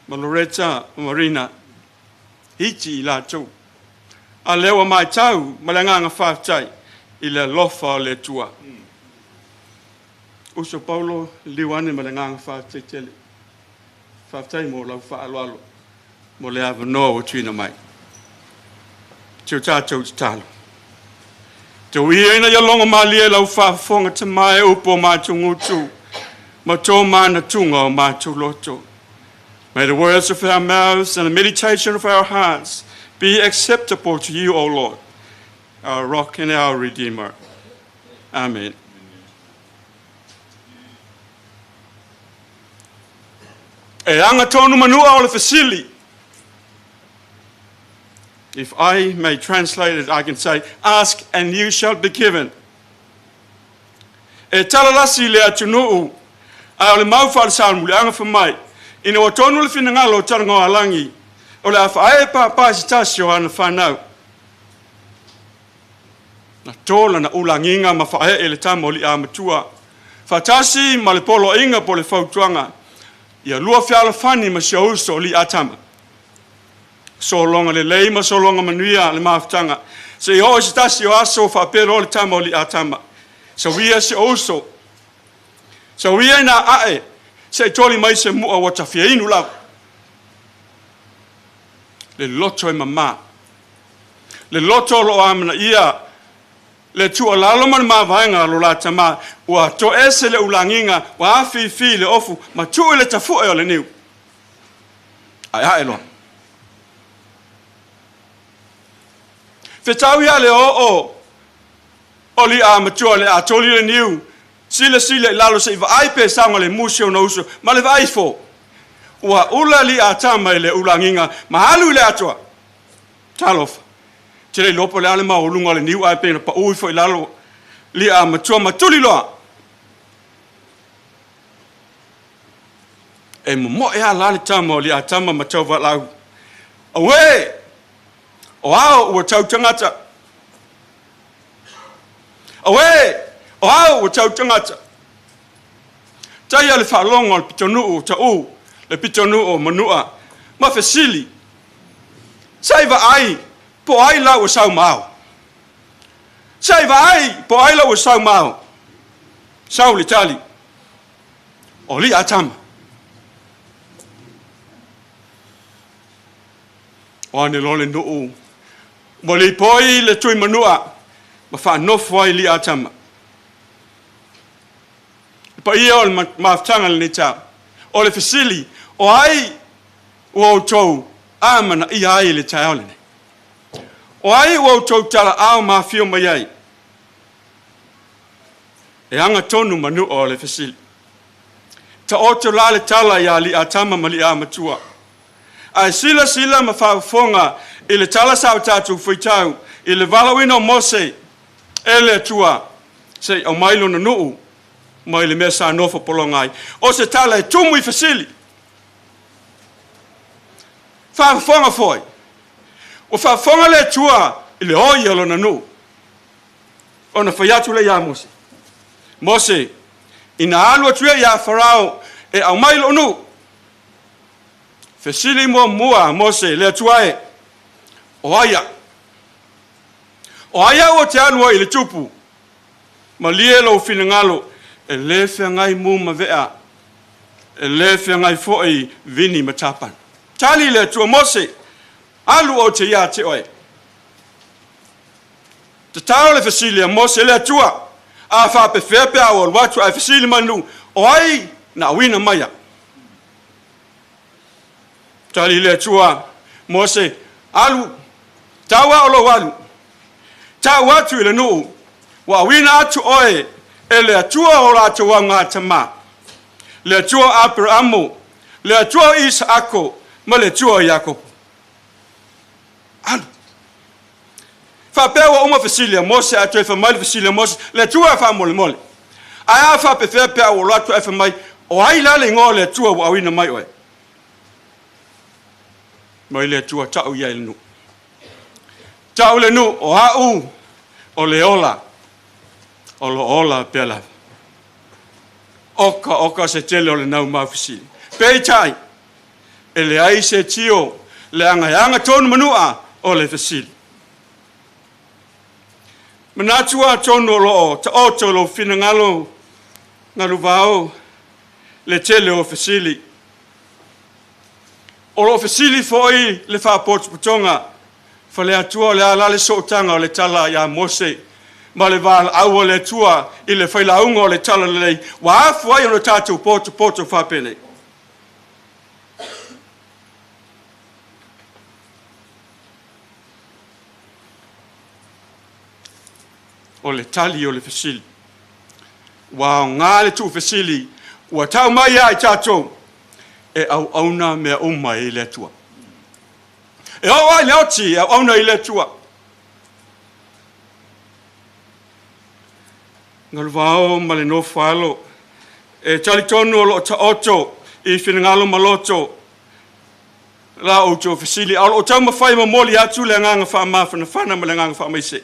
ma Loreta ma Marina, iti i latou. A lea ua matau ma le agaga faafetai i le alofa o le Atua. Uso Paulo, liu ane ma le agaga faafetai tele. Faafetai mo lau faaaloalo mo le avanoa ua tuuina mai. Si o tatou tatalo. Tau ia ina ia logo malie lau faafofoga Tama e upu o matou gutu ma tō manatuga o matou loto. May the words of our mouths and the meditation of our hearts be acceptable to you, O Lord, our rock and our redeemer. Amen. E aga tonu manua o le fesili. If I may translate it, I can say, ask and you shall be given. E talalasi le atunuu, a o le mau faale-Salemuliaga fai mai, ina ua tonu le finagalo o Talagoalagi, o le a faaee pāpā i se tasi o ana fanau. Na to lana ulagiga ma faaee le tama o Li'amatua, faatasi ma le poloaiga po o le fautuaga, ia lua fealofani ma si ou uso o Li'atama. Sologa lelei ma sologa manuia le mafutaga, seia oo i se tasi o aso faapea loa le tama o Li'atama, Sauia si ou uso, sauia ina ae Se i toli mai se mu'a ua tafia inu lava. Le loto e mamā. Le loto o lo'o amanaia le tu'alalo ma le mavaega a lo la tamā, ua to'ese le ulagiga, ua afifi le ofu ma tu'u i le tafu'e o le niu. Ae a'e loa. Fetau ia le oo o li'a matua le atoli le niu, silasila i lalo se i vaai pe saga le musi ona uso, ma le vaai ifo, ua ula li'a tama i le ulagiga ma alu i le atoa. Talofa. Te le iloa po o le a le maualuga o le niu ae pei na pa'u ifo i lalo li'a matua ma tuli loa. E momo'e a la le tama o li'a tama ma tauvalaau. Auē! O ao ua tau tagata. Auē! O ao ua tau tagata. Taia le faalogo a le pitonuu o Taʻu, le pitonuu o Manu'a, ma fesili, Se i vaai po o ai la ua sau ma ao. Se i vaai po o ai la ua sau ma ao. Sau le tali, O li'a tama. O ane loa le nuu ua lipoi le tui Manu'a ma faanofo ai li'a tama. Le paia o le mafutaga i lenei taeao, o le fesili, o ai ua outou amanaia ai i le taeao lenei? O ai ua outou talaao ma afio mai ai? E aga tonu Manu'a o le fesili. Taoto la le tala iā Li'atama ma Li'amatua. Ae silasila ma faafofoga i le tala sa o tatou faitau i le valaauina o Mose e le Atua se i aumai lona nuu mai le mea sa nofo pologa ai. O se tala e tumu i fesili. Faafofoga foi, ua faafofoga le Atua i le oi o lona nuu. Ona fai atu lea ia Mose, Mose, ina alu atu ia iā Farao e aumai lo'u nuu, fesili muamua a Mose, le Atua e, o ai a'u? O ai a'u ou te alu ai i le tupu? Malie lou finagalo, e lē feagai mu ma vea, e lē feagai foi vini ma tapana. Tali le Atua Mose, alu ou te iā te oe. Tatao le fesili a Mose, le Atua, a faapefea pe a ou alu atu ae fesili mai le nuu, o ai na auina mai a'u? Tali le Atua, Mose, alu, tau a o lou alu, tau atu i le nuu, ua auina atu oe e le Atua o latou augatamā, le Atua o Aperamo, le Atua o Isaako, ma le Atua o Iakopo. Alu. Faapea ua uma fesili a Mose, ae toe fai mai le fesili a Mose, le Atua e faamolemole. Ae a faapefea pe a ou alu atu ae fai mai, o ai la le igoa o le Atua ua auina mai oe? Mai le Atua ta'u i ai le nuu. Ta'u le nuu, o a'u o le ola, o lo ola pea lava. Oka oka se tele o le nau mau fesili. Peitai, e leai se tio leaga e aga tonu Manu'a o le fesili. Manatu atonu o lo'o taoto lou finagalo galuvao le tele o fesili. O lo'o fesili foi le faapotopotoga faleatua o le a la le sootaga o le tala iā Mose ma le valaau a le Atua i le failauga o le Talalelei ua afu ai ona tatou potopoto faapenei. O le tali o le fesili. Ua aoga le tuufesili ua tau mai ia i tatou e auauna mea uma i le Atua. E oo lava i le oti e auauna i le Atua. Galuvao ma le nofo alo, e talitonu o loo taoto i finagalo ma loto la outou fesili, a o loo taumafai e momoli atu le agaga faamafanafana ma le agaga faamaise.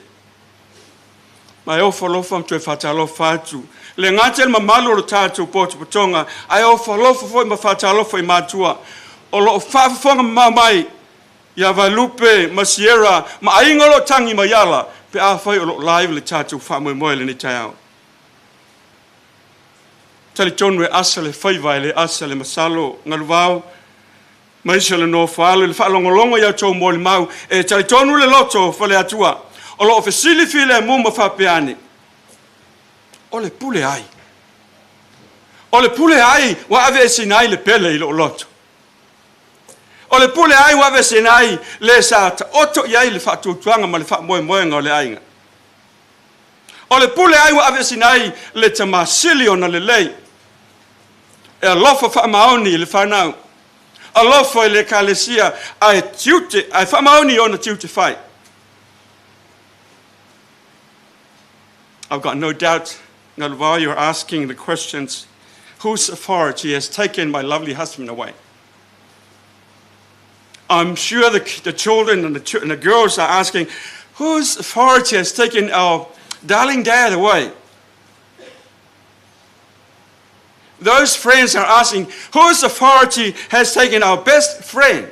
Ma e ofo alofa ma toe faatalofa atu. Le gata i le mamalu o le tatou potopotoga, ae ofo alofa foi ma faatalofa i matua o loo faafofoga mamao mai ia Vaelupe ma Sierra ma aiga o loo tagi mai ala pe afai o loo live le tatou faamoemoe i lenei taeao. Talitonu e asa le faiva e le asa le masalo galuvao ma isi o le nofo alo i le faalogologo ia outou molimau e talitonu le loto o Faleatua o loo fesili filemu ma faapea ane, o le pule ai. O le pule ai ua aveeseina ai le pele i lou loto. O le pule ai ua aveeseina ai le sa taoto i ai le faatuatuaga ma le faamoemoega o le aiga. O le pule ai ua aveeseina ai le tamasili ona lelei. E alofa faamaoni i le fanau. Alofa i le ekalesia ae tiute, ae faamaoni ona tiute fai. I've got no doubt, Ngaluvao, you're asking the questions, whose authority has taken my lovely husband away? I'm sure the children and the girls are asking, whose authority has taken our darling dad away? Those friends are asking, whose authority has taken our best friend?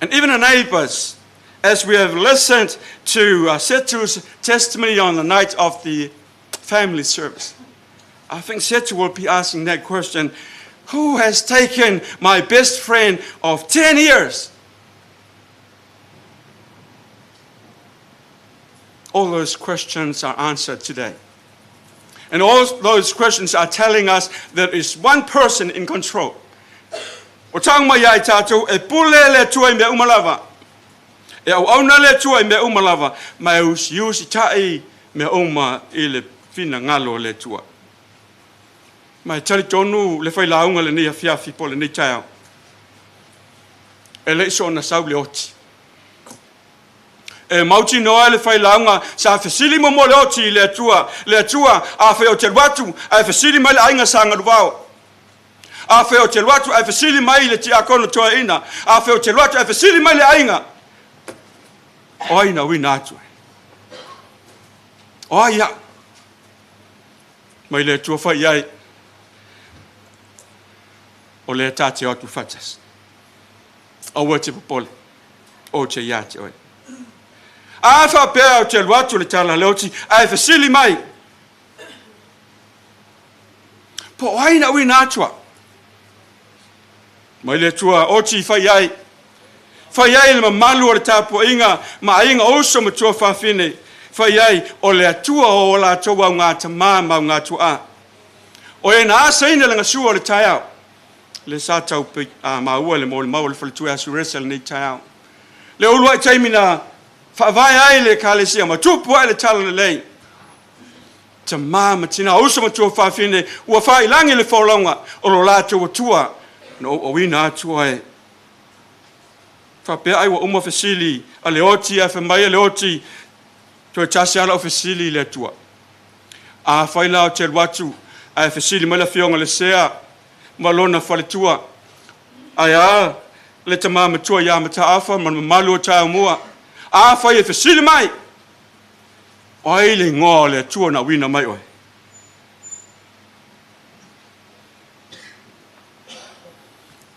And even the neighbors, as we have listened to Setu's testimony on the night of the family service, I think Setu will be asking that question, who has taken my best friend of 10 years? All those questions are answered today. And all those questions are telling us there is one person in control. O tau mai ai tātou e pule le Atua i mea uma lava. E auauna le Atua i mea uma lava. Ma e usiusi tai mea uma i le finagalo o le Atua. Ma e talitonu le failauga lenei afiafi po o lenei taeao. E le i soona sau le oti. E mautinoa le failauga sa fesili muamua le oti i le Atua. Le Atua, afai ou te alu atu ae fesili mai le aiga sa galuvao. Afai ou te alu atu ae fesili mai le tiakono toeaina. Afai ou te alu atu ae fesili mai le aiga. O ai na uina atu ai? O ai au? Mai le Atua fai i ai. O lea ta te o atu faatasi. Aua e te popole, ou te ia te oe. A faapea ou te alu atu le tala a le oti, ae fesili mai, po o ai na uina atu au? Mai le Atua oti fai ai. Fai ai le mamalu o le tapuaiga ma aiga o uso ma tuafafine. Fai ai o le Atua o o latou augatama ma augatuaa. O e na asaina le gasua o le taeao. Le sa tau maua le molimau o le faletua ia Suresa lenei taeao. Le uluai taimi na faavae ai le Ekalesia ma tupu ai le talalelei. Tama ma tina, uso ma tuafafine, ua faailagi le folauga o lo latou Atua na ou auina atu ai. Faapea ai ua uma fesili a le oti ae fai mai a le oti, toe tasi lava lau fesili i le Atua. Afai la ou te alu atu ae fesili mai le afioga i le Sea ma lona faletua, ae a le tama matua ia Mataafa ma le mamalu o Taumua, afai e fesili mai, o ai le igoa o le Atua na auina mai oe?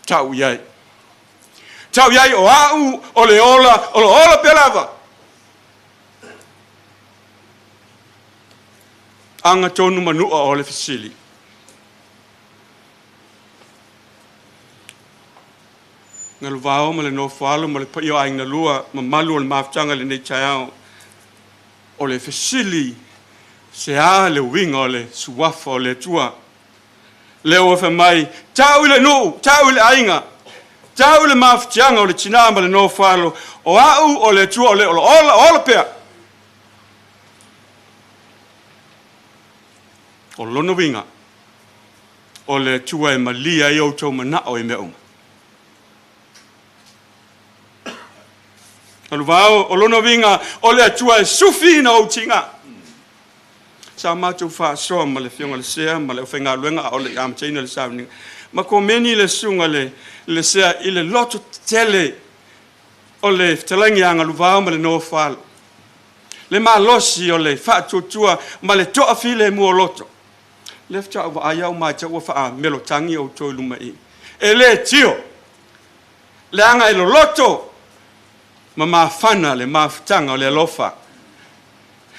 Tau i ai. Tau i ai o au o le ola, o lo ola pea lava. Aga tonu manua o le fesili. Galuvao ma le nofo alo ma le paia o aiga lua, mamalu o le mafutaga i lenei taeao. O le fesili, se a le uiga o le suafa o le Atua? Lea ua fai mai, tau i le nuu, tau i le aiga, tau i le mafutiaga o le tina ma le nofo alo, o au o le Atua o le ola ola pea. O lona uiga, o le Atua e malie ai outou manao i mea uma. Aluvao, o lona uiga, o le Atua e sufiina ou tiga. Sa matou faasoa ma le Afioga i le Sea ma le aufaigaluega a o le i amataina le sauniga. Ma komeni le susuga i le Sea i le loto tetele o le fetalaiga ia Galuvao ma le Nofo-alo. Le malosi o le faatuatua ma le toafilemu o loto. Lea faatoa ou vaai au ma ua faamelotagi outou i luma i i. E le tio, leaga e loloto ma mafana le mafutaga o le alofa.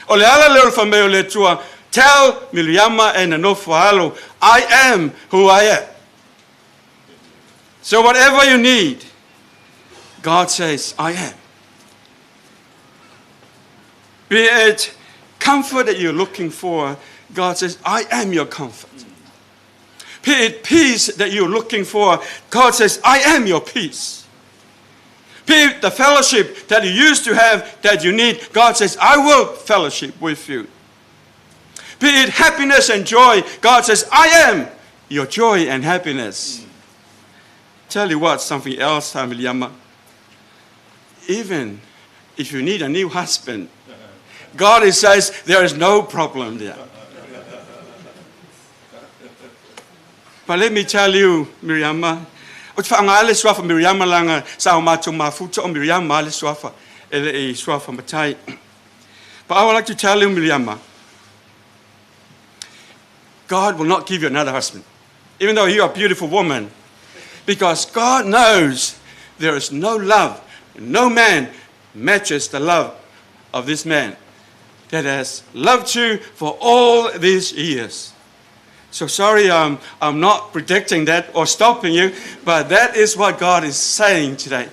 O le ala lea o le fai mai o le Atua, Tell Miriama and Anofualo, I am who I am. So whatever you need, God says, I am. Be it comfort that you're looking for, God says, I am your comfort. Be it peace that you're looking for, God says, I am your peace. Be it the fellowship that you used to have that you need, God says, I will fellowship with you. Be it happiness and joy, God says, I am your joy and happiness. Tell you what, something else, Hamiliyama. Even if you need a new husband, God says there is no problem there. But let me tell you, Miriama, o te whaanga le suafa Miriama langa sa o mātou mafuta o Miriama le suafa e le e suafa matai. But I would like to tell you, Miriama, God will not give you another husband, even though you are a beautiful woman, because God knows there is no love, no man matches the love of this man that has loved you for all these years. So sorry, I'm not predicting that or stopping you, but that is what God is saying today.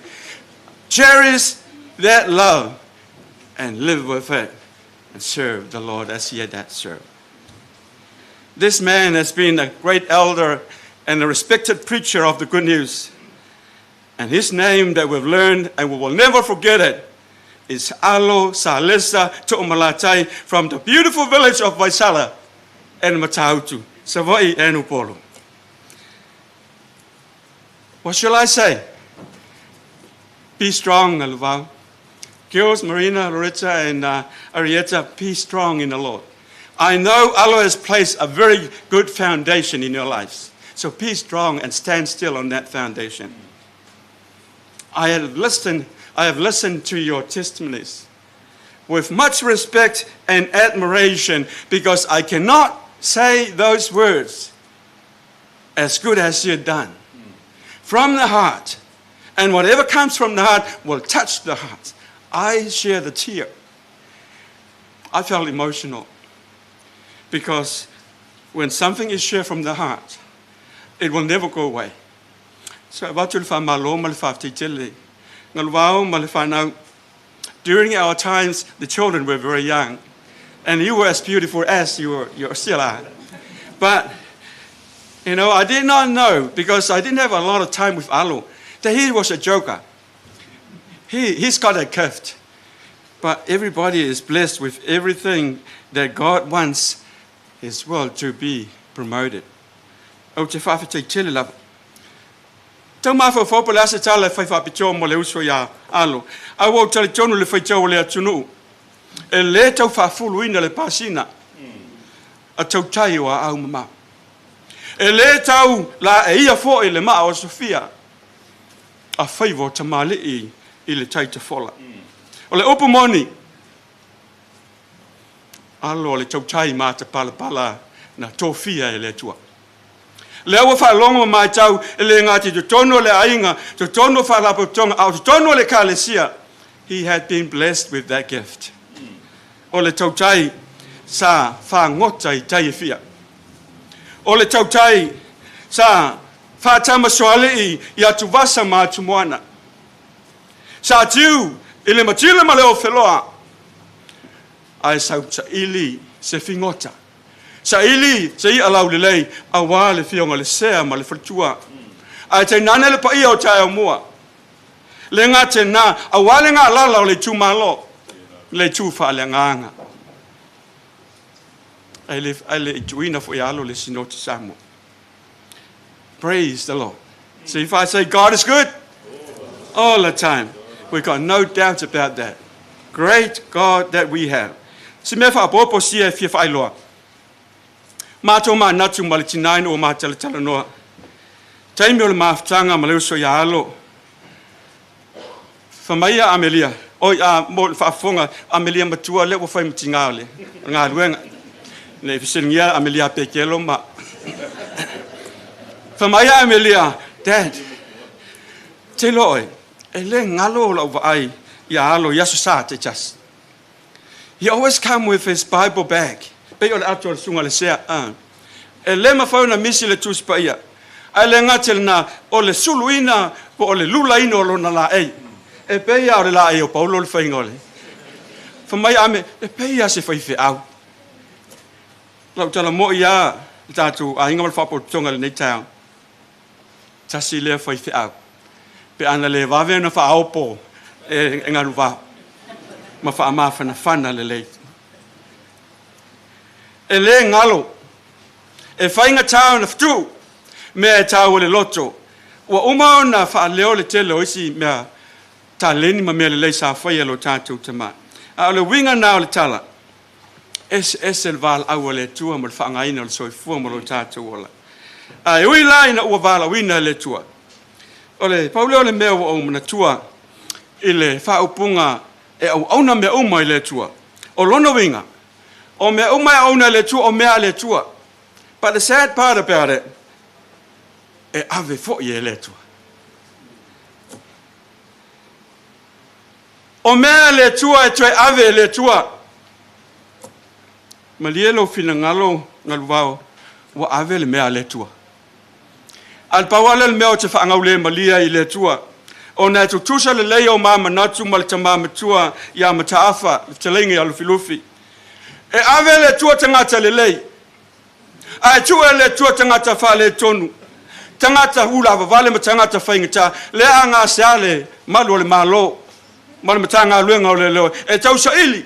Cherish that love and live with it and serve the Lord as he had that served. This man has been a great elder and a respected preacher of the good news. And his name that we've learned and we will never forget it is Alo Salesa To'omalatai from the beautiful village of Vaisala and Matautu, Savoy and Upolu. What shall I say? Be strong, Aluvau. Girls, Marina, Loretta, and Arietta, be strong in the Lord. I know Allah has placed a very good foundation in your lives. So be strong and stand still on that foundation. I have listened to your testimonies with much respect and admiration, because I cannot say those words as good as you've done. From the heart, and whatever comes from the heart will touch the heart. I share the tear. I felt emotional because when something is shared from the heart, it will never go away. So during our times, the children were very young, and you were as beautiful as you still are. But, you know, I did not know, because I didn't have a lot of time with Alo, that he was a joker. He's got a gift. But everybody is blessed with everything that God wants his world to be promoted. O te whawhiti tele lava. Tau mawha whaupa le asa tala whai whapitoa mo le uso ia alo. Au au tale tonu le whaitau o le atunu. E le tau whafulu ina le pasina. A tau tai o a au mama. E le tau la e ia fo i le maa o Sofia. A whaivo tamali i le taita fola. O le upu moni. Alo le tau tai mā te palapala na tōfia e le atua. Le aua whaalongo mai tau e le ngāti te tono le ainga, te tono whaalapotonga, au te tono le kalesia. He had been blessed with that gift. O le tautai sa whaangota i tai e whia. O le tautai sa whaatama soalei i atu vasa ma atu moana. Sa tiu i le matila ma le o wheloa. Ai sau sa ili se fingota. Sa ili se i alau le lei a wā le fionga le sea ma le whatua. Ai te nane le paia o tae o mua. Le ngā te nā, a wā le ngā lala o le tū malo. Le tū wha le ngānga. Ai le i tuina fo i alo le sinoti Samoa. Praise the Lord. So if I say God is good, all the time, we've got no doubt about that. Great God that we have. Si mea whaapopo sia e fia whailoa. Mātou mā natu ma le tinaina o mā tala tala noa. Taimi o le maafutanga ma le uso ia alo. Whamaia Amelia. Oi a mo le whaafonga Amelia matua le wawhai matinga le. Ngā luenga. Le whisiringia Amelia pekelo ma. Whamaia Amelia, Dad, te loe, e le ngalo o lau vaai ia alo ia so sa te jas. He always come with his Bible bag Pei o le ato o le susuga i le Sea, a. E le mafai ona misi le Tusi Paia. Ae le gata i lena, o le suluina po o le lulaina o lona laei. E pei lava o le laei o Paulo le faiga o le. Fai mai Ame, e pei lava se faifeau. Lau tala moi lava le tatou aiga ma le faapotopotoga i lenei taeao. Tasi lea faifeau. Pe ana le vave ona faaopo e galuvao ma faamafanafana lelei. E le galo, e faigata ona fetuu mea e taua i le loto. Ua uma ona faaleo le tele o isi mea taleni ma mea lelei sa faia e lo tatou tama. A o le uiga lena o le tala, eseese le valaau a le Atua ma le faaaogaina o le soifua ma lo tatou ola. Ae ui la ina ua valaauina e le Atua, o le pau lea o le mea ua ou manatua i le faaupuga e auauna mea uma i le Atua. O lona uiga, o mea uma e auauna i le Atua, o mea a le Atua. But the sad part about it, e ave foi e le Atua. O mea a le Atua e toe ave e le Atua. Malie lou finagalo galuvao, ua ave le mea a le Atua. A le pau lava lea o le mea ou te faagaulemalie ai i le Atua, ona e tutusa lelei o ma manatu ma le tama matua ia Mataafa, le fetalaiga ia Lufilufi. E ave e le Atua tagata lelei, ae tuu e le Atua tagata faaletonu, tagata ulavavale ma tagata faigata, lea a gasea le malu o le Malo ma le Matagaluega o Leoleo e tausaili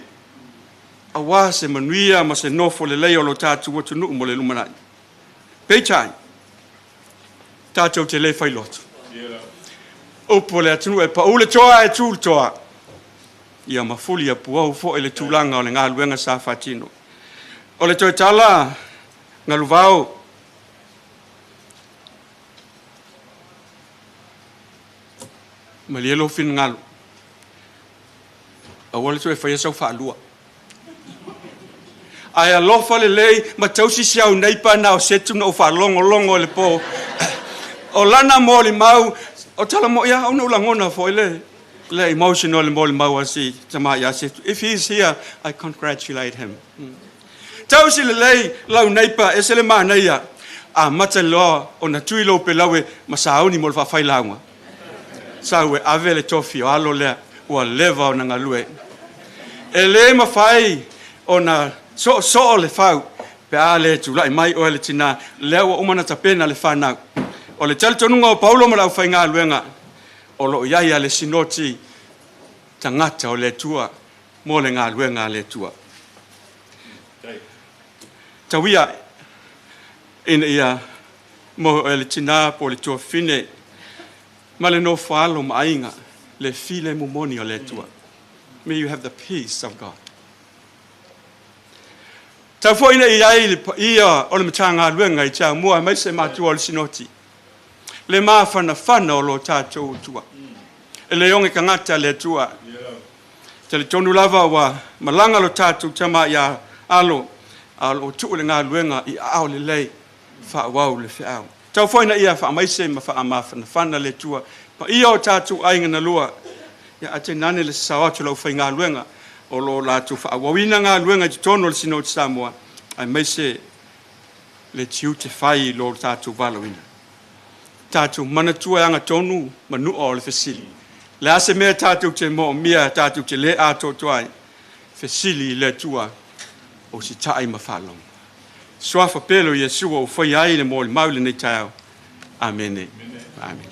aua se manuia ma se nofo lelei o lo tatou atunuu mo le lumanai. Peitai, tatou te le failoto. Upu o le atunuu e pau le toa ae tu le toa. Ia mafuli ia puau foi le tulaga o le galuega sa faatino. O le toe tala galuvao, malie lou finagalo, aua le toe faia sau faalua. Ae alofa lelei ma tausi si au neipa na o setu na ou faalogologo i le po. O lana molimau, o tala mo ia, ona ou lagona foi le emotional le molimau a si tama ia Setu. If he's here, I congratulate him. Tausi lelei lau neipa, e se le manaia. Amata loa ona tui lou pelaue ma sauni mo le faafailauga. Sau e ave le tofi o alo lea ua leva ona galue. E le mafai ona soosoo le fau pe a le tulai mai oe le tina lea ua uma na tapena le fanau. O le talitonuga o Paulo ma le aufaigaluega o loo i ai a le sinoti tagata o le Atua mo le galuega a le Atua. Tauia ina ia mo le tina po le tuafine ma le nofo alo ma aiga le filemu moni o le Atua. May you have the peace of God. Tau foi ina i ai le paia o le Matagaluega i Tiamua aemaise matua o le Sinoti. Le mafanafana o lo tatou Atua. E le oge tagata le Atua. Talitonu lava ua malaga lo tatou tama ia alo, a o lo o tuu le galuega i aao lelei faaauau le feau. Tau foi ina ia faamaise ma faamafanafana le Atua. Paia o tatou aiga na lua, ia ae tainane le sasao atu o le aufaigaluega o lo o latou faaauauina galuega i totonu o le Sinoti Samoa, aemaise le tiute fai i lo tatou valaauina. Tatou manatua e agatonu manua o le fesili. Le a se mea tatou te moomia, tatou te le atoatoa ai, fesili i le Atua o sita'i ma faalogo. Suafa pele o Iesu ua ou faia ai le molimau i lenei taeao. Amene. Amene.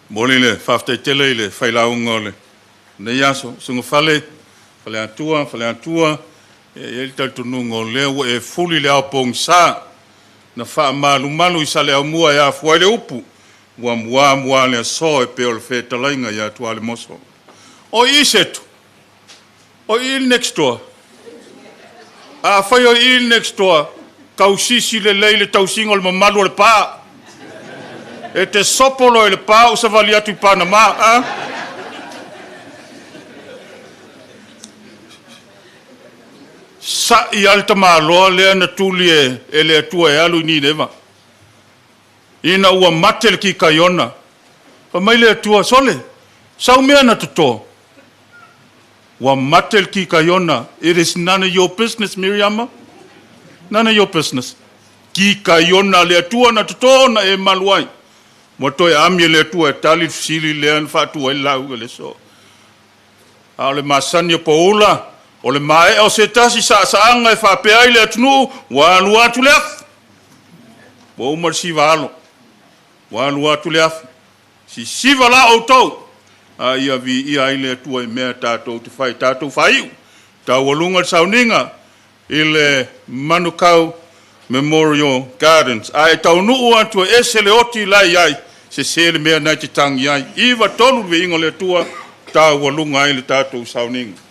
Momoli le faafetai tele i le failauga o lenei aso. Susuga Fale, Faleatua, Faleatua, e i ai le talitonuga o lea ua e fuli le ao pogisa na faamalumalu i Saleaaumua e afua ai le upu, ua mua mua le aso e pei o le fetalaiga ia Tualemoso. O i Setu, o i le next door. A fai o i le next door, tausisi lelei le tausiga o le mamalu o le pa. E te sopo loa i le pa ou savali atu i Panama. A? Sa'i lava le tamaloa lea na tuli e le Atua e alu i Nineva. Ina ua mate le kikaiona. Fai mai le Atua, sole, sau mea na toto. Ua mate le kikaiona. It is none of your business, Miriama. None of your business. Kikaiona le Atua na toto na e malu ai. Ua toe ami e le Atua e tali le fesili lea na faatua ai le lauga i le aso. A o le masani o Poula, o le maea o se tasi saasaaga e faapea ai le atunuu, ua alu atu le afu. Ua uma le siva alo. Ua alu atu le afu. Sisiva la outou. A ia viia ai le Atua i mea tatou te fai tatou faaiu. Taualuga le sauniga i le Manukau Memorial Gardens. A e taunuu atu e ese le oti la e i ai, sese le mea na e te tagi ai. 93 le viiga o le Atua, taualuga ai le tatou sauniga.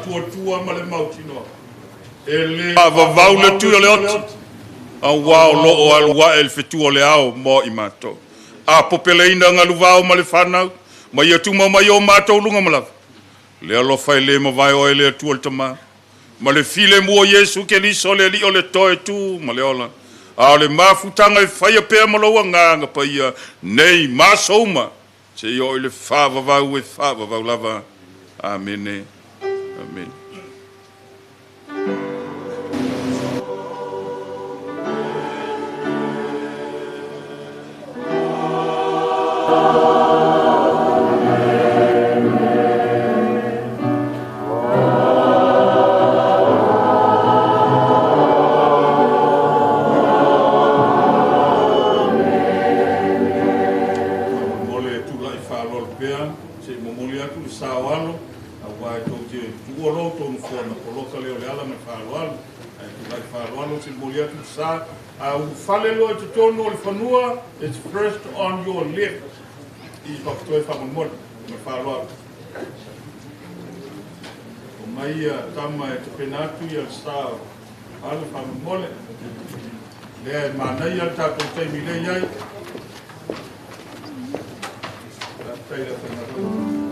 faatuatua ma le mautinoa. E le faavavau le tui o le oti, auā o loo alu ae le fetu o le ao mo i matou. A popeleina galuvao ma le fanau, ma ia tuma mai o matou luga ma lava. Le alofa e le mavae oe le Atua le Tamā, ma le filemu o Iesu Keliso le Alii o le toe tu ma le ola, a o le mafutaga e faia pea ma lou Agaga Paia, nei ma aso uma, seia oo i le faavavau e faavavau lava. Amene. Amene. Faamolemole e tulai faaaloalo pea se i momoli atu le sa o alo, auā e tou te tuua loa outou nofoa ona poloka lea o le ala ma le faaaloalo. Ae tulai faaaloalo se i momoli atu le sa. A ulufale loa i totonu o le fanua, it's first on your left i Papatoe faamolemole ma le faaaloalo. Omai ia tama e tapena atu ia le sa o alo faamolemole. Lea e manaia le tatou taimi lea i ai. Faafetai i le aufaigaluega.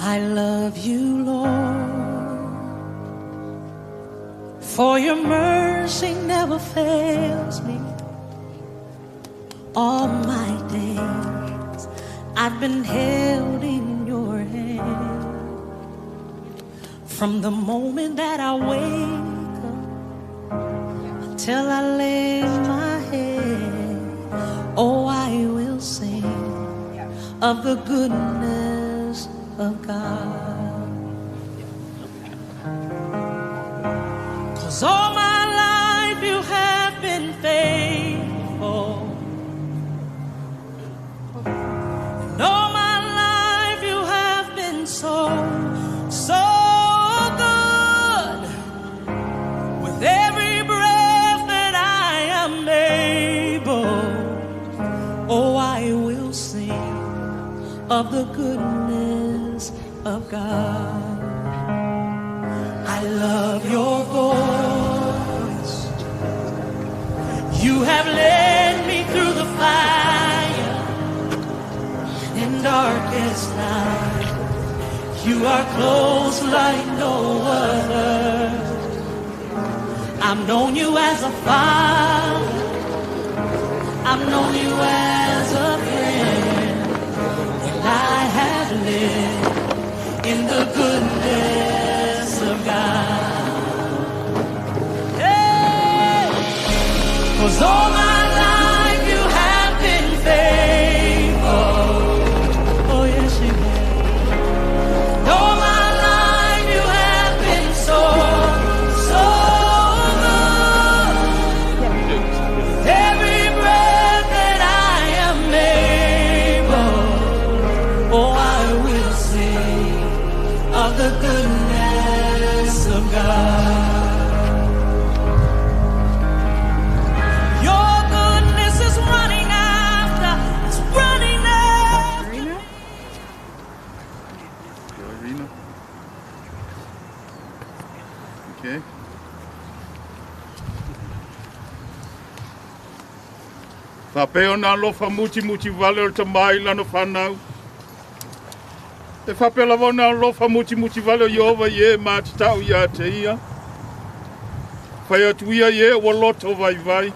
I love you, Lord, for your mercy never fails me. All my days I've been held in your hand. From the moment that I wake up till I lay my head, oh, I will sing of the goodness of God. 'Cause all my life you have been faithful. And all my life you have been so, so good. With every breath that I am able, oh, I will sing of the goodness of God. I love your voice. You have led me through the fire and darkest night. You are close like no other. I've known you as a father. I've known you as a friend. And I have lived in the goodness of God. Hey! 'Cause all my life you have been faithful. Oh, yes, you have. And all my life you have been so, so good. With every breath that I am able, oh, I will sing of the goodness of God. Your goodness is running after, it's running after. Irina. Okay. Whapeo nā lofa muti muti vale o te mai lano whanau. Te whapea lava o nā lofa muti muti vale o Iova i e mā te tau ia te ia. Whai atu ia i e ua loto vai vai.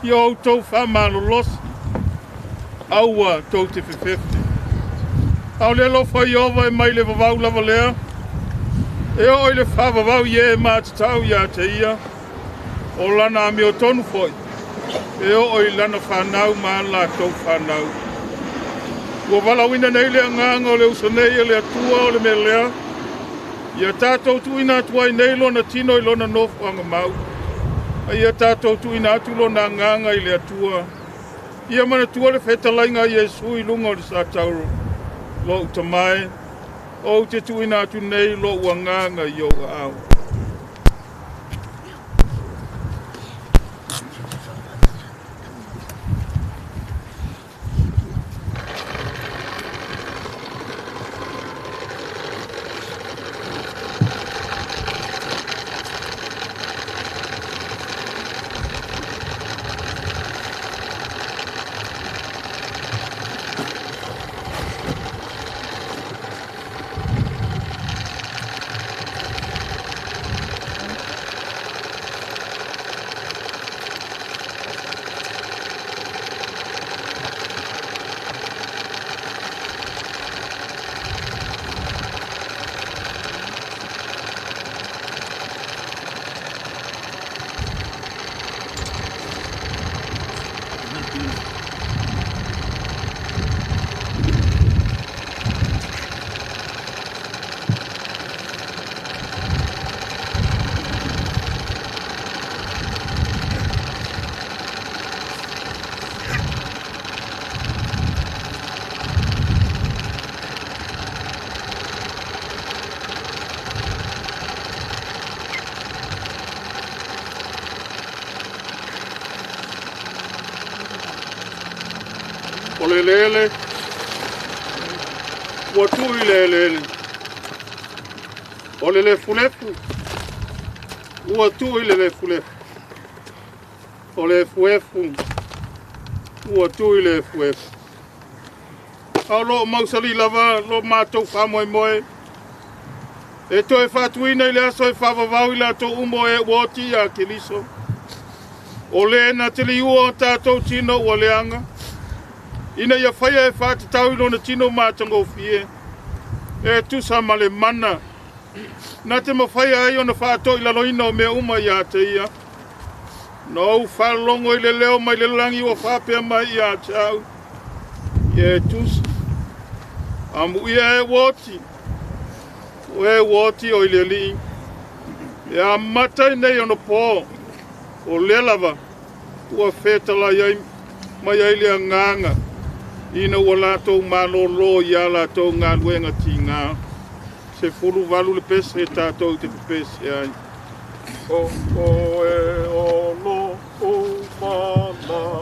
Ia au tau whamalolosi. Aua tau te fefefe. Au le lofa Iova e mai le vavau lava lea. E oo i le faavavau i e matatau iā te ia, o lana amiotonu foi, e oo i lana fanau ma a latou fanau. Ua valaauina nei le agaga o le uso nei e le Atua o le mea lea, ia tatou tuuina atu ai nei lona tino i lona nofoaga mau, a ia tatou tuuina atu lona agaga i le Atua. Ia manatua le fetalaiga a Iesu i luga o le satauro, Lo'u Tama e, ou te tuuina atu nei lo'u agaga i ou aao. O le eleele ua tuu i le eleele, o le lefulefu ua tuu i le lefulefu, o le efuefu ua tuu i le efuefu. A o loo mausali lava lo matou faamoemoe e toe faatuina i le aso e faavavau i latou uma o e ua oti iā Keriso. O le na te liua o tatou tino ua leaga, ina ia faia e faatatau i lona tino matagofie, e tusa ma le mana na te mafaia ai ona faatoilaloina o mea uma iā te ia. Na ou faalogo i le leo mai le lagi ua faapea mai ia te au, Ia e tusi, amuia e ua oti, o e ua oti o i le Alii, e amata ai nei ona po, o lea lava ua fetalai ai mai ai le agaga ina ua latou malōlō i a latou galuega tigā. 18 le pese tatou te pepese ai. O oe o lo'u malamalama,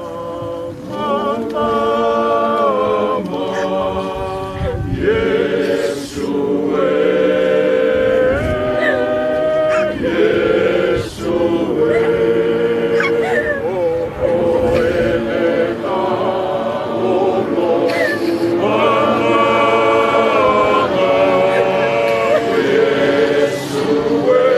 Iesu e, Iesu e, o oe le o lo'u agaga, Iesu e,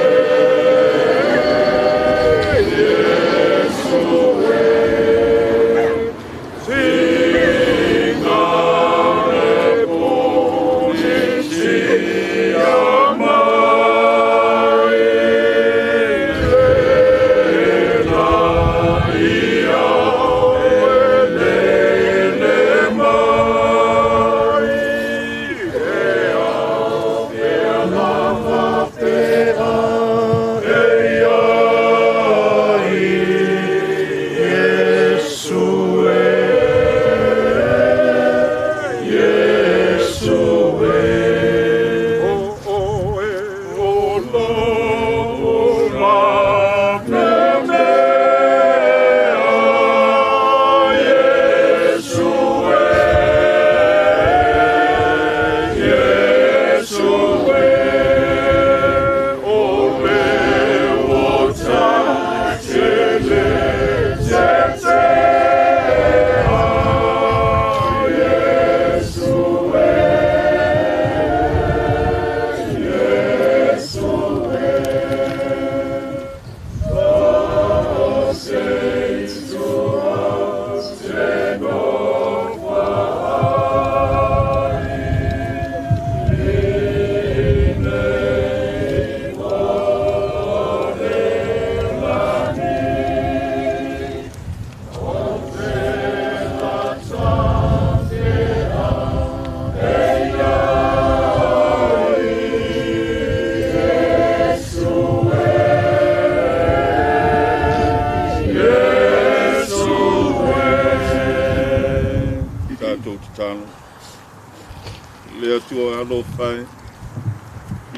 Talofa e.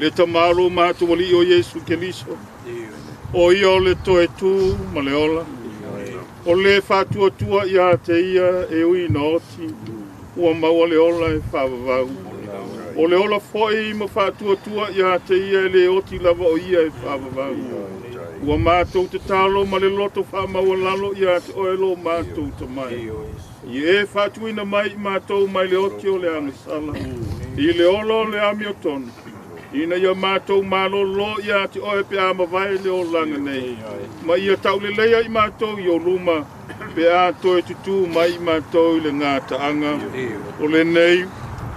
Le tamalo matou alii o Iesu Keliso, o ia o le toe tu ma le ola, o le faatuatua ia te ia e ui na oti, ua maua le ola e faavavau. O le ola foi ma faatuatua ia te ia e le oti lava o ia e faavavau. Ua matou tatalo ma le loto faamaualalo ia te oe lo matou tamai. I e faatuina mai i matou mai le oti o le agasala, i le ola o le amiotonu, ina ia matou malolo ia te oe pe a mavae le olaga nei, ma ia tauleleia i matou i ou luma, pe a toe tutū mai i matou i le gataaga. O lenei,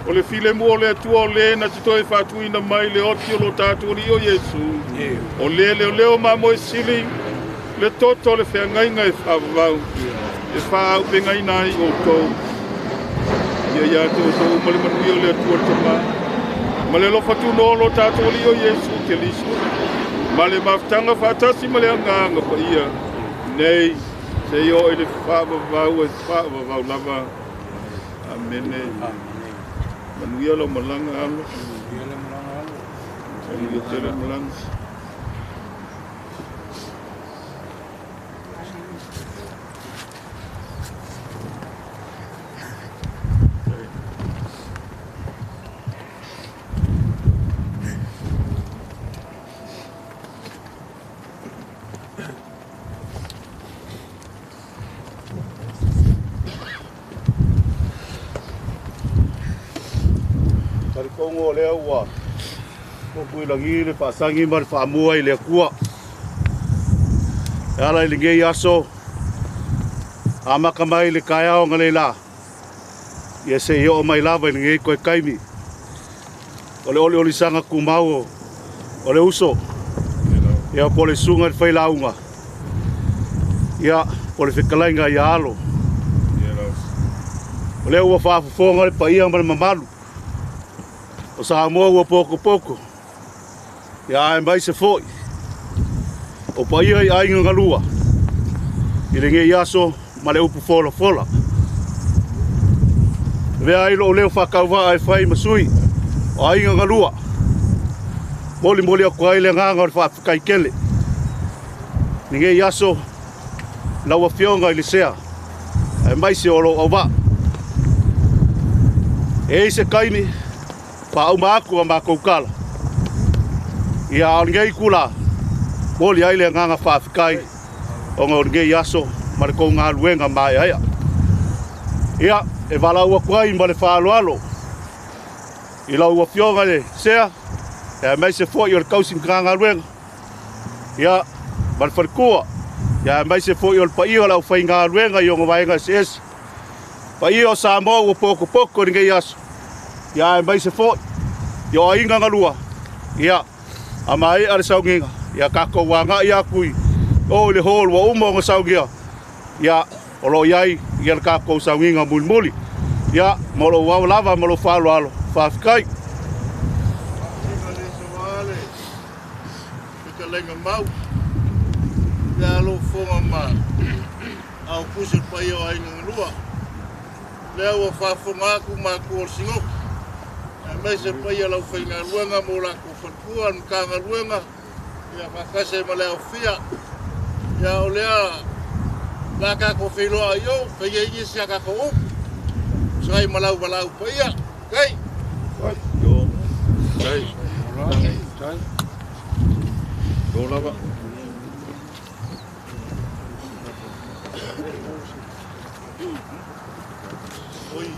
o le filemu o le Atua o lē na te toe faatuina mai le oti o lo tatou Alii o Iesu, o lē leoleo mamoe sili le toto o le feagaiga e faavavau, e faaaupegaina ai outou. Ia ia te outou uma le manuia o le Atua le Tamā, ma le alofa tunoa o lo tatou Alii o Iesu Keliso, ma le mafutaga faatasi ma le Agaga Paia, nei seia oo i le faavavau e faavavau lava. Amene. Manuia lau malaga alo. Manuia tele malaga. Talitonu o lea ua tofu i lagi le faasagi ma le faamua i le Atua. E ala i lenei aso, amata mai le taeao analeila, ia se i oo mai lava i lenei toe taimi. O le oliolisaga tumau o le uso, ia po o le susuga i le failauga, ia po o le fetalaiga ia Alo. O lea ua faafofoga le paia ma le mamalu o Samoa ua potopoto, ia aemaise foi o paia i aiga galua i lenei aso ma le upu folafola. Avea ai lou leo faatauvaa e fai ma sui o aiga galua, molimoli atu ai le agaga o le faafetai tele lenei aso lau afioga i le sea aemaise o lou auvaa. E i se taimi faauma atu a matou tala, ia a o lenei itula momoli ai le agaga faafetai ona o lenei aso ma le tou galuega maeaea. Ia e valaau atu ai ma le faaaloalo i lau afioga i le sea aemaise foi o le tausi Matagaluega, ia ma le faletua, ia aemaise foi o le paia o le aufaigaluega i ona vaega eseese, paia o Samoa ua potopoto i lenei aso, ia aemaise foi i o aiga galua, ia a maea le sauniga, ia tatou agai atu i o i le hall ua uma ona saunia, ia o lo o i ai ia le tatou sauniga mulimuli. Ia ma lou ao lava ma lou faaaloalo, faafetai. Fetalaiga mau, ia alofoga ma au pusi o le paia o aiga galua. Lea ua faafofoga atu matua o le Sinoki, aemaise le paia o le aufaigaluega ma o latou faletua, le Matagaluega, ia faatasi ai ma le aofia. Ia o lea la tatou feiloai i o, fai ai nisi a tatou upu, tusa ai ma lau valaau paia. Kai! Yo. Tai. Tai. Yo lava. Oi,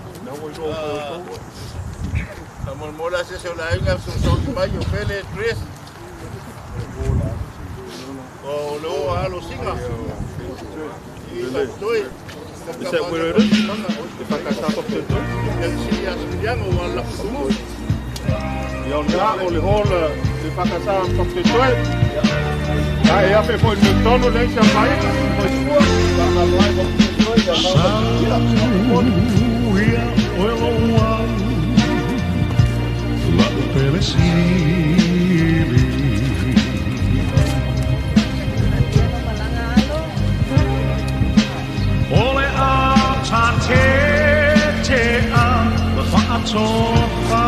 faamolemole lava se isi o le aiga fesoasoani mai o Pele Chris. O le o a alo singa. I faapitoe. Is that where it is? E whakatapa te tau? Ia le sili a Siliano ua la futumu. Ia o le o le hall e whakatapa te toe. Ia e afe foi no tono le isi a mai. Sauia oeloa lau pele sili. O le a tate te a whaatofa.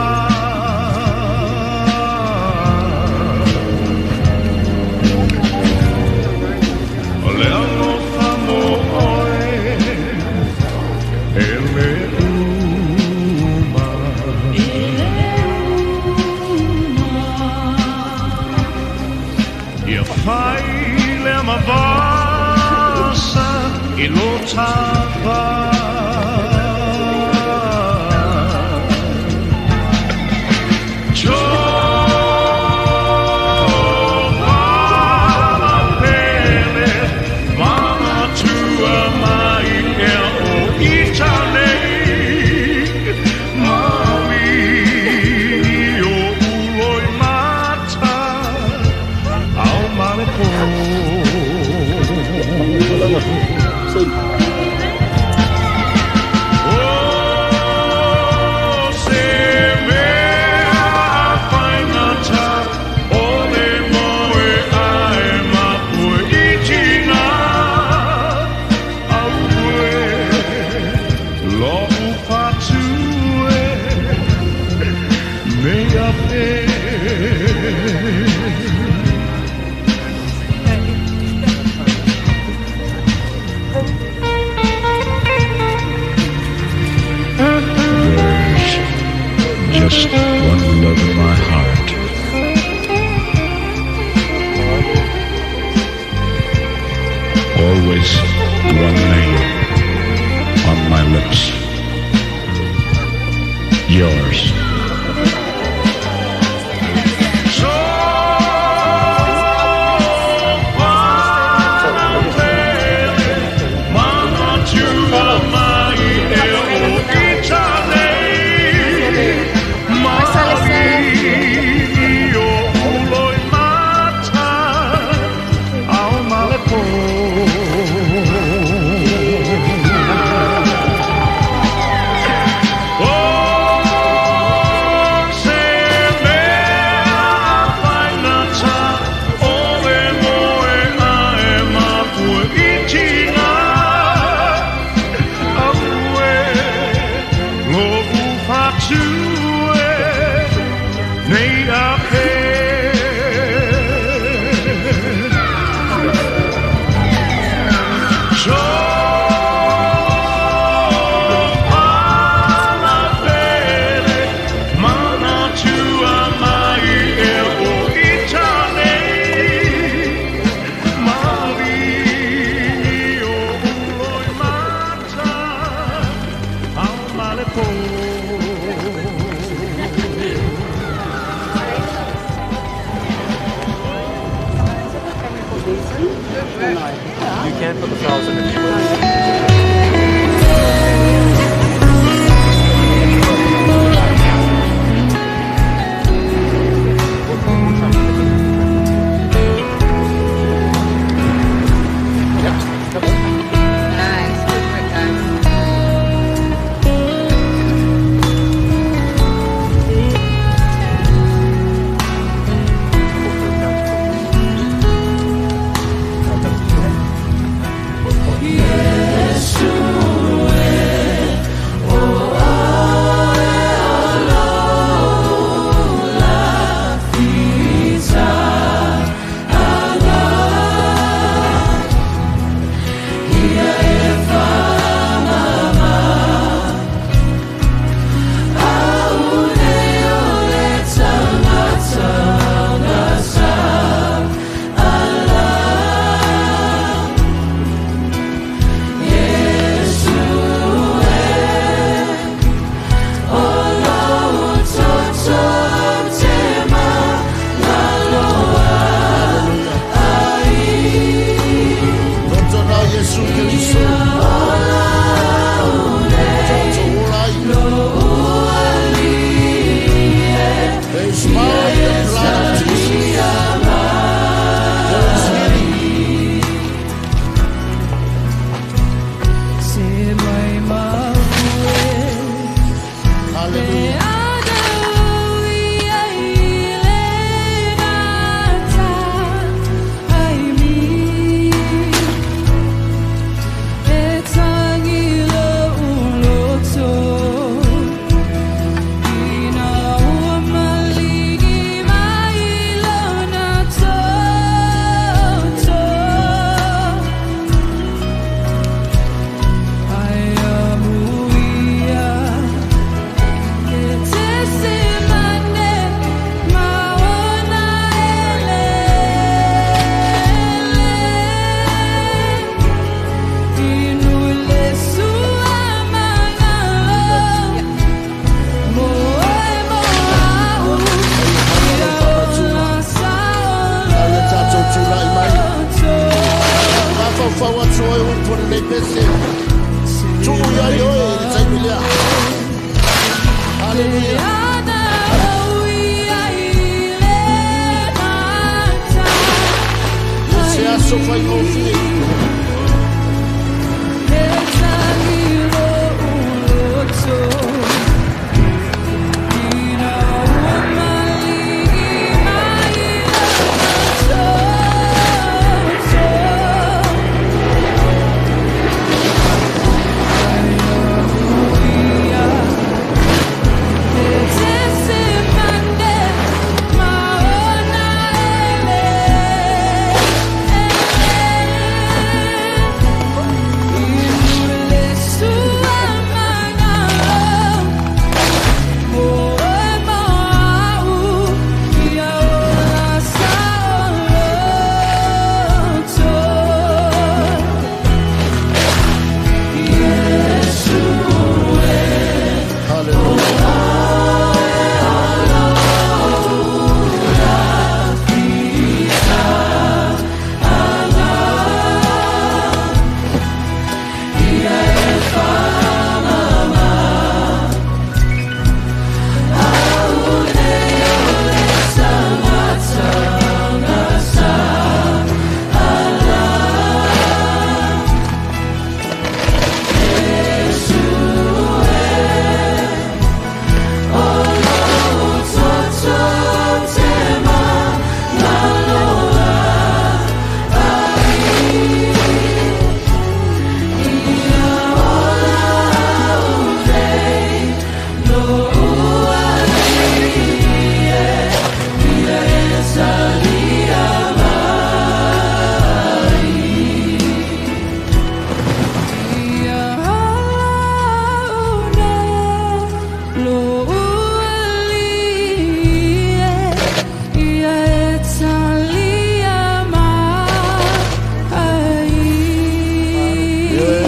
Mavasa i lo tapa. Pele, mana tua mai e o itane. Mali o uloi mata, au male po. O se mea faigata, o le moe ae mapue i tina. Aue, lo'u fatue, mea pe. There's just one love in my heart. Always one name on my lips. Yours. Mana tua mai e o itane. Mali o uloi mata, au male po. O se mea faigata, o le moe ae mapue i tina. Aue, lo'u fatue, nei a pe. Ala pele, mana tua mai e o itane. Mali o uloi mata, au male po. You can put the flowers in if you wish. Nice. Good work, guys. Yesu. Lenei pese. Tuu ia i oe i le taimi lea. Haleluia. Se aso faigofie. E le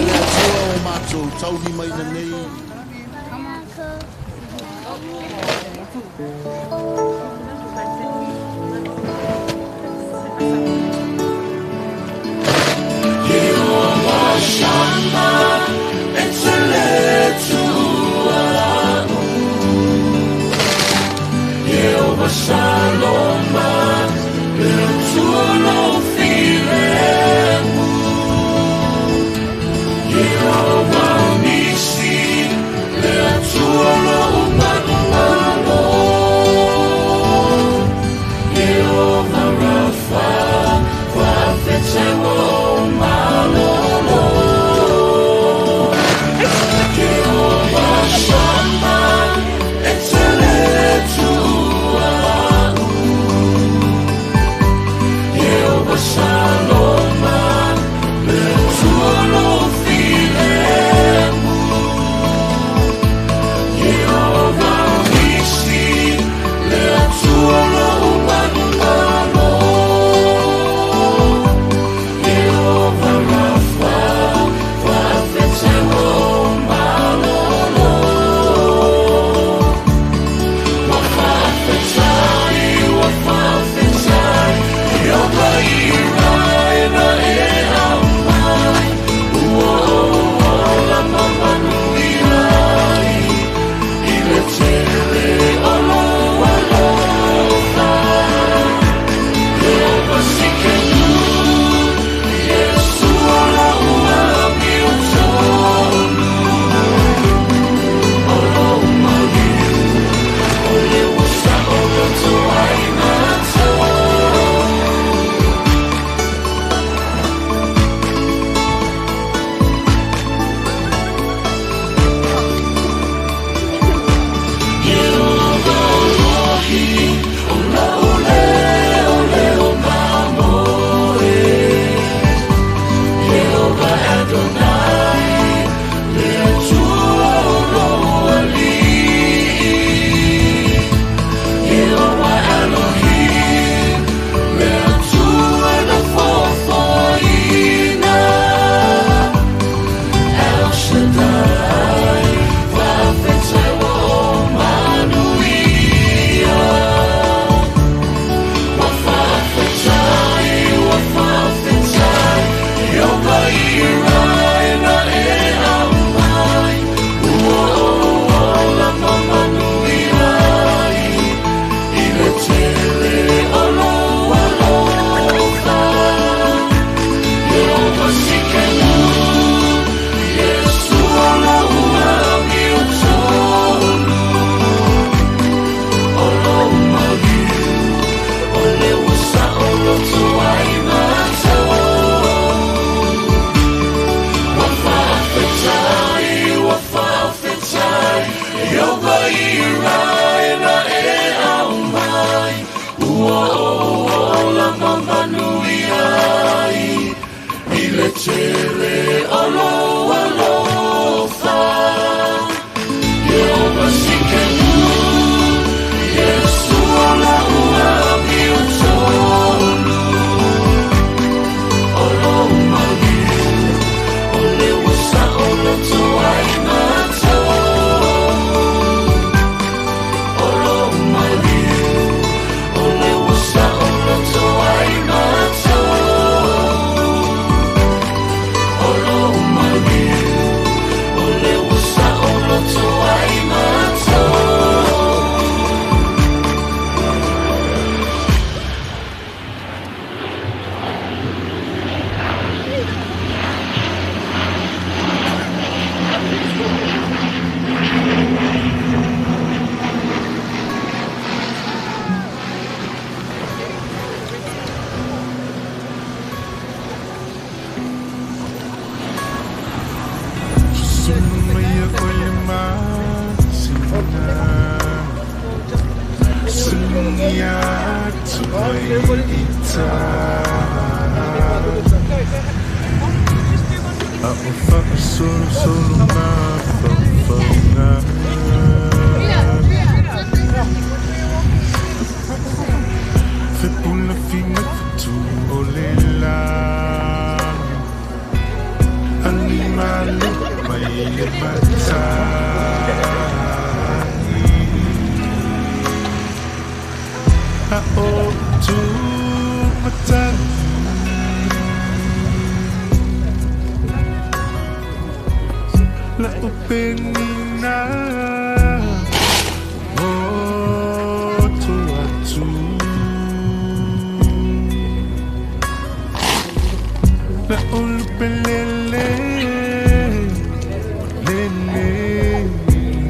Atua o matou taulimaina nei. mai i A o whakasolosolo ngā whauwhaunga. Fepula whina whatu o le langi. Ali malu mai e matani. A o tū matani. La upenina moto atu. La ulupelele lele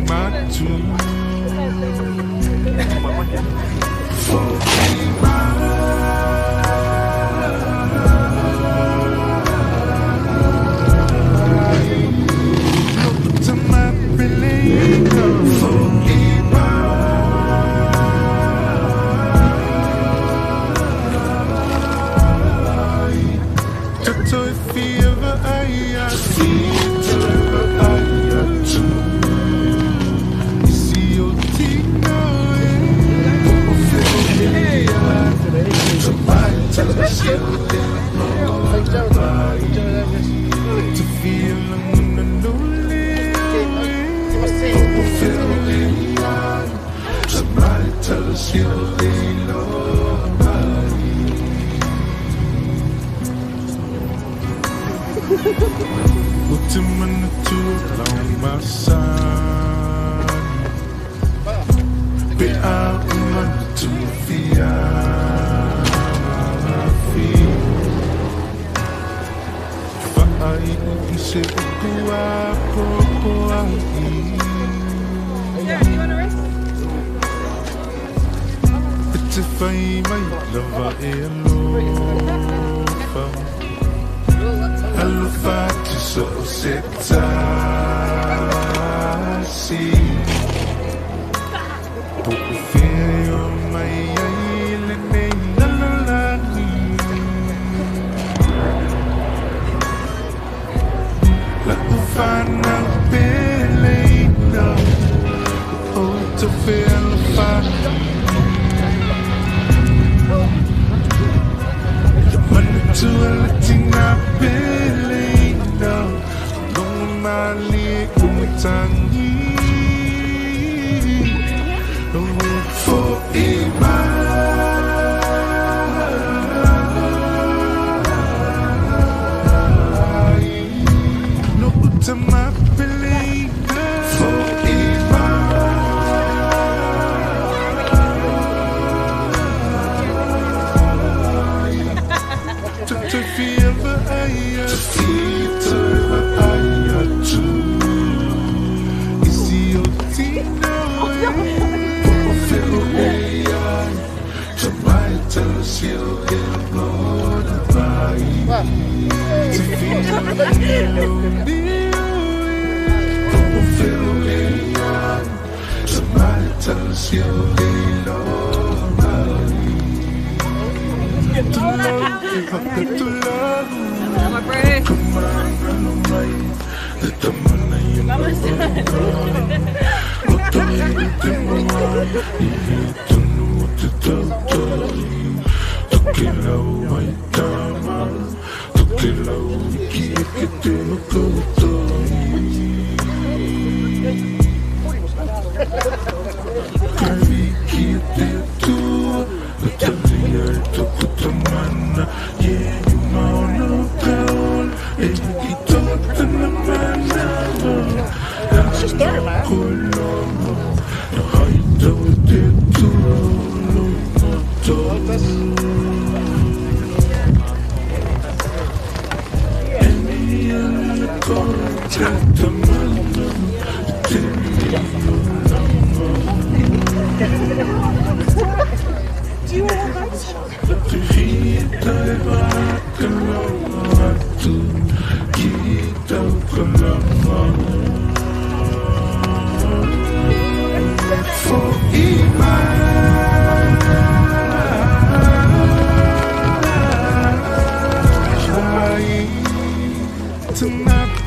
matu. For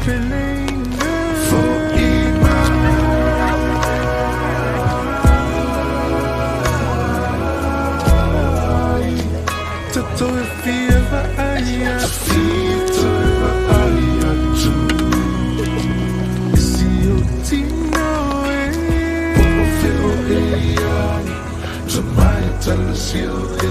peleina Fo'i mai Tatou e fia vaai atu Toe vaai atu I si ou tino e Po o fea o e i ai Tomai e talasi o